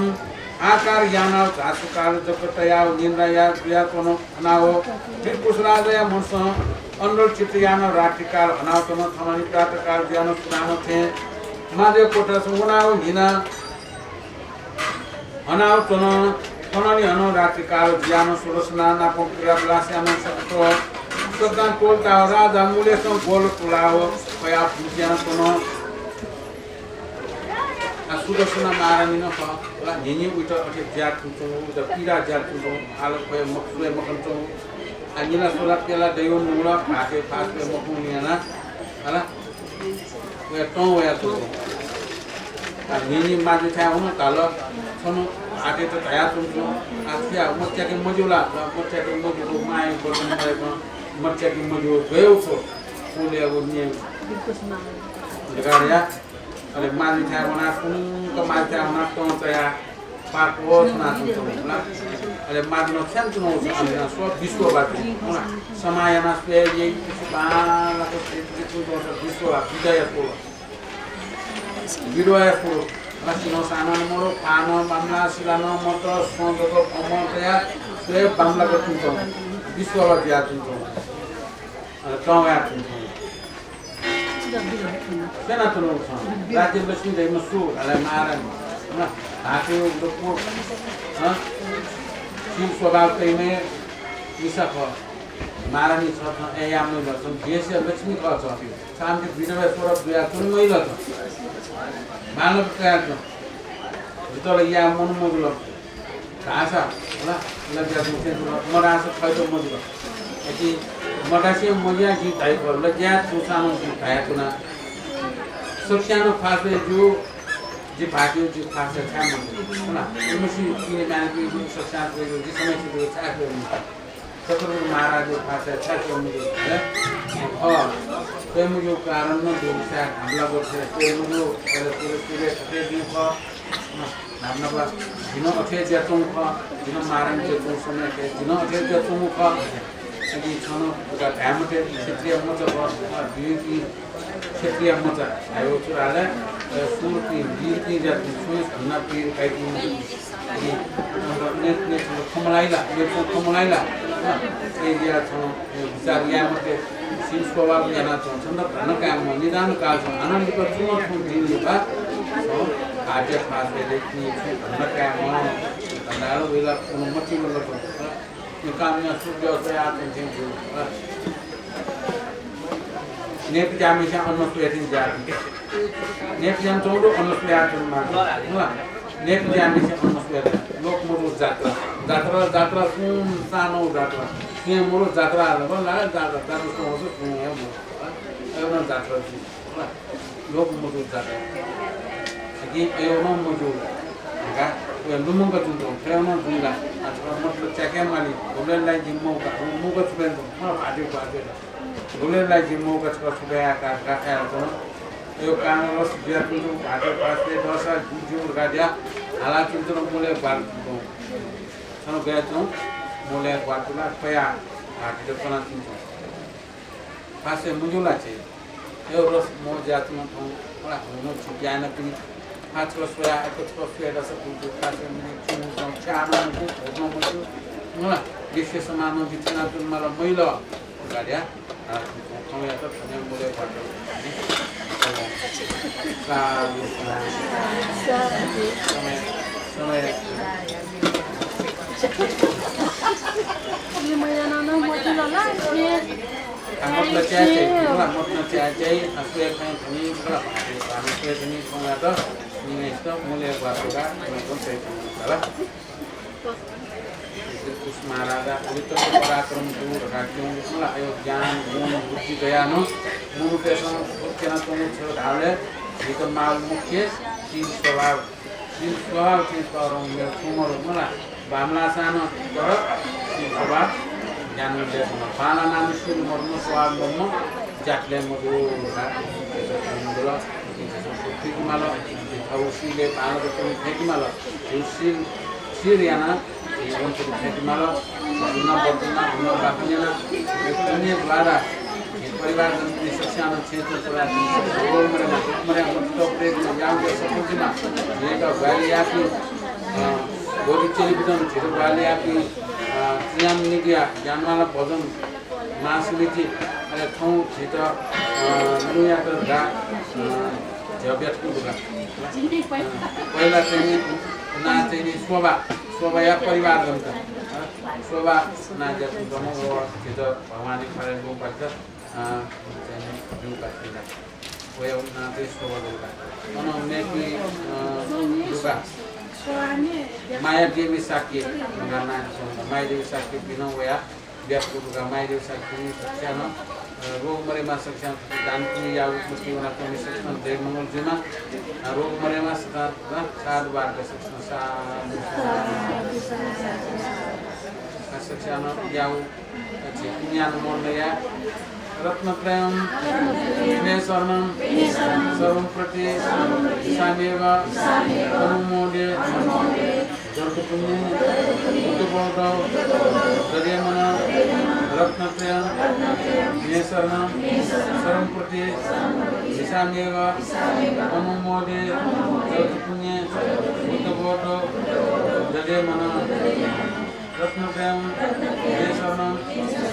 हाहाकार यानाव झासुकाल जक तयाव निन्द्रा या जुयाच्वन। खनाव वीरकुश राजाया मनसं अनडल चित्त यानाव रात्रिकाल हनाव च्वन। थनंलि प्रातःकाल जुयानं सुनानं थें माझे कोठासं वनाव न्हिना हनाव च्वन। थनंलि हनं रात्रिकाल जुयानं सुदर्शना नाप क्रीडा विलास यानाव सकतां त्वलताव राजा मूलय्सं गोल पुलाव कयाव बिन्ति यानाव च्वन। आ, सुदर्शना महारानीनं खः, ला न्हिन्हि उइत अथे जुयाच्वंगु, उइत पीडा जुयाच्वंगु, आः ला ख्वये मखु, स्वये मखन च्वंगु। निला सोला पेला दयु नुगल भाते फास पे मखुं नियाना। हला। वया तं वया तो। आ, निनी माजु थाय् हुनु काल। छनु भाते त धया तुम छु। आ, थिया मच्याके मजुला, मच्याके मजु, माय बचन मरेको, मच्याके मजु, गयो छो। कुले अब नियम। जगाडया। अले माजु थाय् वना, सुनुक माजु थाय् वना, तं तया। पाको सुना तुम छु। अले माजु न छ्यान तुम छु, अले न स्व विश्ववादी। समायना स्वे ये, विश्ववादी, विश्ववादी, विश्ववादी, विश्ववादी। विद्वाया कुल। रसिनो सानन मरो, पानो, मामला, सिलानो, मत, सोंदको, अमतया, स्वयं बामला गतिन्तो। विश्ववा बियातिन्तो। अ, तंवयातिन्तो। सेना तुलो छ। राज्य लक्ष्मी दैम सु, अले महारानी। हँ, धातु, लोकु, हँ, शिव स्वभाव तैमे, मिसा ख। महारानी छ, छ, ए, या, मै, ल, छ, देश लक्ष्मी ख, छ। शान्ति विधवा स्वरूप दुया तुलमैल त। मानव कया त। भितर या मन मजुल। धासा, होला, लज्या दुखे जुल। मरास खैत मजुल। यदि मरासे मज्या जि धाइ ख, लज्या दुसानो जि धाया तुना। सख्यानो फासे जु, जि भाग्यो जि फासे छ्या मजुल। होला, उमसी किने माने कि जि सख्यानो जि समय जि छ्या जि। छत्रपति महाराजया भाषा छाय् स्वयम्भू हे? अ, स्वयम्भू कारण न दुसा घामला बर्षे स्वयम्भू, अले सुरे सुरे खटे दिउ ख। घामला जिन अथे ज्याचुं ख, जिन महाराज ज्याचुं समय खे, जिन अथे ज्याचुं ख। यदि छन उका धायमते क्षत्रिय मचा ख, अ, दुई क्षेत्रीय मचा धायो छु धाःले, अ, सुरपिं, वीरपिं जाति, सुरपिं भन्ना वीर काइपिं, अ, ने, ने, खमलाइला, ने, खमलाइला, अ, ए, या, छन, अ, विचार या मते, सिन स्वभाव याना छन, छन्द धन कायम, निदान काल छन, आनन्द का छुम छुम दिन लिपा, छन, आद्य फास बेले, नि छुम धन कायम, धनाल वेला, छन मति वेला छन, अ, निकामया सूर्य उदय आचरण थें जू। नेप ज्यामिसे अन्न स्वये थें ज्या। नेप ज्यान चौदो अन्न स्वये आचरण मार। नेप ज्यामिसे अन्न स्वये थें। लोक मरु जात्रा। जात्रा, जात्रा सुनसानो जात्रा। सुने मरु जात्रा आला, बल्ला जात्रा, जात्रा सुने मरु। अय्‌नं जात्रा जू। लोक मजू जात्रा। अकिं अय्‌नं मजू। का, व लुमंक जुंतु, अय्‌नं जुंगा। आ, छकः मतलब च्याके माली, गुबलेलाइ जिम्मौका, मुक छुबेन तुं, मा भाजु भाजु। गुबलेलाइ जिम्मौका छकः छुबे आकार का, अय्‌नं। अय् कान रस बिया तुं, भाजु भाजु, दसा जुजु का द्या, हाला तुं, मुले बाल तुं। छन गया तुं, मुले बातुला, पया, आ, भिडियो कना तुं। फासे मुजुला चे। यो रस मो जातुन थौं, मला हुनु छु ज्ञान पिनि। फाचको स्वया, अको छको स्वया रस कुंतु, फासे मुनि छु मुजु, च्यान मुजु, भोग्न मुजु। मला, विश्व समान जितना तुन मला मैल। गाड्या, आ, थौं या त थने मुले पाटो। साधु, साधु। समय, समय। आ, मतलब च्याः चाहिँ, मतलब च्याः चाहिँ, आ, स्वये खँ खनी, मतलब, आ, स्वये खनी, खँ यात, निमेष त, मुले बाटोका, मतलब, चाहिँ खनी, होला। कुश महाराजा, पवित्र पराक्रम दु, राज्यं, मतलब, अयो ज्ञान, गुण, बुद्धि, दया, न, मुलुकय् नं, बुद्धि, न, तुम, छ, धाले, भित, माल, मुख्य, तीन स्वभाव, तीन स्वभाव, तीन स्वभाव, मेल, सुमर, मला, बामलासान तर, सी सभा ज्ञान उद्देश्य न। पाला नाम सील मर्म स्वावलम्बन जातले मधुर। फेकिमाल, थौ सीले पाला बचन फेकिमाल। थौ सील, सील याना, वंशत फेकिमाल। गुना बर्तना, गुना बाखन याना। पुण्य द्वारा परिवार जन सकस्यां छेँ तुं पुरा मरे मत तपरे यां सफल जिमा। ये का ग्वाले याकी, अ, बोधि टेलिभिजन झिरो ग्वाले याकी, अ, ज्ञान निगिया, ज्ञानमाला भजन महासमिति, अले थौं झित, अ, नुयात दा, अ, झ्याउ ब्यातकु दुका। अ, पहिला चाहिँ नि, ना चाहिँ नि शोभा, शोभाया परिवार जनता। अ, शोभा ना ज्यातु दमो व झित भगवान खरे गुण पाक्छ। अ, चाहिँ नि, जुका थिला। वया नाते शोभा जुका। अन मेपि, अ, जुका। माया देवी शाक्य, जुका नाते शोभा। माया देवी शाक्य बिना वया, व्यापक रूपमा माइदेउ साक्षी सकसियां नं, अ, रोग मरेमा सकसियां दान पुण्य याःगु मतिइ वनाच्वंपिं सकसिनं जय मंगल जुइमा। अ, रोग मरेमा सकसिनं साधु बारका सकसिनं साधु, साधु, साधु। अ, सकसिनं याःगु, अ, झी पुण्यानुमोदन याये। रत्नत्रयं मे शरणं सर्वं प्रतिदिशाम्यघम् अनुमोदे। जल्पपुण्ये उत्तमोदो दधेमन। रत्नत्रयं मे शरणं सर्वं प्रतिदिशाम्यघम् अनुमोदे। जल्पपुण्ये उत्तमोदो दधेमन। रत्नत्रयं मे शरणं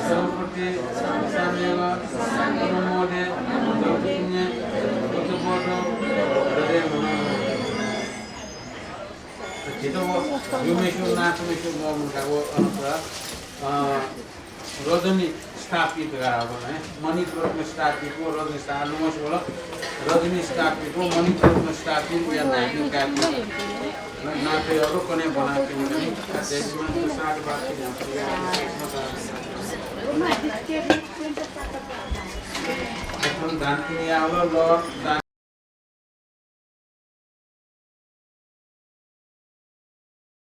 सर्वं प्रतिदिशाम्यघम् अनुमोदे। जल्पपुण्ये उत्तमोदो दधेमन। झीत व युमेश्वर नाचमेश्वर मौलिक व अनुसार, अ, रजनी स्थापित धकाः धाःगु, मणिरत्न स्थापित व रजनी स्था-, अनुमोदन वल। रजनी स्थापित व मणिरत्न स्थापित या नायक कार्यक्रम। नाचय् अरू कने बनाके निकनी। जय श्रीमान, साधु बात। प्रथम दान पुण्य यावल, दान